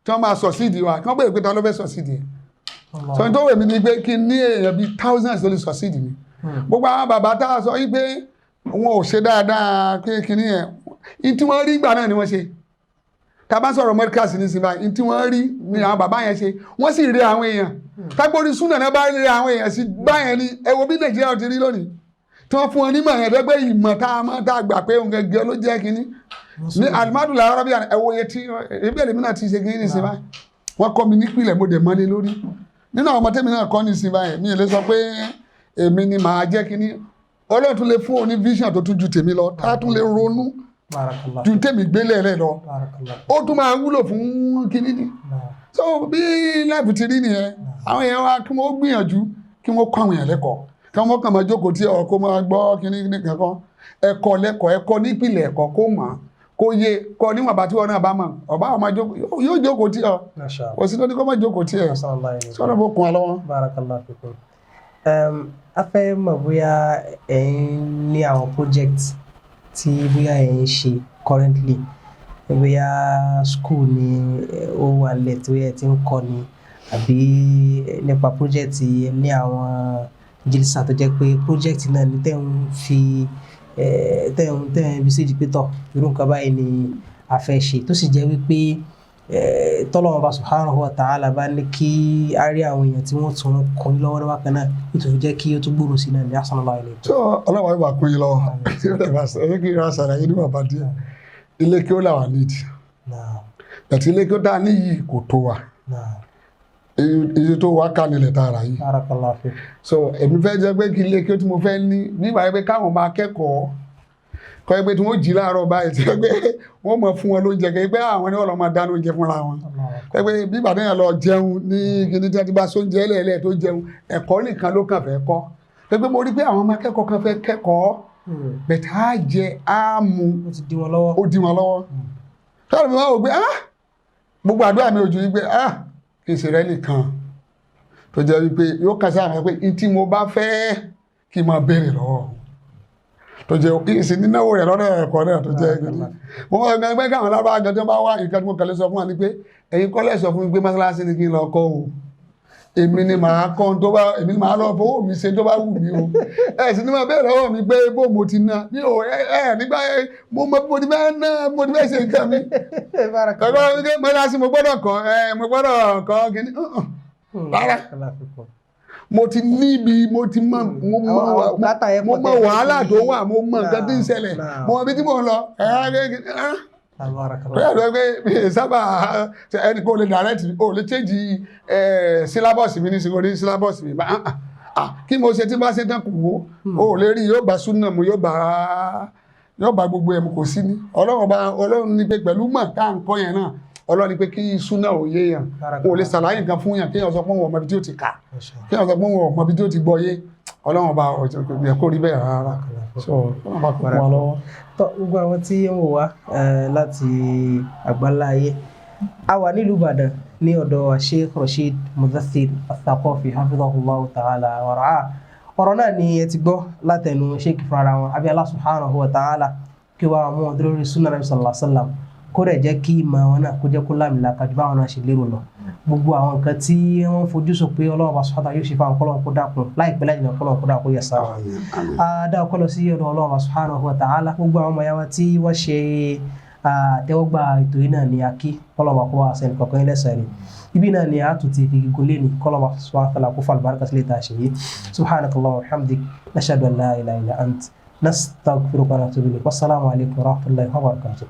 tí wọ́n máa succeed wa, kí wọ́n bẹ̀rẹ̀ pé ta ló fẹ́ succeed ẹ̀. Sọ ní tó wẹ̀ mí ni pé kí n ní èèyàn bíi thousands tó lè succeed mi. Gbogbo àwọn bàbá tá a sọ yí pé wọn ò ṣe dáadáa pé kíní ẹ̀ ní tí wọ́n rí ìgbà náà ni wọ́n ṣe. Tá a bá sọ̀rọ̀ Markaz ní sinmi báyìí, ní tí wọ́n rí ni àwọn bàbá yẹn ṣe. Wọ́n sì rí àwọn èèyàn tágbórí súnà náà bá rí àwọn èèyàn sí báyẹn ni. Ẹ wo bí Nàìjíríà ti rí lónìí tí wọ́n fún wọn nímọ̀ yẹn dẹ́gbẹ́ ìmọ̀ tá a máa tá a gbà pé òun gẹ́gẹ́ ló jẹ́ kínní ní alimadu làárọ̀ bí. Ẹ wo iye tí ebi ẹ̀lẹ́mí náà ti ṣe kínní ní sinmi báyìí. Wọ́n kọ́ mi nípìnlẹ̀, mo dẹ̀ mọ́lé lórí. Nínú àwọn ọmọ tẹ́mi náà kọ́ ní sinmi báyìí, mi ò lè sọ pé èmi ni màá jẹ́ kínní. Ọlọ́run tún lè fún òní vision tó tún ju tèmi lọ, tá a tún lè ronú Barakallah. ju tèmi gbélé rẹ̀ lọ. Barakallah. Ó tún máa wúlò fún kínní ni. So bí life ti rí nìyẹn. Àwọn èèyàn wa, kí wọ́n gbìyànjú kí wọ́n kọ́ àwọn èèyàn lẹ́kọ̀ọ́, kí wọ́n kàn máa jókòó tí ọ kó máa gbọ́ kínní ní kankan. Ẹ̀kọ́ lẹ́kọ̀ọ́, ẹ̀kọ́ nípìnlẹ̀, ẹ̀kọ́ kó mọ̀, kó yé kọ́ níwọ̀n bá tí wọn náà bá mọ̀. Ọba àwọn máa jókòó, yóò jókòó tí ọ. Masha Allah. Kò sí lóní kó má jókòó tí ẹ. Sallallahu alayhi wa sọ́dọ̀ bó kun wa lọ́wọ́. Barakallah fikum. A fẹ́ mọ̀ bóyá ẹ̀ ń ní àwọn project tí bóyá ẹ̀ ń ṣe currently, bóyá school ni ó wà nílẹ̀ tí bóyá ẹ ti ń kọ́ ni, àbí nípa project ní àwọn jílísà tó jẹ́ pé project náà ni tẹ́ ń fi tẹ́ ń fi séjì pé tọ̀, irú nǹkan báyìí ni a fẹ́ ṣe, tó sì jẹ́ wípé tọ́lọ́run Ọba subhanahu wa ta'ala bá ní kí á rí àwọn èèyàn tí wọ́n tún kún yín lọ́wọ́ lọ́wọ́ kan náà, yóò tún fi jẹ́ kí ó tún gbòòrò sí náà ní. Assalamu alaykum. So ọlọ́wọ́ yóò bá kún yín lọ́wọ́. Ẹ kí n ra ṣàlàyé níwọ̀n bá díẹ̀. Ilé kí ó là wà nídìí bẹ̀tí ilé kí ó dá níyì kò tó wa. Iye tó wá ká nílẹ̀ tá a rà yìí. Barakallahu fik. So èmi fẹ́ jẹ́ pé kí ilé kí ó tí mo fẹ́ ní nígbà yẹn pé káwọn máa kẹ́kọ̀ọ́ kọ́ ẹ pé tí wọ́n jí láàárọ̀ báyìí, tí wọ́n pé wọ́n mọ̀ fún wọn lóúnjẹ, kẹ́ pé àwọn ni wọ́n lọ máa dáná oúnjẹ fúnra wọn, kẹ́ pé bí ìbàdàn yẹn lọ jẹun ní kíní tí wọ́n ti bá sóúnjẹ lẹ́ẹ̀lẹ́ tó jẹun, ẹ̀kọ́ nìkan ló kàn fẹ́ kọ́. Kẹ́ pé mo rí pé àwọn ọmọ akẹ́kọ̀ọ́ kan fẹ́ kẹ́kọ̀ọ́ bẹ̀tẹ̀, á jẹ á mu. Ó ti dí wọn lọ́wọ́. Ó dí wọn lọ́wọ́. Sọ́dọ̀ mi wá wò pé, ah, gbogbo àdúrà mi ò ju wípé, ah, kì í ṣe rẹ nìkan tó jẹ́ wípé yóò kà sí àwọn pé n tí mo bá fẹ́ kí n máa béèrè lọ́wọ́ tó jẹ́ kí n sì nínáwó rẹ̀ lọ́dọ̀ ẹ̀kọ́ náà tó jẹ́ gidi. Mo máa ń gbẹ́ káwọn lábá gan tó bá wá. Nǹkan tí mo kàn lè sọ fún wa ni pé ẹ̀yin kọ́lẹ̀ sọ fún mi pé mọ́sálásí ni kí n lọ kọ́ o. Èmi ni màá kọ́ tó bá èmi ni màá lọ fowó mi ṣe tó bá wù mí o. Ẹ sì ní máa bẹ́ẹ̀ lọ́wọ́ mi pé bó mo ti ná mi ò ẹ nígbà mo mọ bí mo ti fẹ́ ná, mo ti fẹ́ ṣe nǹkan mi. Ẹ̀gbọ́n mi pé mọ́sálásí mo gbọ́dọ̀ kọ́ ẹ, mo gbọ́dọ̀ kọ́ kíní rárá. Mo ti níbi mo ti mọ mo mọ mo mọ wàhálà tó wà, mo mọ nǹkan tí ń ṣẹlẹ̀, mo mọ ibi tí mo ń lọ. Ẹ ẹ pé sábà ẹnì kò lè direct, o lè change syllabus mi ní sinmi ní syllabus mi kí mo ṣe tí bá ṣe tán kò wó o lè rí, yóò bá súnà mu, yóò bá gbogbo ẹ̀ mu. Kò sí ní Ọlọ́run bá Ọlọ́run ní pé pẹ̀lú mọ̀ tá à ń kọ́ yẹn náà, Ọlọ́run ní pé kí súnà ò yé yàn. Kò lè ṣàlàyé nǹkan fún yàn kéèyàn sọ pé òun ò mọ ibi tí ó ti kà, kéèyàn sọ pé òun ò mọ ibi tí ó ti gbọ́ yé. Ọlọ́run ọba ò kó rí bẹ́ẹ̀ rárá. So Ọlọ́run bá kó wa lọ́wọ́. Tọ́, gbogbo àwọn tí ń wò wá láti àgbáńlá ayé, a wà nílùú Ìbàdàn ní ọ̀dọ̀ Sheikh Rasheed Mudathir Al-Thaqafi hafidhahullahu ta'ala wa ra'ah. Ọ̀rọ̀ náà ni ẹ ti gbọ́ látẹnu Sheikh fúnra wọn. Àbí Allah subhanahu wa ta'ala kí wàá mú ọdún lórí sunnah Nabi sallallahu alaihi wasallam. Kó dẹ̀ jẹ́ kí ìmọ̀ wọn náà kó jẹ́ kó lámìlaka ju báwọn náà ṣe lérò lọ. Gbogbo àwọn nǹkan tí wọ́n fojú sọ pé Ọlọ́run bá sọ́dọ̀ yóò ṣe fáwọn, kọ́lọ́run kó dákun, láìpẹ́ láì jìnnà, kọ́lọ́run kó dákun kó yẹ sáà. A dá ọpẹ́ lọ sí ọ̀dọ̀ Ọlọ́run subhanahu wa ta'ala. Gbogbo àwọn ọmọ yàrá tí wọ́n ṣe àtẹ́wọ́gbà ètò yìí náà ní akí kọ́lọ́ba kó wá sẹ́ni kọ̀ọ̀kan ilẹ̀ sẹ́ni. Ibi náà ni a tún ti fi gígùn lé ní. Kọ́lọ́ba subhanahu wa ta'ala kó fà àlùbáríkà sílẹ̀ tá a ṣe yìí. Subhanakallahumma wa bihamdik, nashhadu an la ilaha illa ant, nastaghfiruka wa natubu ilayk. Wassalamu alaykum wa rahmatullahi wa barakatuh.